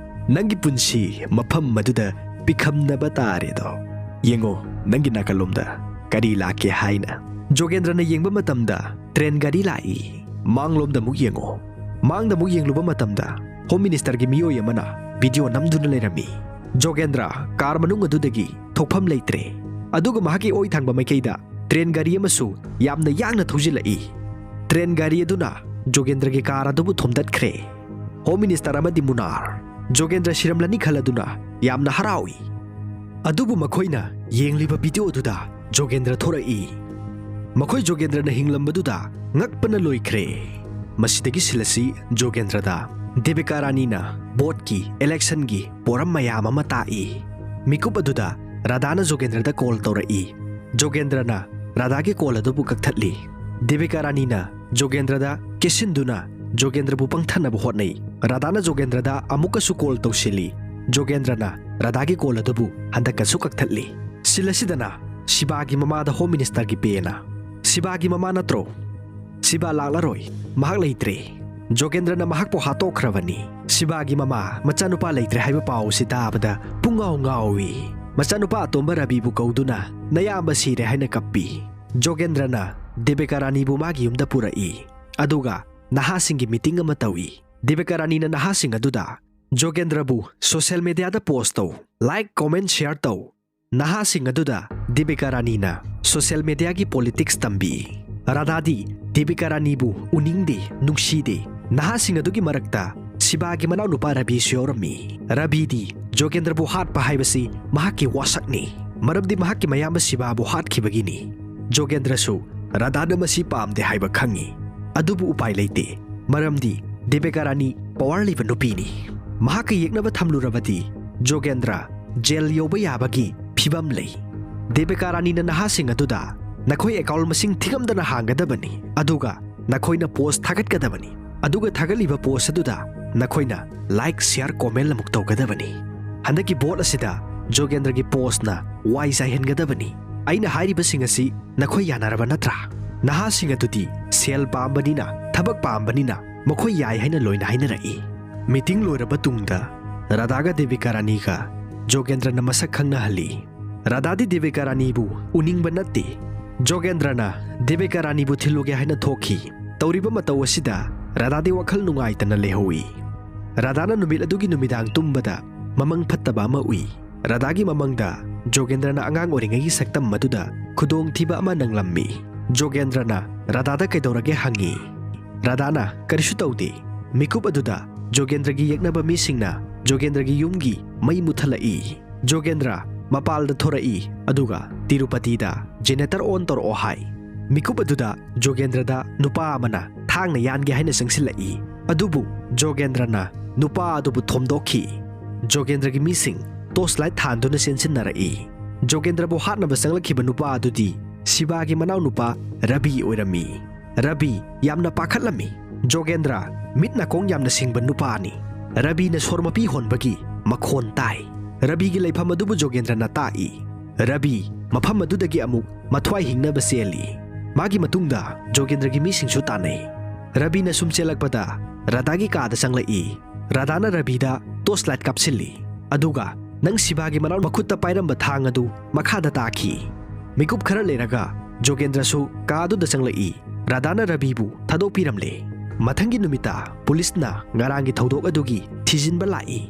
ꯅꯪꯒꯤ ꯄꯨꯟꯁꯤ ꯃꯐꯝ ꯑꯗꯨꯗ ꯄꯤꯈꯝꯅꯕ ꯇꯥꯔꯦꯗꯣ꯫ ꯌꯦꯡꯉꯣ, ꯅꯪꯒꯤ ꯅꯥꯀꯜꯂꯣꯝꯗ ꯀꯔꯤ ꯂꯥꯛꯀꯦ ꯍꯥꯏꯅ?" ꯖꯣꯒꯦꯟꯗ꯭ꯔꯅ ꯌꯦꯡꯕ ꯃꯇꯝꯗ ꯇ꯭ꯔꯦꯟ ꯒꯥꯔꯤ ꯂꯥꯛꯏ꯫ ꯃꯥꯡꯂꯣꯝꯗ ꯑꯃꯨꯛ ꯌꯦꯡꯉꯣ꯫ ꯃꯥꯡꯗ ꯑꯃꯨꯛ ꯌꯦꯡꯂꯨꯕ ꯃꯇꯝꯗ ꯍꯣꯝ ꯃꯤꯅꯤꯁꯇꯔꯒꯤ ꯃꯤꯑꯣꯏ ꯑꯃꯅ ꯚꯤꯗꯤꯑꯣ ꯅꯝꯗꯨꯅ ꯂꯩꯔꯝꯃꯤ꯫ ꯖꯣꯒꯦꯟꯗ꯭ꯔ ꯀꯥꯔ ꯃꯅꯨꯡ ꯑꯗꯨꯗꯒꯤ ꯊꯣꯛꯐꯝ ꯂꯩꯇ꯭ꯔꯦ꯫ ꯑꯗꯨꯒ ꯃꯍꯥꯛꯀꯤ ꯑꯣꯏ ꯊꯪꯕ ꯃꯥꯏꯀꯩꯗ ꯇ꯭ꯔꯦꯟ ꯒꯥꯔꯤ ꯑꯃꯁꯨ ꯌꯥꯝꯅ ꯌꯥꯡꯅ ꯊꯧꯖꯤꯜꯂꯛꯏ꯫ ꯇ꯭ꯔꯦꯟ ꯒꯥꯔꯤ ꯑꯗꯨꯅ ꯖꯣꯒꯦꯟꯗ꯭ꯔꯒꯤ ꯀꯥꯔ ꯑꯗꯨꯕꯨ ꯊꯣꯝꯗꯠꯈ꯭ꯔꯦ꯫ ꯍꯣꯝ ꯃꯤꯅꯤꯁꯇꯔ ꯑꯃꯗꯤ ꯃꯨꯅꯥꯔ ꯖꯣꯒꯦꯟꯗ꯭ꯔ ꯁꯤꯔꯝꯂꯅꯤ ꯈꯜꯂꯗꯨꯅ ꯌꯥꯝꯅ ꯍꯔꯥꯎꯏ꯫ ꯑꯗꯨꯕꯨ ꯃꯈꯣꯏꯅ ꯌꯦꯡꯂꯤꯕ ꯚꯤꯗꯤꯑꯣ ꯑꯗꯨꯗ ꯖꯣꯒꯦꯟꯗ꯭ꯔ ꯊꯣꯔꯛꯏ꯫ ꯃꯈꯣꯏ ꯖꯣꯒꯦꯟꯗ꯭ꯔꯅ ꯍꯤꯡꯂꯝꯕꯗꯨꯗ ꯉꯛꯄꯅ ꯂꯣꯏꯈ꯭ꯔꯦ꯫ ꯃꯁꯤꯗꯒꯤ ꯁꯤꯜ ꯑꯁꯤ ꯖꯣꯒꯦꯟꯗ꯭ꯔꯗ ꯗꯦꯕꯤꯀꯥ ꯔꯥꯅꯤꯅ ꯚꯣꯠꯀꯤ, ꯏꯂꯦꯛꯁꯟꯒꯤ ꯄꯣꯔꯝ ꯃꯌꯥꯝ ꯑꯃ ꯇꯥꯛꯏ꯫ ꯃꯤꯀꯨꯞ ꯑꯗꯨꯗ ꯔꯥꯙꯥꯅ ꯖꯣꯒꯦꯟꯗ꯭ꯔꯗ ꯀꯣꯜ ꯇꯧꯔꯛꯏ꯫ ꯖꯣꯒꯦꯟꯗ꯭ꯔꯅ ꯔꯥꯙꯥꯒꯤ ꯀꯣꯜ ꯑꯗꯨꯕꯨ ꯀꯛꯊꯠꯂꯤ꯫ ꯗꯦꯕꯤꯀꯥ ꯔꯥꯅꯤꯅ ꯖꯣꯒꯦꯟꯗ꯭ꯔꯗ ꯀꯦꯁꯤꯟꯗꯨꯅ ꯖꯣꯒꯦꯟꯗ꯭ꯔꯕꯨ ꯄꯪꯊꯅꯕ ꯍꯣꯠꯅꯩ꯫ ꯔꯥꯙꯥꯅ ꯖꯣꯒꯦꯟꯗ꯭ꯔꯗ ꯑꯃꯨꯛꯀꯁꯨ ꯀꯣꯜ ꯇꯧꯁꯤꯜꯂꯤ꯫ ꯖꯣꯒꯦꯟꯗ꯭ꯔꯅ ꯔꯥꯙꯥꯒꯤ ꯀꯣꯜ ꯑꯗꯨꯕꯨ ꯍꯟꯗꯛꯀꯁꯨ ꯀꯛꯊꯠꯂꯤ꯫ ꯁꯤꯜ ꯑꯁꯤꯗꯅ ꯁꯤꯕꯥꯒꯤ ꯃꯃꯥꯗ ꯍꯣꯝ ꯃꯤꯅꯤꯁꯇꯔꯒꯤ ꯄꯦꯅ, "ꯁꯤꯕꯥꯒꯤ ꯃꯃꯥ ꯅꯠꯇ꯭ꯔꯣ? ꯁꯤꯕꯥ ꯂꯥꯛꯂꯔꯣꯏ, ꯃꯍꯥꯛ ꯂꯩꯇ꯭ꯔꯦ꯫ ꯖꯣꯒꯦꯟꯗ꯭ꯔꯅ ꯃꯍꯥꯛꯄꯨ ꯍꯥꯠꯇꯣꯛꯈ꯭ꯔꯕꯅꯤ꯫ ꯁꯤꯕꯥꯒꯤ ꯃꯃꯥ ꯃꯆꯥꯅꯨꯄꯥ ꯂꯩꯇ꯭ꯔꯦ ꯍꯥꯏꯕ ꯄꯥꯎ ꯑꯁꯤ ꯇꯥꯕꯗ ꯄꯨꯡꯉꯥꯎ ꯉꯥꯎꯏ꯫ ꯃꯆꯥꯅꯨꯄꯥ ꯑꯇꯣꯝꯕ ꯔꯕꯤꯕꯨ ꯀꯧꯗꯨꯅ ꯅꯌꯥꯝꯕ ꯁꯤꯔꯦ ꯍꯥꯏꯅ ꯀꯞꯄꯤ꯫" ꯖꯣꯒꯦꯟꯗ꯭ꯔꯅ ꯗꯦꯕꯤꯀꯥ ꯔꯥꯅꯤꯕꯨ ꯃꯥꯒꯤ ꯌꯨꯝꯗ ꯄꯨꯔꯛꯏ꯫ ꯑꯗꯨꯒ ꯅꯍꯥꯁꯤꯡꯒꯤ ꯃꯤꯇꯤꯡ ꯑꯃ ꯇꯧꯏ꯫ ꯗꯦꯕꯤꯀꯥ ꯔꯥꯅꯤꯅ ꯅꯍꯥꯁꯤꯡ ꯑꯗꯨꯗ ꯖꯣꯒꯦꯟꯗ꯭ꯔꯕꯨ ꯁꯣꯁꯤꯌꯦꯜ ꯃꯦꯗꯤꯌꯥꯗ ꯄꯣꯁ ꯇꯧ, ꯂꯥꯏꯛ, ꯀꯣꯃꯦꯟ, ꯁꯤꯌꯥꯔ ꯇꯧ꯫ ꯅꯍꯥꯁꯤꯡ ꯑꯗꯨꯗ ꯗꯦꯕꯤꯀꯥ ꯔꯥꯅꯤꯅ ꯁꯣꯁꯤꯌꯦꯜ ꯃꯦꯗꯤꯌꯥꯒꯤ ꯄꯣꯂꯤꯇꯤꯛꯁ ꯇꯝꯕꯤ꯫ ꯔꯥꯙꯥꯗꯤ ꯗꯦꯕꯤꯀꯥ ꯔꯥꯅꯤꯕꯨ ꯎꯅꯤꯡꯗꯦ, ꯅꯨꯡꯁꯤꯗꯦ꯫ ꯅꯍꯥꯁꯤꯡ ꯑꯗꯨꯒꯤ ꯃꯔꯛꯇ ꯁꯤꯕꯥꯒꯤ ꯃꯅꯥꯎꯅꯨꯄꯥ ꯔꯕꯤꯁꯨ ꯌꯥꯎꯔꯝꯃꯤ꯫ ꯔꯕꯤꯗꯤ ꯖꯣꯒꯦꯟꯗ꯭ꯔꯕꯨ ꯍꯥꯠꯄ ꯍꯥꯏꯕꯁꯤ ꯃꯍꯥꯛꯀꯤ ꯋꯥꯁꯛꯅꯤ, ꯃꯔꯝꯗꯤ ꯃꯍꯥꯛꯀꯤ ꯃꯌꯥꯝꯕ ꯁꯤꯕꯥꯕꯨ ꯍꯥꯠꯈꯤꯕꯒꯤꯅꯤ꯫ ꯖꯣꯒꯦꯟꯗ꯭ꯔꯁꯨ ꯔꯥꯙꯥꯅ ꯃꯁꯤ ꯄꯥꯝꯗꯦ ꯍꯥꯏꯕ ꯈꯪꯏ, ꯑꯗꯨꯕꯨ ꯎꯄꯥꯏ ꯂꯩꯇꯦ, ꯃꯔꯝꯗꯤ ꯗꯦꯕꯤꯀꯥ ꯔꯥꯅꯤ ꯄꯋꯥꯔ ꯂꯩꯕ ꯅꯨꯄꯤꯅꯤ꯫ ꯃꯍꯥꯛꯀ ꯌꯦꯛꯅꯕ ꯊꯝꯂꯨꯔꯕꯗꯤ ꯖꯣꯒꯦꯟꯗ꯭ꯔ ꯖꯦꯜ ꯌꯧꯕ ꯌꯥꯕꯒꯤ ꯐꯤꯕꯝ ꯂꯩ꯫ ꯗꯦꯕꯤꯀꯥ ꯔꯥꯅꯤꯅ ꯅꯍꯥꯁꯤꯡ ꯑꯗꯨꯗ, "ꯅꯈꯣꯏ ꯑꯦꯀꯥꯎꯟ ꯃꯁꯤꯡ ꯊꯤꯉꯝꯗꯅ ꯍꯥꯡꯒꯗꯕꯅꯤ, ꯑꯗꯨꯒ ꯅꯈꯣꯏꯅ ꯄꯣꯁ ꯊꯥꯒꯠꯀꯗꯕꯅꯤ, ꯑꯗꯨꯒ ꯊꯥꯒꯠꯂꯤꯕ ꯄꯣꯁ ꯑꯗꯨꯗ ꯅꯈꯣꯏꯅ ꯂꯥꯏꯛ, ꯁꯤꯌꯥꯔ, ꯀꯣꯃꯦꯟ ꯑꯃꯨꯛ ꯇꯧꯒꯗꯕꯅꯤ꯫ ꯍꯟꯗꯛꯀꯤ ꯚꯣꯠ ꯑꯁꯤꯗ ꯖꯣꯒꯦꯟꯗ꯭ꯔꯒꯤ ꯄꯣꯁꯅ ꯋꯥꯏ ꯆꯥꯏꯍꯟꯒꯗꯕꯅꯤ꯫ ꯑꯩꯅ ꯍꯥꯏꯔꯤꯕꯁꯤꯡ ꯑꯁꯤ ꯅꯈꯣꯏ ꯌꯥꯅꯔꯕ ꯅꯠꯇ꯭ꯔꯥ? ꯅꯍꯥꯁꯤꯡ ꯑꯗꯨꯗꯤ ꯁꯦꯜ ꯄꯥꯝꯕꯅꯤꯅ, ꯊꯕꯛ ꯄꯥꯝꯕꯅꯤꯅ ꯃꯈꯣꯏ ꯌꯥꯏ ꯍꯥꯏꯅ ꯂꯣꯏꯅ ꯍꯥꯏꯅꯔꯛꯏ꯫ ꯃꯤꯇꯤꯡ ꯂꯣꯏꯔꯕ ꯇꯨꯡꯗ ꯔꯥꯙꯥꯒ ꯗꯦꯕꯤꯀꯥ ꯔꯥꯅꯤꯒ ꯖꯣꯒꯦꯟꯗ꯭ꯔꯅ ꯃꯁꯛ ꯈꯪꯅꯍꯜꯂꯤ꯫ ꯔꯥꯙꯥꯗꯤ ꯗꯦꯕꯤꯀꯥ ꯔꯥꯅꯤꯕꯨ ꯎꯅꯤꯡꯕ ꯅꯠꯇꯦ꯫ ꯖꯣꯒꯦꯟꯗ꯭ꯔꯅ ꯗꯦꯕꯤꯀꯥ ꯔꯥꯅꯤꯕꯨ ꯊꯤꯜꯂꯨꯒꯦ ꯍꯥꯏꯅ ꯊꯣꯛꯈꯤ꯫ ꯇꯧꯔꯤꯕ ꯃꯇꯧ ꯑꯁꯤꯗ ꯔꯥꯙꯥꯗꯤ ꯋꯥꯈꯜ ꯅꯨꯡꯉꯥꯏꯇꯅ ꯂꯩꯍꯧꯏ꯫ ꯔꯥꯙꯥꯅ ꯅꯨꯃꯤꯠ ꯑꯗꯨꯒꯤ ꯅꯨꯃꯤꯗꯥꯡ ꯇꯨꯝꯕꯗ ꯃꯃꯪ ꯐꯠꯇꯕ ꯑꯃ ꯎꯏ꯫ ꯔꯥꯙꯥꯒꯤ ꯃꯃꯪꯗ ꯖꯣꯒꯦꯟꯗ꯭ꯔꯅ ꯑꯉꯥꯡ ꯑꯣꯏꯔꯤꯉꯩꯒꯤ ꯁꯛꯇꯝ ꯑꯗꯨꯗ ꯈꯨꯗꯣꯡꯊꯤꯕ ꯑꯃ ꯅꯪꯂꯝꯃꯤ꯫ ꯖꯣꯒꯦꯟꯗ꯭ꯔꯅ ꯔꯥꯙꯥꯗ ꯀꯩꯗꯧꯔꯒꯦ ꯍꯪꯉꯤ꯫ ꯔꯥꯙꯥꯅ ꯀꯔꯤꯁꯨ ꯇꯧꯗꯦ꯫ ꯃꯤꯀꯨꯞ ꯑꯗꯨꯗ ꯖꯣꯒꯦꯟꯗ꯭ꯔꯒꯤ ꯌꯦꯛꯅꯕ ꯃꯤꯁꯤꯡꯅ ꯖꯣꯒꯦꯟꯗ꯭ꯔꯒꯤ ꯌꯨꯝꯒꯤ ꯃꯩ ꯃꯨꯠꯊꯠꯂꯛꯏ꯫ ꯖꯣꯒꯦꯟꯗ꯭ꯔ ꯃꯄꯥꯜꯗ ꯊꯣꯔꯛꯏ, ꯑꯗꯨꯒ ꯇꯤꯔꯨꯄꯇꯤꯗ "Generator on ꯇꯧꯔꯛꯑꯣ" ꯍꯥꯏ꯫ ꯃꯤꯀꯨꯞ ꯑꯗꯨꯗ ꯖꯣꯒꯦꯟꯗ꯭ꯔꯗ ꯅꯨꯄꯥ ꯑꯃꯅ ꯊꯥꯡꯅ ꯌꯥꯟꯒꯦ ꯍꯥꯏꯅ ꯆꯪꯁꯤꯜꯂꯛꯏ꯫ ꯑꯗꯨꯕꯨ ꯖꯣꯒꯦꯟꯗ꯭ꯔꯅ ꯅꯨꯄꯥ ꯑꯗꯨꯕꯨ ꯊꯣꯝꯗꯣꯛꯈꯤ꯫ ꯖꯣꯒꯦꯟꯗ꯭ꯔꯒꯤ ꯃꯤꯁꯤꯡ torch light ꯊꯥꯟꯗꯨꯅ ꯆꯦꯟꯁꯤꯟꯅꯔꯛꯏ꯫ ꯖꯣꯒꯦꯟꯗ꯭ꯔꯕꯨ ꯍꯥꯠꯅꯕ ꯆꯪꯂꯛꯈꯤꯕ ꯅꯨꯄꯥ ꯑꯗꯨꯗꯤ ꯁꯤꯕꯥꯒꯤ ꯃꯅꯥꯎꯅꯨꯄꯥ ꯔꯕꯤ ꯑꯣꯏꯔꯝꯃꯤ꯫ ꯔꯕꯤ ꯌꯥꯝꯅ ꯄꯥꯈꯠꯂꯝꯃꯤ꯫ ꯖꯣꯒꯦꯟꯗ꯭ꯔ ꯃꯤꯠ ꯅꯥꯀꯣꯡ ꯌꯥꯝꯅ ꯁꯤꯡꯕ ꯅꯨꯄꯥꯅꯤ꯫ ꯔꯕꯤꯅ ꯁꯣꯔ ꯃꯄꯤ ꯍꯣꯟꯕꯒꯤ ꯃꯈꯣꯟ ꯇꯥꯏ꯫ ꯔꯕꯤꯒꯤ ꯂꯩꯐꯝ ꯑꯗꯨꯕꯨ ꯖꯣꯒꯦꯟꯗ꯭ꯔꯅ ꯇꯥꯛꯏ꯫ ꯔꯕꯤ ꯃꯐꯝ ꯑꯗꯨꯗꯒꯤ ꯑꯃꯨꯛ ꯃꯊ꯭ꯋꯥꯏ ꯍꯤꯡꯅꯕ ꯆꯦꯜꯂꯤ꯫ ꯃꯥꯒꯤ ꯃꯇꯨꯡꯗ ꯖꯣꯒꯦꯟꯗ꯭ꯔꯒꯤ ꯃꯤꯁꯤꯡꯁꯨ ꯇꯥꯟꯅꯩ꯫ ꯔꯕꯤꯅ ꯁꯨꯝ ꯆꯦꯜꯂꯛꯄꯗ ꯔꯥꯙꯥꯒꯤ ꯀꯥꯗ ꯆꯪꯂꯛꯏ꯫ ꯔꯥꯙꯥꯅ ꯔꯕꯤꯗ torch light ꯀꯥꯞꯁꯤꯜꯂꯤ꯫ ꯑꯗꯨꯒ ꯅꯪ ꯁꯤꯕꯥꯒꯤ ꯃꯅꯥꯎ ꯃꯈꯨꯠꯇ ꯄꯥꯏꯔꯝꯕ ꯊꯥꯡ ꯑꯗꯨ ꯃꯈꯥꯗ ꯇꯥꯈꯤ꯫ ꯃꯤꯀꯨꯞ ꯈꯔ ꯂꯩꯔꯒ ꯖꯣꯒꯦꯟꯗ꯭ꯔꯁꯨ ꯀꯥ ꯑꯗꯨꯗ ꯆꯪꯂꯛꯏ꯫ ꯔꯥꯙꯥꯅ ꯔꯕꯤꯕꯨ ꯊꯥꯗꯣꯛꯄꯤꯔꯝꯂꯦ꯫ ꯃꯊꯪꯒꯤ ꯅꯨꯃꯤꯠꯇ ꯄꯨꯂꯤꯁꯅ ꯉꯔꯥꯡꯒꯤ ꯊꯧꯗꯣꯛ ꯑꯗꯨꯒꯤ ꯊꯤꯖꯤꯟꯕ ꯂꯥꯛꯏ꯫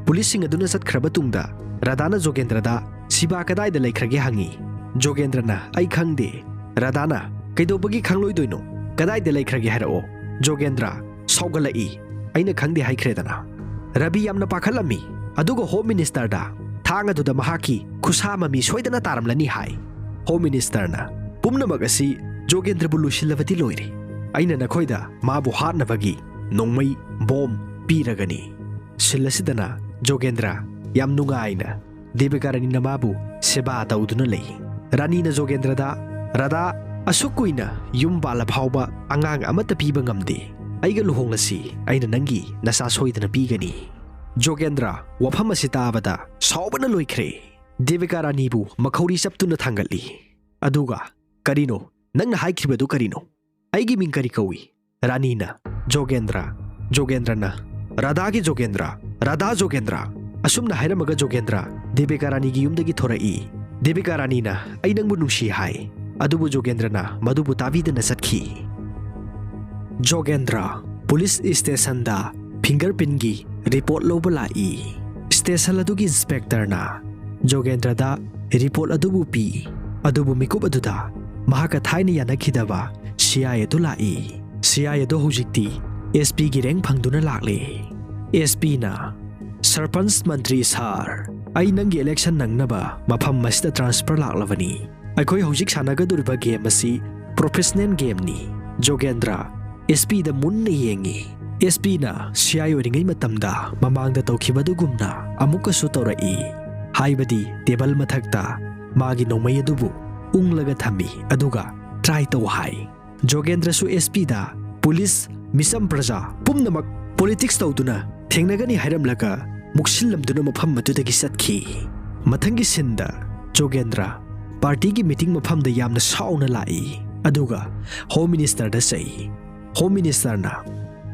ꯄꯨꯂꯤꯁꯁꯤꯡ ꯑꯗꯨꯅ ꯆꯠꯈ꯭ꯔꯕ ꯇꯨꯡꯗ ꯔꯥꯙꯥꯅ ꯖꯣꯒꯦꯟꯗ꯭ꯔꯗ "ꯁꯤꯕꯥ ꯀꯗꯥꯏꯗ ꯂꯩꯈ꯭ꯔꯒꯦ?" ꯍꯪꯉꯤ꯫ ꯖꯣꯒꯦꯟꯗ꯭ꯔꯅ "ꯑꯩ ꯈꯪꯗꯦ"꯫ ꯔꯥꯙꯥꯅ "ꯀꯩꯗꯧꯕꯒꯤ ꯈꯪꯂꯣꯏꯗꯣꯏꯅꯣ? ꯀꯗꯥꯏꯗ ꯂꯩꯈ꯭ꯔꯒꯦ ꯍꯥꯏꯔꯛꯑꯣ"꯫ ꯖꯣꯒꯦꯟꯗ꯭ꯔ ꯁꯥꯎꯒꯠꯂꯛꯏ꯫ "ꯑꯩꯅ ꯈꯪꯗꯦ ꯍꯥꯏꯈ꯭ꯔꯦꯗꯅ"꯫ ꯔꯕꯤ ꯌꯥꯝꯅ ꯄꯥꯈꯠꯂꯝꯃꯤ꯫ ꯑꯗꯨꯒ ꯍꯣꯝ ꯃꯤꯅꯤꯁꯇꯔꯗ "ꯊꯥꯡ ꯑꯗꯨꯗ ꯃꯍꯥꯛꯀꯤ ꯈꯨꯁꯥ ꯃꯃꯤ ꯁꯣꯏꯗꯅ ꯇꯥꯔꯝꯂꯅꯤ" ꯍꯥꯏ꯫ ꯍꯣꯝ ꯃꯤꯅꯤꯁꯇꯔꯅ "ꯄꯨꯝꯅꯃꯛ ꯑꯁꯤ ꯖꯣꯒꯦꯟꯗ꯭ꯔꯕꯨ ꯂꯣꯏꯁꯤꯜꯂꯕꯗꯤ ꯂꯣꯏꯔꯦ꯫ ꯑꯩꯅ ꯅꯈꯣꯏꯗ ꯃꯥꯕꯨ ꯍꯥꯠꯅꯕꯒꯤ ꯅꯣꯡꯃꯩ ꯕꯣꯝ ꯄꯤꯔꯒꯅꯤ"꯫ ꯁꯤꯜ ꯑꯁꯤꯗꯅ ꯖꯣꯒꯦꯟꯗ꯭ꯔ ꯌꯥꯝ ꯅꯨꯡꯉꯥꯏꯅ ꯗꯦꯕꯤꯀꯥ ꯔꯥꯅꯤꯅ ꯃꯥꯕꯨ ꯁꯦꯕꯥ ꯇꯧꯗꯨꯅ ꯂꯩ꯫ ꯔꯥꯅꯤꯅ ꯖꯣꯒꯦꯟꯗ꯭ꯔꯗ, "ꯔꯥꯙꯥ, ꯑꯁꯨꯛ ꯀꯨꯏꯅ ꯌꯨꯝ ꯄꯥꯜꯂ ꯐꯥꯎꯕ ꯑꯉꯥꯡ ꯑꯃꯠꯇ ꯄꯤꯕ ꯉꯝꯗꯦ꯫ ꯑꯩꯒ ꯂꯨꯍꯣꯡꯂꯁꯤ, ꯑꯩꯅ ꯅꯪꯒꯤ ꯅꯆꯥ ꯁꯣꯏꯗꯅ ꯄꯤꯒꯅꯤ"꯫ ꯖꯣꯒꯦꯟꯗ꯭ꯔ ꯋꯥꯐꯝ ꯑꯁꯤ ꯇꯥꯕꯗ ꯁꯥꯎꯕꯅ ꯂꯣꯏꯈ꯭ꯔꯦ꯫ ꯗꯦꯕꯤꯀꯥ ꯔꯥꯅꯤꯕꯨ ꯃꯈꯧꯔꯤ ꯆꯞꯇꯨꯅ ꯊꯥꯡꯒꯠꯂꯤ꯫ ꯑꯗꯨꯒ, "ꯀꯔꯤꯅꯣ? ꯅꯪꯅ ꯍꯥꯏꯈꯤꯕꯗꯨ ꯀꯔꯤꯅꯣ? ꯑꯩꯒꯤ ꯃꯤꯡ ꯀꯔꯤ ꯀꯧꯏ?" ꯔꯥꯅꯤꯅ, "ꯖꯣꯒꯦꯟꯗ꯭ꯔ"꯫ ꯖꯣꯒꯦꯟꯗ꯭ꯔꯅ, "ꯔꯥꯙꯥꯒꯤ ꯖꯣꯒꯦꯟꯗ꯭ꯔ, ꯔꯥꯙꯥ ꯖꯣꯒꯦꯟꯗ꯭ꯔ"꯫ ꯑꯁꯨꯝꯅ ꯍꯥꯏꯔꯝꯃꯒ ꯖꯣꯒꯦꯟꯗ꯭ꯔ ꯗꯦꯕꯤꯀꯥ ꯔꯥꯅꯤꯒꯤ ꯌꯨꯝꯗꯒꯤ ꯊꯣꯔꯛꯏ꯫ ꯗꯦꯕꯤꯀꯥ ꯔꯥꯅꯤꯅ, "ꯑꯩ ꯅꯪꯕꯨ ꯅꯨꯡꯁꯤ" ꯍꯥꯏ꯫ ꯑꯗꯨꯕꯨ ꯖꯣꯒꯦꯟꯗ꯭ꯔꯅ ꯃꯗꯨꯕꯨ ꯇꯥꯕꯤꯗꯅ ꯆꯠꯈꯤ꯫ ꯖꯣꯒꯦꯟꯗ꯭ꯔ ꯄꯨꯂꯤꯁ ꯁ꯭ꯇꯦꯁꯟꯗ ꯐꯤꯡꯒꯔ ꯄ꯭ꯔꯤꯟꯒꯤ ꯔꯤꯄꯣꯔꯠ ꯂꯧꯕ ꯂꯥꯛꯏ꯫ ꯁ꯭ꯇꯦꯁꯟ ꯑꯗꯨꯒꯤ ꯏꯟꯁꯄꯦꯛꯇꯔꯅ ꯖꯣꯒꯦꯟꯗ꯭ꯔꯗ ꯔꯤꯄꯣꯔꯠ ꯑꯗꯨꯕꯨ ꯄꯤ꯫ ꯑꯗꯨꯕꯨ ꯃꯤꯀꯨꯞ ꯑꯗꯨꯗ ꯃꯍꯥꯛꯀ ꯊꯥꯏꯅ ꯌꯥꯅꯈꯤꯗꯕ ꯁꯤ ꯑꯥꯏ ꯑꯗꯨ ꯂꯥꯛꯏ꯫ ꯁꯤ ꯑꯥꯏ ꯑꯗꯨ ꯍꯧꯖꯤꯛꯇꯤ ꯑꯦꯁ ꯄꯤꯒꯤ ꯔꯦꯡꯛ ꯐꯪꯗꯨꯅ ꯂꯥꯛꯂꯦ꯫ ꯑꯦꯁ ꯄꯤꯅ, "ꯁꯔꯄꯟꯁ ꯃꯟꯇ꯭ꯔꯤ ꯁꯥꯔ, ꯑꯩ ꯅꯪꯒꯤ ꯏꯂꯦꯛꯁꯟ ꯅꯪꯅꯕ ꯃꯐꯝ ꯑꯁꯤꯗ ꯇ꯭ꯔꯥꯟꯁꯐꯔ ꯂꯥꯛꯂꯕꯅꯤ꯫ ꯑꯩꯈꯣꯏ ꯍꯧꯖꯤꯛ ꯁꯥꯟꯅꯒꯗꯧꯔꯤꯕ ꯒꯦꯝ ꯑꯁꯤ ꯄ꯭ꯔꯣꯐꯦꯁꯅꯦꯜ ꯒꯦꯝꯅꯤ"꯫ ꯖꯣꯒꯦꯟꯗ꯭ꯔ ꯑꯦꯁ ꯄꯤꯗ ꯃꯨꯟꯅ ꯌꯦꯡꯉꯤ꯫ ꯑꯦꯁ ꯄꯤꯅ ꯁꯤ ꯑꯥꯏ ꯑꯣꯏꯔꯤꯉꯩ ꯃꯇꯝꯗ ꯃꯃꯥꯡꯗ ꯇꯧꯈꯤꯕꯗꯨꯒꯨꯝꯅ ꯑꯃꯨꯛꯀꯁꯨ ꯇꯧꯔꯛꯏ꯫ ꯍꯥꯏꯕꯗꯤ ꯇꯦꯕꯜ ꯃꯊꯛꯇ ꯃꯥꯒꯤ ꯅꯣꯡꯃꯩ ꯑꯗꯨꯕꯨ ꯎꯪꯂꯒ ꯊꯝꯃꯤ, ꯑꯗꯨꯒ "ꯇ꯭ꯔꯥꯏ ꯇꯧ" ꯍꯥꯏ꯫ ꯖꯣꯒꯦꯟꯗ꯭ꯔꯁꯨ ꯑꯦꯁ ꯄꯤꯗ, "ꯄꯨꯂꯤꯁ, ꯃꯤꯆꯝ ꯄ꯭ꯔꯖꯥ ꯄꯨꯝꯅꯃꯛ ꯄꯣꯂꯤꯇꯤꯛꯁ ꯇꯧꯗꯨꯅ ꯊꯦꯡꯅꯒꯅꯤ" ꯍꯥꯏꯔꯝꯂꯒ ꯃꯨꯛꯁꯤꯜꯂꯝꯗꯨꯅ ꯃꯐꯝ ꯑꯗꯨꯗꯒꯤ ꯆꯠꯈꯤ꯫ ꯃꯊꯪꯒꯤ ꯁꯤꯟꯗ ꯖꯣꯒꯦꯟꯗ꯭ꯔ ꯄꯥꯔꯇꯤꯒꯤ ꯃꯤꯇꯤꯡ ꯃꯐꯝꯗ ꯌꯥꯝꯅ ꯁꯥꯎꯅ ꯂꯥꯛꯏ꯫ ꯑꯗꯨꯒ ꯍꯣꯝ ꯃꯤꯅꯤꯁꯇꯔꯗ ꯆꯩ꯫ ꯍꯣꯝ ꯃꯤꯅꯤꯁꯇꯔꯅ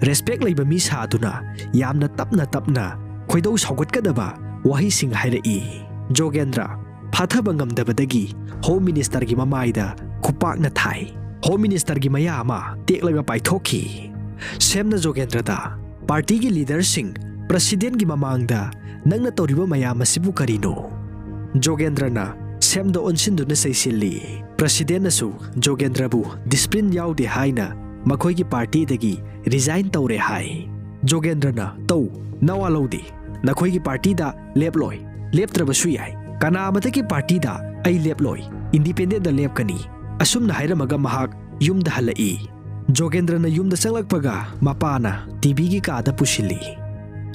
ꯔꯦꯁꯄꯦꯛ ꯂꯩꯕ ꯃꯤ ꯁꯥꯗꯨꯅ ꯌꯥꯝꯅ ꯇꯞꯅ ꯇꯞꯅ ꯈꯣꯏꯗꯧ ꯁꯥꯎꯒꯠꯀꯗꯕ ꯋꯥꯍꯩꯁꯤꯡ ꯍꯥꯏꯔꯛꯏ꯫ ꯖꯣꯒꯦꯟꯗ꯭ꯔ ꯐꯥꯊꯕ ꯉꯝꯗꯕꯗꯒꯤ ꯍꯣꯝ ꯃꯤꯅꯤꯁꯇꯔꯒꯤ ꯃꯃꯥꯏꯗ ꯈꯨꯄꯥꯛꯅ ꯊꯥꯏ꯫ ꯍꯣꯝ ꯃꯤꯅꯤꯁꯇꯔꯒꯤ ꯃꯌꯥ ꯑꯃ ꯇꯦꯛꯂꯒ ꯄꯥꯏꯊꯣꯛꯈꯤ꯫ ꯁꯦꯝꯅ ꯖꯣꯒꯦꯟꯗ꯭ꯔꯗ ꯄꯥꯔꯇꯤꯒꯤ ꯂꯤꯗꯔꯁꯤꯡ, ꯄ꯭ꯔꯁꯤꯗꯦꯟꯒꯤ ꯃꯃꯥꯡꯗ "ꯅꯪꯅ ꯇꯧꯔꯤꯕ ꯃꯌꯥꯝ ꯑꯁꯤꯕꯨ ꯀꯔꯤꯅꯣ?" ꯖꯣꯒꯦꯟꯗ꯭ꯔꯅ ꯁꯦꯝꯗ ꯑꯣꯟꯁꯤꯟꯗꯨꯅ ꯆꯩꯁꯤꯜꯂꯤ꯫ ꯄ꯭ꯔꯁꯤꯗꯦꯟꯅꯁꯨ ꯖꯣꯒꯦꯟꯗ꯭ꯔꯕꯨ ꯗꯤꯁꯤꯄ꯭ꯂꯤꯟ ꯌꯥꯎꯗꯦ ꯍꯥꯏꯅ ꯃꯈꯣꯏꯒꯤ ꯄꯥꯔꯇꯤꯗꯒꯤ ꯔꯤꯖꯥꯏꯟ ꯇꯧꯔꯦ ꯍꯥꯏ꯫ ꯖꯣꯒꯦꯟꯗ꯭ꯔꯅ, "ꯇꯧ, ꯅꯋꯥ ꯂꯧꯗꯦ꯫ ꯅꯈꯣꯏꯒꯤ ꯄꯥꯔꯇꯤꯗ ꯂꯦꯞꯂꯣꯏ꯫ ꯂꯦꯞꯇ꯭ꯔꯕꯁꯨ ꯌꯥꯏ꯫ ꯀꯅꯥ ꯑꯃꯠꯇꯒꯤ ꯄꯥꯔꯇꯤꯗ ꯑꯩ ꯂꯦꯞꯂꯣꯏ꯫ ꯏꯟꯗꯤꯄꯦꯟꯗꯦꯟꯗ ꯂꯦꯞꯀꯅꯤ"꯫ ꯑꯁꯨꯝꯅ ꯍꯥꯏꯔꯝꯃꯒ ꯃꯍꯥꯛ ꯌꯨꯝꯗ ꯍꯜꯂꯛꯏ꯫ ꯖꯣꯒꯦꯟꯗ꯭ꯔꯅ ꯌꯨꯝꯗ ꯆꯪꯂꯛꯄꯒ ꯃꯄꯥꯅ ꯇꯤꯚꯤꯒꯤ ꯀꯥꯗ ꯄꯨꯁꯤꯜꯂꯤ꯫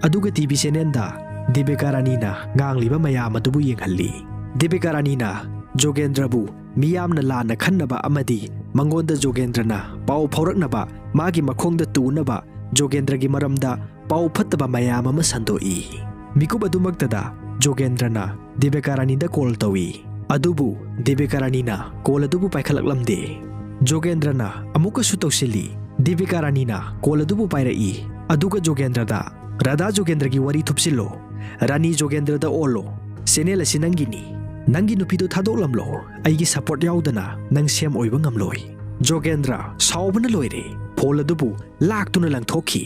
ꯑꯗꯨꯒ ꯇꯤꯚꯤ ꯆꯦꯅꯦꯜꯗ ꯗꯦꯕꯤꯀꯥ ꯔꯥꯅꯤꯅ ꯉꯥꯡꯂꯤꯕ ꯃꯌꯥꯝ ꯑꯗꯨꯕꯨ ꯌꯦꯡꯍꯜꯂꯤ꯫ ꯗꯦꯕꯤꯀꯥ ꯔꯥꯅꯤꯅ ꯖꯣꯒꯦꯟꯗ꯭ꯔꯕꯨ ꯃꯤꯌꯥꯝꯅ ꯂꯥꯟꯅ ꯈꯟꯅꯕ ꯑꯃꯗꯤ ꯃꯉꯣꯟꯗ ꯖꯣꯒꯦꯟꯗ꯭ꯔꯅ ꯄꯥꯎ ꯐꯥꯎꯔꯛꯅꯕ, ꯃꯥꯒꯤ ꯃꯈꯣꯡꯗ ꯇꯨꯅꯕ ꯖꯣꯒꯦꯟꯗ꯭ꯔꯒꯤ ꯃꯔꯝꯗ ꯄꯥꯎ ꯐꯠꯇꯕ ꯃꯌꯥꯝ ꯑꯃ ꯁꯟꯗꯣꯛꯏ꯫ ꯃꯤꯀꯨꯞ ꯑꯗꯨꯃꯛꯇꯗ ꯖꯣꯒꯦꯟꯗ꯭ꯔꯅ ꯗꯦꯕꯤꯀꯥ ꯔꯥꯅꯤꯗ ꯀꯣꯜ ꯇꯧꯏ꯫ ꯑꯗꯨꯕꯨ ꯗꯦꯕꯤꯀꯥ ꯔꯥꯅꯤꯅ ꯀꯣꯜ ꯑꯗꯨꯕꯨ ꯄꯥꯏꯈꯠꯂꯛꯂꯝꯗꯦ꯫ ꯖꯣꯒꯦꯟꯗ꯭ꯔꯅ ꯑꯃꯨꯛꯀꯁꯨ ꯇꯧꯁꯤꯜꯂꯤ꯫ ꯗꯦꯕꯤꯀꯥ ꯔꯥꯅꯤꯅ ꯀꯣꯜ ꯑꯗꯨꯕꯨ ꯄꯥꯏꯔꯛꯏ꯫ ꯑꯗꯨꯒ ꯖꯣꯒꯦꯟꯗ꯭ꯔꯗ, "ꯔꯥꯙꯥ ꯖꯣꯒꯦꯟꯗ꯭ꯔꯒꯤ ꯋꯥꯔꯤ ꯊꯨꯞꯆꯤꯜꯂꯣ꯫ ꯔꯥꯅꯤ ꯖꯣꯒꯦꯟꯗ꯭ꯔꯗ ꯑꯣꯜꯂꯣ꯫ ꯆꯦꯅꯦꯜ ꯑꯁꯤ ꯅꯪꯒꯤꯅꯤ꯫ ꯅꯪꯒꯤ ꯅꯨꯄꯤꯗꯨ ꯊꯥꯗꯣꯛꯂꯝꯂꯣ꯫ ꯑꯩꯒꯤ ꯁꯄꯣꯔꯠ ꯌꯥꯎꯗꯅ ꯅꯪ ꯁꯦꯝ ꯑꯣꯏꯕ ꯉꯝꯂꯣꯏ"꯫ ꯖꯣꯒꯦꯟꯗ꯭ꯔ ꯁꯥꯎꯕꯅ ꯂꯣꯏꯔꯦ꯫ ꯐꯣꯜ ꯑꯗꯨꯕꯨ ꯂꯥꯛꯇꯨꯅ ꯂꯪꯊꯣꯛꯈꯤ꯫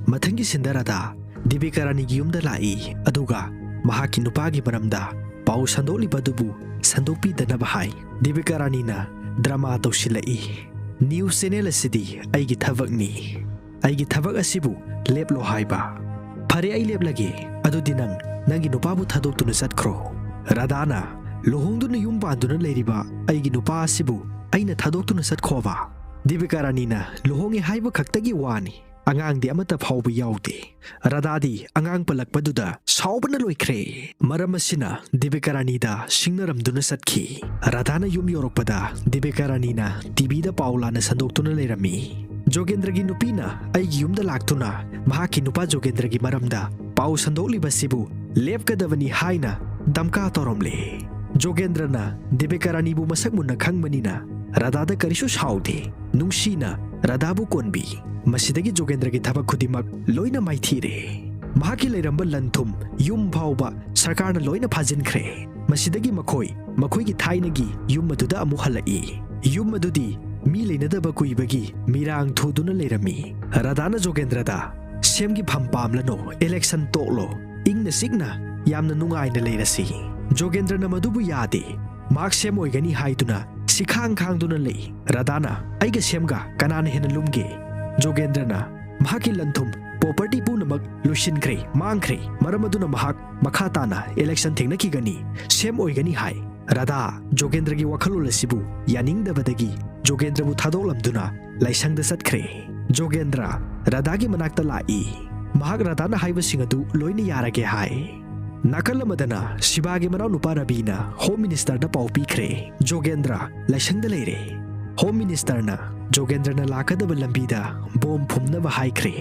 ꯃꯊꯪꯒꯤ ꯁꯤꯟꯗ ꯔꯥꯙꯥ ꯗꯦꯕꯤꯀꯥ ꯔꯥꯅꯤꯒꯤ ꯌꯨꯝꯗ ꯂꯥꯛꯏ, ꯑꯗꯨꯒ ꯃꯍꯥꯛꯀꯤ ꯅꯨꯄꯥꯒꯤ ꯃꯔꯝꯗ ꯄꯥꯎ ꯁꯟꯗꯣꯛꯂꯤꯕ ꯑꯗꯨꯕꯨ ꯁꯟꯗꯣꯛꯄꯤꯗꯅꯕ ꯍꯥꯏ꯫ ꯗꯦꯕꯤꯀꯥ ꯔꯥꯅꯤꯅ ꯗ꯭ꯔꯃꯥ ꯇꯧꯁꯤꯜꯂꯛꯏ꯫ "ꯅ꯭ꯌꯨꯁ ꯆꯦꯅꯦꯜ ꯑꯁꯤꯗꯤ ꯑꯩꯒꯤ ꯊꯕꯛꯅꯤ꯫ ꯑꯩꯒꯤ ꯊꯕꯛ ꯑꯁꯤꯕꯨ ꯂꯦꯞꯂꯣ ꯍꯥꯏꯕ꯫ ꯐꯔꯦ, ꯑꯩ ꯂꯦꯞꯂꯒꯦ꯫ ꯑꯗꯨꯗꯤ ꯅꯪ ꯅꯪꯒꯤ ꯅꯨꯄꯥꯕꯨ ꯊꯥꯗꯣꯛꯇꯨꯅ ꯆꯠꯈ꯭ꯔꯣ"꯫ ꯔꯥꯙꯥꯅ, "ꯂꯨꯍꯣꯡꯗꯨꯅ ꯌꯨꯝ ꯄꯥꯟꯗꯨꯅ ꯂꯩꯔꯤꯕ ꯑꯩꯒꯤ ꯅꯨꯄꯥ ꯑꯁꯤꯕꯨ ꯑꯩꯅ ꯊꯥꯗꯣꯛꯇꯨꯅ ꯆꯠꯈꯣꯕ?" ꯗꯦꯕꯤꯀꯥ ꯔꯥꯅꯤꯅ, "ꯂꯨꯍꯣꯡꯉꯦ ꯍꯥꯏꯕ ꯈꯛꯇꯒꯤ ꯋꯥꯅꯤ꯫ ꯑꯉꯥꯡꯗꯤ ꯑꯃꯠꯇ ꯐꯥꯎꯕ ꯌꯥꯎꯗꯦ"꯫ ꯔꯥꯙꯥꯗꯤ ꯑꯉꯥꯡ ꯄꯜꯂꯛꯄꯗꯨꯗ ꯁꯥꯎꯕꯅ ꯂꯣꯏꯈ꯭ꯔꯦ꯫ ꯃꯔꯝ ꯑꯁꯤꯅ ꯗꯦꯕꯤꯀꯥ ꯔꯥꯅꯤꯗ ꯁꯤꯡꯅꯔꯝꯗꯨꯅ ꯆꯠꯈꯤ꯫ ꯔꯥꯙꯥꯅ ꯌꯨꯝ ꯌꯧꯔꯛꯄꯗ ꯗꯦꯕꯤꯀꯥ ꯔꯥꯅꯤꯅ ꯇꯤꯚꯤꯗ ꯄꯥꯎ ꯂꯥꯟꯅ ꯁꯟꯗꯣꯛꯇꯨꯅ ꯂꯩꯔꯝꯃꯤ꯫ "ꯖꯣꯒꯦꯟꯗ꯭ꯔꯒꯤ ꯅꯨꯄꯤꯅ ꯑꯩꯒꯤ ꯌꯨꯝꯗ ꯂꯥꯛꯇꯨꯅ ꯃꯍꯥꯛꯀꯤ ꯅꯨꯄꯥ ꯖꯣꯒꯦꯟꯗ꯭ꯔꯒꯤ ꯃꯔꯝꯗ ꯄꯥꯎ ꯁꯟꯗꯣꯛꯂꯤꯕꯁꯤꯕꯨ ꯂꯦꯞꯀꯗꯕꯅꯤ" ꯍꯥꯏꯅ ꯗꯝꯀꯥ ꯇꯧꯔꯝꯂꯦ꯫ ꯖꯣꯒꯦꯟꯗ꯭ꯔꯅ ꯗꯦꯕꯤꯀꯥ ꯔꯥꯅꯤꯕꯨ ꯃꯁꯛ ꯃꯨꯟꯅ ꯈꯪꯕꯅꯤꯅ ꯔꯥꯙꯥꯗ ꯀꯔꯤꯁꯨ ꯁꯥꯎꯗꯦ꯫ ꯅꯨꯡꯁꯤꯅ ꯔꯥꯙꯥꯕꯨ ꯀꯣꯟꯕꯤ꯫ ꯃꯁꯤꯗꯒꯤ ꯖꯣꯒꯦꯟꯗ꯭ꯔꯒꯤ ꯊꯕꯛ ꯈꯨꯗꯤꯡꯃꯛ ꯂꯣꯏꯅ ꯃꯥꯏꯊꯤꯔꯦ꯫ ꯃꯍꯥꯛꯀꯤ ꯂꯩꯔꯝꯕ ꯂꯟ ꯊꯨꯝ, ꯌꯨꯝ ꯐꯥꯎꯕ ꯁꯔꯀꯥꯔꯅ ꯂꯣꯏꯅ ꯐꯥꯖꯤꯟꯈ꯭ꯔꯦ꯫ ꯃꯁꯤꯗꯒꯤ ꯃꯈꯣꯏ ꯃꯈꯣꯏꯒꯤ ꯊꯥꯏꯅꯒꯤ ꯌꯨꯝ ꯑꯗꯨꯗ ꯑꯃꯨꯛ ꯍꯜꯂꯛꯏ꯫ ꯌꯨꯝ ꯑꯗꯨꯗꯤ ꯃꯤ ꯂꯩꯅꯗꯕ ꯀꯨꯏꯕꯒꯤ ꯃꯤꯔꯥꯡ ꯊꯨꯗꯨꯅ ꯂꯩꯔꯝꯃꯤ꯫ ꯔꯥꯙꯥꯅ ꯖꯣꯒꯦꯟꯗ꯭ꯔꯗ, "ꯁꯦꯝꯒꯤ ꯐꯝ ꯄꯥꯝꯂꯅꯨ, ꯏꯂꯦꯛꯁꯟ ꯇꯣꯛꯂꯣ, ꯏꯪꯅ ꯆꯤꯛꯅ ꯌꯥꯝꯅ ꯅꯨꯡꯉꯥꯏꯅ ꯂꯩꯔꯁꯤ"꯫ ꯖꯣꯒꯦꯟꯗ꯭ꯔꯅ ꯃꯗꯨꯕꯨ ꯌꯥꯗꯦ꯫ ꯃꯍꯥꯛ ꯁꯦꯝ ꯑꯣꯏꯒꯅꯤ ꯍꯥꯏꯗꯨꯅ ꯁꯤꯈꯥꯡ ꯈꯥꯡꯗꯨꯅ ꯂꯩ꯫ ꯔꯥꯙꯥꯅ, "ꯑꯩꯒ ꯁꯦꯝꯒ ꯀꯅꯥꯅ ꯍꯦꯟꯅ ꯂꯨꯝꯒꯦ?" ꯖꯣꯒꯦꯟꯗ꯭ꯔꯅ, "ꯃꯍꯥꯛꯀꯤ ꯂꯟ ꯊꯨꯝ, ꯄ꯭ꯔꯣꯄꯔꯇꯤ ꯄꯨꯝꯅꯃꯛ ꯂꯣꯏꯁꯤꯟꯈ꯭ꯔꯦ, ꯃꯥꯡꯈ꯭ꯔꯦ꯫ ꯃꯔꯝ ꯑꯗꯨꯅ ꯃꯍꯥꯛ ꯃꯈꯥ ꯇꯥꯅ ꯏꯂꯦꯛꯁꯟ ꯊꯦꯡꯅꯈꯤꯒꯅꯤ, ꯁꯦꯝ ꯑꯣꯏꯒꯅꯤ" ꯍꯥꯏ꯫ ꯔꯥꯙꯥ ꯖꯣꯒꯦꯟꯗ꯭ꯔꯒꯤ ꯋꯥꯈꯜꯂꯣꯟ ꯑꯁꯤꯕꯨ ꯌꯥꯅꯤꯡꯗꯕꯗꯒꯤ ꯖꯣꯒꯦꯟꯗ꯭ꯔꯕꯨ ꯊꯥꯗꯣꯛꯂꯝꯗꯨꯅ ꯂꯥꯏꯁꯪꯗ ꯆꯠꯈ꯭ꯔꯦ꯫ ꯖꯣꯒꯦꯟꯗ꯭ꯔ ꯔꯥꯙꯥꯒꯤ ꯃꯅꯥꯛꯇ ꯂꯥꯛꯏ꯫ ꯃꯍꯥꯛ ꯔꯥꯙꯥꯅ ꯍꯥꯏꯕꯁꯤꯡ ꯑꯗꯨ ꯂꯣꯏꯅ ꯌꯥꯔꯒꯦ ꯍꯥꯏ꯫ ꯅꯥꯀꯜ ꯑꯃꯗꯅ ꯁꯤꯕꯥꯒꯤ ꯃꯅꯥꯎꯅꯨꯄꯥ ꯔꯕꯤꯅ ꯍꯣꯝ ꯃꯤꯅꯤꯁꯇꯔꯗ ꯄꯥꯎ ꯄꯤꯈ꯭ꯔꯦ꯫ ꯖꯣꯒꯦꯟꯗ꯭ꯔ ꯂꯥꯏꯁꯪꯗ ꯂꯩꯔꯦ꯫ ꯍꯣꯝ ꯃꯤꯅꯤꯁꯇꯔꯅ ꯖꯣꯒꯦꯟꯗ꯭ꯔꯅ ꯂꯥꯛꯀꯗꯕ ꯂꯝꯕꯤꯗ ꯕꯣꯝ ꯐꯨꯝꯅꯕ ꯍꯥꯏꯈ꯭ꯔꯦ꯫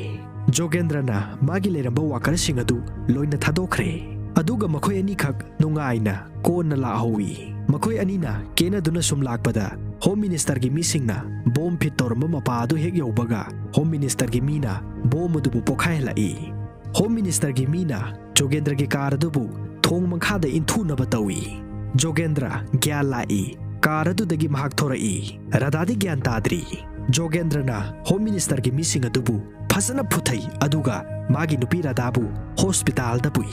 ꯖꯣꯒꯦꯟꯗ꯭ꯔꯅ ꯃꯥꯒꯤ ꯂꯩꯔꯝꯕ ꯋꯥꯀꯔꯁꯤꯡ ꯑꯗꯨ ꯂꯣꯏꯅ ꯊꯥꯗꯣꯛꯈ꯭ꯔꯦ꯫ ꯑꯗꯨꯒ ꯃꯈꯣꯏ ꯑꯅꯤꯈꯛ ꯅꯨꯡꯉꯥꯏꯅ ꯀꯣꯟꯅ ꯂꯥꯛꯍꯧꯏ꯫ ꯃꯈꯣꯏ ꯑꯅꯤꯅ ꯀꯦꯅꯗꯨꯅ ꯁꯨꯝ ꯂꯥꯛꯄꯗ ꯍꯣꯝ ꯃꯤꯅꯤꯁꯇꯔꯒꯤ ꯃꯤꯁꯤꯡꯅ ꯕꯣꯝ ꯐꯤꯠ ꯇꯧꯔꯝꯕ ꯃꯄꯥ ꯑꯗꯨ ꯍꯦꯛ ꯌꯧꯕꯒ ꯍꯣꯝ ꯃꯤꯅꯤꯁꯇꯔꯒꯤ ꯃꯤꯅ ꯕꯣꯝ ꯑꯗꯨꯕꯨ ꯄꯣꯈꯥꯏꯍꯜꯂꯛꯏ꯫ ꯍꯣꯝ ꯃꯤꯅꯤꯁꯇꯔꯒꯤ ꯃꯤꯅ ꯖꯣꯒꯦꯟꯗ꯭ꯔꯒꯤ ꯀꯥꯔ ꯑꯗꯨꯕꯨ ꯊꯣꯡ ꯃꯈꯥꯗ ꯏꯟꯊꯨꯅꯕ ꯇꯧꯏ꯫ ꯖꯣꯒꯦꯟꯗ꯭ꯔ ꯒ꯭ꯌꯥꯟ ꯂꯥꯛꯏ꯫ ꯀꯥꯔ ꯑꯗꯨꯗꯒꯤ ꯃꯍꯥꯛ ꯊꯣꯔꯛꯏ꯫ ꯔꯥꯙꯥꯗꯤ ꯒ꯭ꯌꯥꯟ ꯇꯥꯗ꯭ꯔꯤ꯫ ꯖꯣꯒꯦꯟꯗ꯭ꯔꯅ ꯍꯣꯝ ꯃꯤꯅꯤꯁꯇꯔꯒꯤ ꯃꯤꯁꯤꯡ ꯑꯗꯨꯕꯨ ꯐꯖꯅ ꯐꯨꯊꯩ, ꯑꯗꯨꯒ ꯃꯥꯒꯤ ꯅꯨꯄꯤ ꯔꯥꯙꯥꯕꯨ ꯍꯣꯁꯄꯤꯇꯥꯜꯗ ꯄꯨꯏ꯫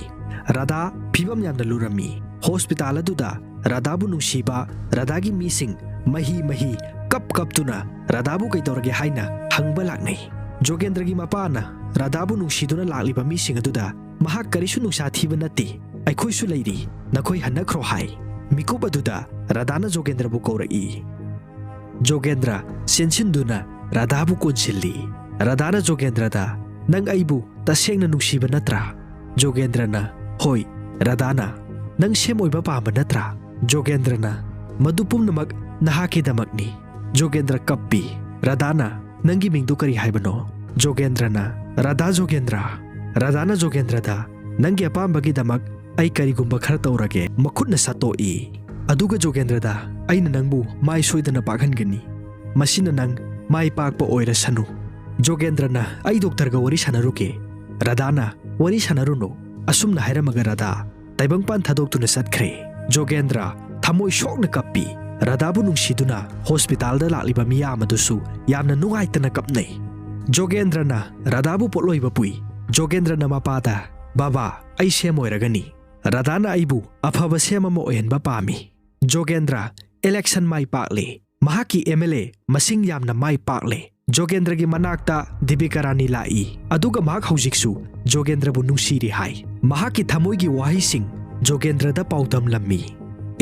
ꯔꯥꯙꯥ ꯐꯤꯕꯝ ꯌꯥꯝꯅ ꯂꯨꯔꯝꯃꯤ꯫ ꯍꯣꯁꯄꯤꯇꯥꯜ ꯑꯗꯨꯗ ꯔꯥꯙꯥꯕꯨ ꯅꯨꯡꯁꯤꯕ ꯔꯥꯙꯥꯒꯤ ꯃꯤꯁꯤꯡ ꯃꯍꯤ ꯃꯍꯤ ꯀꯞ ꯀꯞꯇꯨꯅ ꯔꯥꯙꯥꯕꯨ ꯀꯩꯗꯧꯔꯒꯦ ꯍꯥꯏꯅ ꯍꯪꯕ ꯂꯥꯛꯅꯩ꯫ ꯖꯣꯒꯦꯟꯗ꯭ꯔꯒꯤ ꯃꯄꯥꯅ ꯔꯥꯙꯥꯕꯨ ꯅꯨꯡꯁꯤꯗꯨꯅ ꯂꯥꯛꯂꯤꯕ ꯃꯤꯁꯤꯡ ꯑꯗꯨꯗ, "ꯃꯍꯥꯛ ꯀꯔꯤꯁꯨ ꯅꯨꯡꯁꯥ ꯊꯤꯕ ꯅꯠꯇꯦ, ꯑꯩꯈꯣꯏꯁꯨ ꯂꯩꯔꯤ, ꯅꯈꯣꯏ ꯍꯟꯅꯈ꯭ꯔꯣ" ꯍꯥꯏ꯫ ꯃꯤꯀꯨꯞ ꯑꯗꯨꯗ ꯔꯥꯙꯥꯅ ꯖꯣꯒꯦꯟꯗ꯭ꯔꯕꯨ ꯀꯧꯔꯛꯏ꯫ ꯖꯣꯒꯦꯟꯗ꯭ꯔ ꯆꯦꯟꯁꯤꯟꯗꯨꯅ ꯔꯥꯙꯥꯕꯨ ꯀꯣꯟꯁꯤꯜꯂꯤ꯫ ꯔꯥꯙꯥꯅ ꯖꯣꯒꯦꯟꯗ꯭ꯔꯗ, "ꯅꯪ ꯑꯩꯕꯨ ꯇꯁꯦꯡꯅ ꯅꯨꯡꯁꯤꯕ ꯅꯠꯇ꯭ꯔꯥ?" ꯖꯣꯒꯦꯟꯗ꯭ꯔꯅ, "ꯍꯣꯏ"꯫ ꯔꯥꯙꯥꯅ, "ꯅꯪ ꯁꯦꯝ ꯑꯣꯏꯕ ꯄꯥꯝꯕ ꯅꯠꯇ꯭ꯔꯥ?" ꯖꯣꯒꯦꯟꯗ꯭ꯔꯅ, "ꯃꯗꯨ ꯄꯨꯝꯅꯃꯛ ꯅꯍꯥꯛꯀꯤꯗꯃꯛꯅꯤ"꯫ ꯖꯣꯒꯦꯟꯗ꯭ꯔ ꯀꯞꯄꯤ꯫ ꯔꯥꯙꯥꯅ, "ꯅꯪꯒꯤ ꯃꯤꯡꯗꯨ ꯀꯔꯤ ꯍꯥꯏꯕꯅꯣ?" ꯖꯣꯒꯦꯟꯗ꯭ꯔꯅ, "ꯔꯥꯙꯥ ꯖꯣꯒꯦꯟꯗ꯭ꯔ"꯫ ꯔꯥꯙꯥꯅ ꯖꯣꯒꯦꯟꯗ꯭ꯔꯗ, "ꯅꯪꯒꯤ ꯑꯄꯥꯝꯕꯒꯤꯗꯃꯛ ꯑꯩ ꯀꯔꯤꯒꯨꯝꯕ ꯈꯔ ꯇꯧꯔꯒꯦ"꯫ ꯃꯈꯨꯠꯅ ꯁꯠꯇꯣꯛꯏ꯫ ꯑꯗꯨꯒ ꯖꯣꯒꯦꯟꯗ꯭ꯔꯗ, "ꯑꯩꯅ ꯅꯪꯕꯨ ꯃꯥꯏ ꯁꯣꯏꯗꯅ ꯄꯥꯛꯍꯟꯒꯅꯤ꯫ ꯃꯁꯤꯅ ꯅꯪ ꯃꯥꯏ ꯄꯥꯛꯄ ꯑꯣꯏꯔꯁꯅꯨ"꯫ ꯖꯣꯒꯦꯟꯗ꯭ꯔꯅ, "ꯑꯩ ꯗꯣꯛꯇꯔꯒ ꯋꯥꯔꯤ ꯁꯥꯟꯅꯔꯨꯒꯦ"꯫ ꯔꯥꯙꯥꯅ, "ꯋꯥꯔꯤ ꯁꯥꯟꯅꯔꯨꯅꯨ"꯫ ꯑꯁꯨꯝꯅ ꯍꯥꯏꯔꯝꯃꯒ ꯔꯥꯙꯥ ꯇꯥꯏꯕꯪꯄꯥꯟ ꯊꯥꯗꯣꯛꯇꯨꯅ ꯆꯠꯈ꯭ꯔꯦ꯫ ꯖꯣꯒꯦꯟꯗ꯭ꯔ ꯊꯃꯣꯏ ꯁꯣꯛꯅ ꯀꯞꯄꯤ꯫ ꯔꯥꯙꯥꯕꯨ ꯅꯨꯡꯁꯤꯗꯨꯅ ꯍꯣꯁꯄꯤꯇꯥꯜꯗ ꯂꯥꯛꯂꯤꯕ ꯃꯤꯌꯥꯝ ꯑꯗꯨꯁꯨ ꯌꯥꯝꯅ ꯅꯨꯡꯉꯥꯏꯇꯅ ꯀꯞꯅꯩ꯫ ꯖꯣꯒꯦꯟꯗ꯭ꯔꯅ ꯔꯥꯙꯥꯕꯨ ꯄꯣꯠꯂꯣꯏꯕ ꯄꯨꯏ꯫ ꯖꯣꯒꯦꯟꯗ꯭ꯔꯅ ꯃꯄꯥꯗ, "ꯕꯥꯕꯥ, ꯑꯩ ꯁꯦꯝ ꯑꯣꯏꯔꯒꯅꯤ꯫ ꯔꯥꯙꯥꯅ ꯑꯩꯕꯨ ꯑꯐꯕ ꯁꯦꯝ ꯑꯃ ꯑꯣꯏꯍꯟꯕ ꯄꯥꯝꯃꯤ"꯫ ꯖꯣꯒꯦꯟꯗ꯭ꯔ ꯏꯂꯦꯛꯁꯟ ꯃꯥꯏ ꯄꯥꯛꯂꯦ꯫ ꯃꯍꯥꯛꯀꯤ ꯑꯦꯝ ꯑꯦꯜ ꯑꯦ ꯃꯁꯤꯡ ꯌꯥꯝꯅ ꯃꯥꯏ ꯄꯥꯛꯂꯦ꯫ ꯖꯣꯒꯦꯟꯗ꯭ꯔꯒꯤ ꯃꯅꯥꯛꯇ ꯗꯤꯕꯤꯀꯥ ꯔꯥꯅꯤ ꯂꯥꯛꯏ, ꯑꯗꯨꯒ ꯃꯍꯥꯛ ꯍꯧꯖꯤꯛꯁꯨ ꯖꯣꯒꯦꯟꯗ꯭ꯔꯕꯨ ꯅꯨꯡꯁꯤꯔꯤ ꯍꯥꯏ꯫ ꯃꯍꯥꯛꯀꯤ ꯊꯃꯣꯏꯒꯤ ꯋꯥꯍꯩꯁꯤꯡ ꯖꯣꯒꯦꯟꯗ꯭ꯔꯗ ꯄꯥꯎꯗꯝꯂꯝꯃꯤ꯫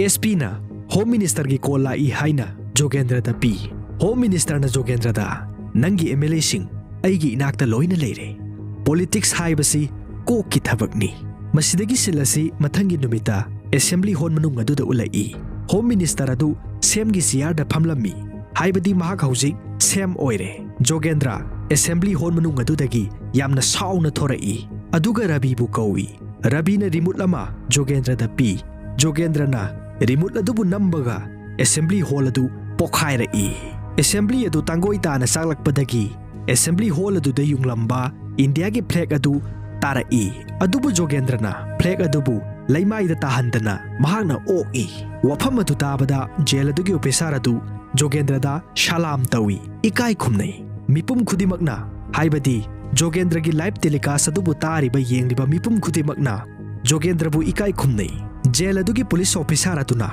ꯑꯦꯁ ꯄꯤꯅ ꯍꯣꯝ ꯃꯤꯅꯤꯁꯇꯔꯒꯤ ꯀꯣꯜ ꯂꯥꯛꯏ ꯍꯥꯏꯅ ꯖꯣꯒꯦꯟꯗ꯭ꯔꯗ ꯄꯤ꯫ ꯍꯣꯝ ꯃꯤꯅꯤꯁꯇꯔꯅ ꯖꯣꯒꯦꯟꯗ꯭ꯔꯗ, "ꯅꯪꯒꯤ ꯑꯦꯝ ꯑꯦꯜ ꯑꯦꯁꯤꯡ ꯑꯩꯒꯤ ꯏꯅꯥꯛꯇ ꯂꯣꯏꯅ ꯂꯩꯔꯦ꯫ ꯄꯣꯂꯤꯇꯤꯛꯁ ꯍꯥꯏꯕꯁꯤ ꯀꯣꯛꯀꯤ ꯊꯕꯛꯅꯤ"꯫ ꯃꯁꯤꯗꯒꯤ ꯁꯤꯜ ꯑꯁꯤ ꯃꯊꯪꯒꯤ ꯅꯨꯃꯤꯠꯇ ꯑꯦꯁꯦꯝꯕ꯭ꯂꯤ ꯍꯣꯜ ꯃꯅꯨꯡ ꯑꯗꯨꯗ ꯎꯠꯂꯛꯏ꯫ ꯍꯣꯝ ꯃꯤꯅꯤꯁꯇꯔ ꯑꯗꯨ ꯁꯦꯝꯒꯤ ꯆꯤꯌꯥꯔꯗ ꯐꯝꯂꯝꯃꯤ, ꯍꯥꯏꯕꯗꯤ ꯃꯍꯥꯛ ꯍꯧꯖꯤꯛ ꯁꯦꯝ ꯑꯣꯏꯔꯦ꯫ ꯖꯣꯒꯦꯟꯗ꯭ꯔ ꯑꯦꯁꯦꯝꯕ꯭ꯂꯤ ꯍꯣꯜ ꯃꯅꯨꯡ ꯑꯗꯨꯗꯒꯤ ꯌꯥꯝꯅ ꯁꯥꯎꯅ ꯊꯣꯔꯛꯏ, ꯑꯗꯨꯒ ꯔꯕꯤꯕꯨ ꯀꯧꯏ꯫ ꯔꯕꯤꯅ ꯔꯤꯃꯨꯠ ꯑꯃ ꯖꯣꯒꯦꯟꯗ꯭ꯔꯗ ꯄꯤ꯫ ꯖꯣꯒꯦꯟꯗ꯭ꯔꯅ ꯔꯤꯃꯨꯠ ꯑꯗꯨꯕꯨ ꯅꯝꯕꯒ ꯑꯦꯁꯦꯝꯕ꯭ꯂꯤ ꯍꯣꯜ ꯑꯗꯨ ꯄꯣꯈꯥꯏꯔꯛꯏ꯫ ꯑꯦꯁꯦꯝꯕ꯭ꯂꯤ ꯑꯗꯨ ꯇꯥꯡꯒꯣꯏ ꯇꯥꯅ ꯆꯥꯛꯂꯛꯄꯗꯒꯤ ꯑꯦꯁꯦꯝꯕ꯭ꯂꯤ ꯍꯣꯜ ꯑꯗꯨꯗ ꯌꯨꯡꯂꯝꯕ ꯏꯟꯗꯤꯌꯥꯒꯤ ꯐ꯭ꯂꯦꯒ ꯑꯗꯨ ꯇꯥꯔꯛꯏ꯫ ꯑꯗꯨꯕꯨ ꯖꯣꯒꯦꯟꯗ꯭ꯔꯅ ꯐ꯭ꯂꯦꯒ ꯑꯗꯨꯕꯨ ꯂꯩꯃꯥꯏꯗ ꯇꯥꯍꯟꯗꯅ ꯃꯍꯥꯛꯅ ꯑꯣꯛꯏ꯫ ꯋꯥꯐꯝ ꯑꯗꯨ ꯇꯥꯕꯗ ꯖꯦꯜ ꯑꯗꯨꯒꯤ ꯑꯣꯐꯤꯁꯥꯔ ꯑꯗꯨ ꯖꯣꯒꯦꯟꯗ꯭ꯔꯗ ꯁꯂꯥꯝ ꯇꯧꯏ, ꯏꯀꯥꯏ ꯈꯨꯝꯅꯩ꯫ ꯃꯤꯄꯨꯝ ꯈꯨꯗꯤꯡꯃꯛꯅ, ꯍꯥꯏꯕꯗꯤ ꯖꯣꯒꯦꯟꯗ꯭ꯔꯒꯤ ꯂꯥꯏꯚ ꯇꯦꯂꯤꯀꯥꯁ ꯑꯗꯨꯕꯨ ꯇꯥꯔꯤꯕ ꯌꯦꯡꯂꯤꯕ ꯃꯤꯄꯨꯝ ꯈꯨꯗꯤꯡꯃꯛꯅ ꯖꯣꯒꯦꯟꯗ꯭ꯔꯕꯨ ꯏꯀꯥꯏ ꯈꯨꯝꯅꯩ꯫ ꯖꯦꯜ ꯑꯗꯨꯒꯤ ꯄꯨꯂꯤꯁ ꯑꯣꯐꯤꯁꯥꯔ ꯑꯗꯨꯅ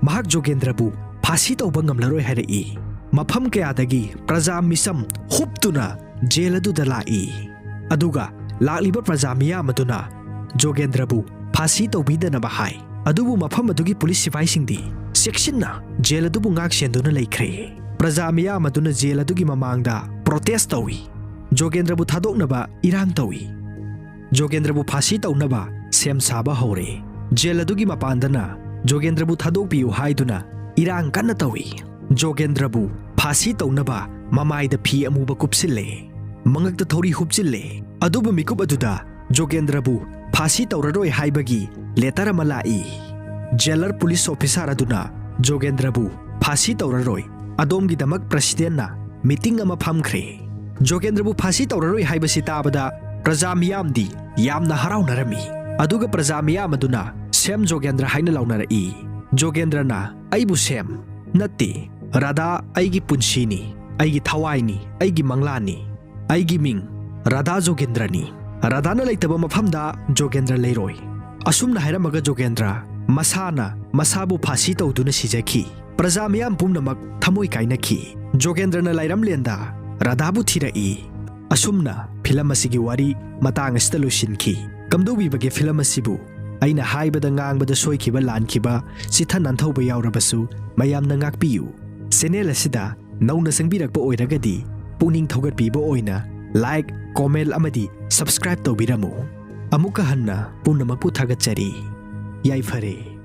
ꯃꯍꯥꯛ ꯖꯣꯒꯦꯟꯗ꯭ꯔꯕꯨ ꯐꯥꯁꯤ ꯇꯧꯕ ꯉꯝꯂꯔꯣꯏ ꯍꯥꯏꯔꯛꯏ꯫ ꯃꯐꯝ ꯀꯌꯥꯗꯒꯤ ꯄ꯭ꯔꯖꯥ ꯃꯤꯁꯝ ꯍꯨꯞꯇꯨꯅ ꯖꯦꯜ ꯑꯗꯨꯗ ꯂꯥꯛꯏ꯫ ꯑꯗꯨꯒ ꯂꯥꯛꯂꯤꯕ ꯄ꯭ꯔꯖꯥ ꯃꯤꯌꯥꯝ ꯑꯗꯨꯅ ꯖꯣꯒꯦꯟꯗ꯭ꯔꯕꯨ ꯐꯥꯁꯤ ꯇꯧꯕꯤꯗꯅꯕ ꯍꯥꯏ꯫ ꯑꯗꯨꯕꯨ ꯃꯐꯝ ꯑꯗꯨꯒꯤ ꯄꯨꯂꯤꯁ ꯁꯤꯐꯥꯏꯁꯤꯡꯗꯤ ꯆꯦꯛꯁꯤꯟꯅ ꯖꯦꯜ ꯑꯗꯨꯕꯨ ꯉꯥꯛ ꯁꯦꯟꯗꯨꯅ ꯂꯩꯈ꯭ꯔꯦ꯫ ꯄ꯭ꯔꯖꯥ ꯃꯤꯌꯥꯝ ꯑꯗꯨꯅ ꯖꯦꯜ ꯑꯗꯨꯒꯤ ꯃꯃꯥꯡꯗ ꯄ꯭ꯔꯣꯇꯦꯁ ꯇꯧꯏ꯫ ꯖꯣꯒꯦꯟꯗ꯭ꯔꯕꯨ ꯊꯥꯗꯣꯛꯅꯕ ꯏꯔꯥꯡ ꯇꯧꯏ꯫ ꯖꯣꯒꯦꯟꯗ꯭ꯔꯕꯨ ꯐꯥꯁꯤ ꯇꯧꯅꯕ ꯁꯦꯝ ꯁꯥꯕ ꯍꯧꯔꯦ꯫ ꯖꯦꯜ ꯑꯗꯨꯒꯤ ꯃꯄꯥꯟꯗꯅ ꯖꯣꯒꯦꯟꯗ꯭ꯔꯕꯨ ꯊꯥꯗꯣꯛꯄꯤꯌꯨ ꯍꯥꯏꯗꯨꯅ ꯏꯔꯥꯡ ꯀꯟꯅ ꯇꯧꯏ꯫ ꯖꯣꯒꯦꯟꯗ꯭ꯔꯕꯨ ꯐꯥꯁꯤ ꯇꯧꯅꯕ ꯃꯃꯥꯏꯗ ꯐꯤ ꯑꯃꯨꯕ ꯀꯨꯞꯁꯤꯜꯂꯦ꯫ ꯃꯉꯛꯇ ꯊꯧꯔꯤ ꯍꯨꯞꯆꯤꯜꯂꯦ꯫ ꯑꯗꯨꯕꯨ ꯃꯤꯀꯨꯞ ꯑꯗꯨꯗ ꯖꯣꯒꯦꯟꯗ꯭ꯔꯕꯨ ꯐꯥꯁꯤ ꯇꯧꯔꯔꯣꯏ ꯍꯥꯏꯕꯒꯤ ꯂꯦꯇꯔ ꯑꯃ ꯂꯥꯛꯏ꯫ ꯖꯦꯂꯔ ꯄꯨꯂꯤꯁ ꯑꯣꯐꯤꯁꯥꯔ ꯑꯗꯨꯅ ꯖꯣꯒꯦꯟꯗ꯭ꯔꯕꯨ ꯐꯥꯁꯤ ꯇꯧꯔꯔꯣꯏ, ꯑꯗꯣꯝꯒꯤꯗꯃꯛ ꯄ꯭ꯔꯁꯤꯗꯦꯟꯅ ꯃꯤꯇꯤꯡ ꯑꯃ ꯐꯝꯈ꯭ꯔꯦ꯫ ꯖꯣꯒꯦꯟꯗ꯭ꯔꯕꯨ ꯐꯥꯁꯤ ꯇꯧꯔꯔꯣꯏ ꯍꯥꯏꯕꯁꯤ ꯇꯥꯕꯗ ꯄ꯭ꯔꯖꯥ ꯃꯤꯌꯥꯝꯗꯤ ꯌꯥꯝꯅ ꯍꯔꯥꯎꯅꯔꯝꯃꯤ꯫ ꯑꯗꯨꯒ ꯄ꯭ꯔꯖꯥ ꯃꯤꯌꯥꯝ ꯑꯗꯨꯅ ꯁꯦꯝ ꯖꯣꯒꯦꯟꯗ꯭ꯔ ꯍꯥꯏꯅ ꯂꯥꯎꯅꯔꯛꯏ꯫ ꯖꯣꯒꯦꯟꯗ꯭ꯔꯅ, "ꯑꯩꯕꯨ ꯁꯦꯝ ꯅꯠꯇꯦ, ꯔꯥꯙꯥ ꯑꯩꯒꯤ ꯄꯨꯟꯁꯤꯅꯤ, ꯑꯩꯒꯤ ꯊꯋꯥꯏꯅꯤ, ꯑꯩꯒꯤ ꯃꯪꯂꯥꯟꯅꯤ꯫ ꯑꯩꯒꯤ ꯃꯤꯡ ꯔꯥꯙꯥ ꯖꯣꯒꯦꯟꯗ꯭ꯔꯅꯤ꯫ ꯔꯥꯙꯥꯅ ꯂꯩꯇꯕ ꯃꯐꯝꯗ ꯖꯣꯒꯦꯟꯗ꯭ꯔ ꯂꯩꯔꯣꯏ"꯫ ꯑꯁꯨꯝꯅ ꯍꯥꯏꯔꯝꯃꯒ ꯖꯣꯒꯦꯟꯗ꯭ꯔ ꯃꯁꯥꯅ ꯃꯁꯥꯕꯨ ꯐꯥꯁꯤ ꯇꯧꯗꯨꯅ ꯁꯤꯖꯈꯤ꯫ ꯄ꯭ꯔꯖꯥ ꯃꯤꯌꯥꯝ ꯄꯨꯝꯅꯃꯛ ꯊꯃꯣꯏ ꯀꯥꯏꯅꯈꯤ꯫ ꯖꯣꯒꯦꯟꯗ꯭ꯔꯅ ꯂꯥꯏꯔꯝꯂꯦꯟꯗ ꯔꯥꯙꯥꯕꯨ ꯊꯤꯔꯛꯏ꯫ ꯑꯁꯨꯝꯅ ꯐꯤꯂꯝ ꯑꯁꯤꯒꯤ ꯋꯥꯔꯤ ꯃꯇꯥꯡ ꯑꯁꯤꯗ ꯂꯣꯏꯁꯤꯟꯈꯤ꯫ ꯀꯝꯗꯧꯕꯤꯕꯒꯦ ꯐꯤꯂꯝ ꯑꯁꯤꯕꯨ? ꯑꯩꯅ ꯍꯥꯏꯕꯗ ꯉꯥꯡꯕꯗ ꯁꯣꯏꯈꯤꯕ ꯂꯥꯟꯈꯤꯕ, ꯆꯤꯊ ꯅꯥꯟꯊꯧꯕ ꯌꯥꯎꯔꯕꯁꯨ ꯃꯌꯥꯝꯅ ꯉꯥꯛꯄꯤꯌꯨ꯫ ꯆꯦꯅꯦꯜ ꯑꯁꯤꯗ ꯅꯧꯅ ꯆꯪꯕꯤꯔꯛꯄ ꯑꯣꯏꯔꯒꯗꯤ ꯄꯨꯛꯅꯤꯡ ꯊꯧꯒꯠꯄꯤꯕ ꯑꯣꯏꯅ ꯂꯥꯏꯛ, ꯀꯣꯃꯦꯟ ꯑꯃꯗꯤ ꯁꯕꯁꯀ꯭ꯔꯥꯏꯕ ꯇꯧꯕꯤꯔꯝꯃꯨ꯫ ꯑꯃꯨꯛꯀ ꯍꯟꯅ ꯄꯨꯝꯅꯃꯛꯄꯨ ꯊꯥꯒꯠꯆꯔꯤ꯫ ꯌꯥꯏꯐꯔꯦ꯫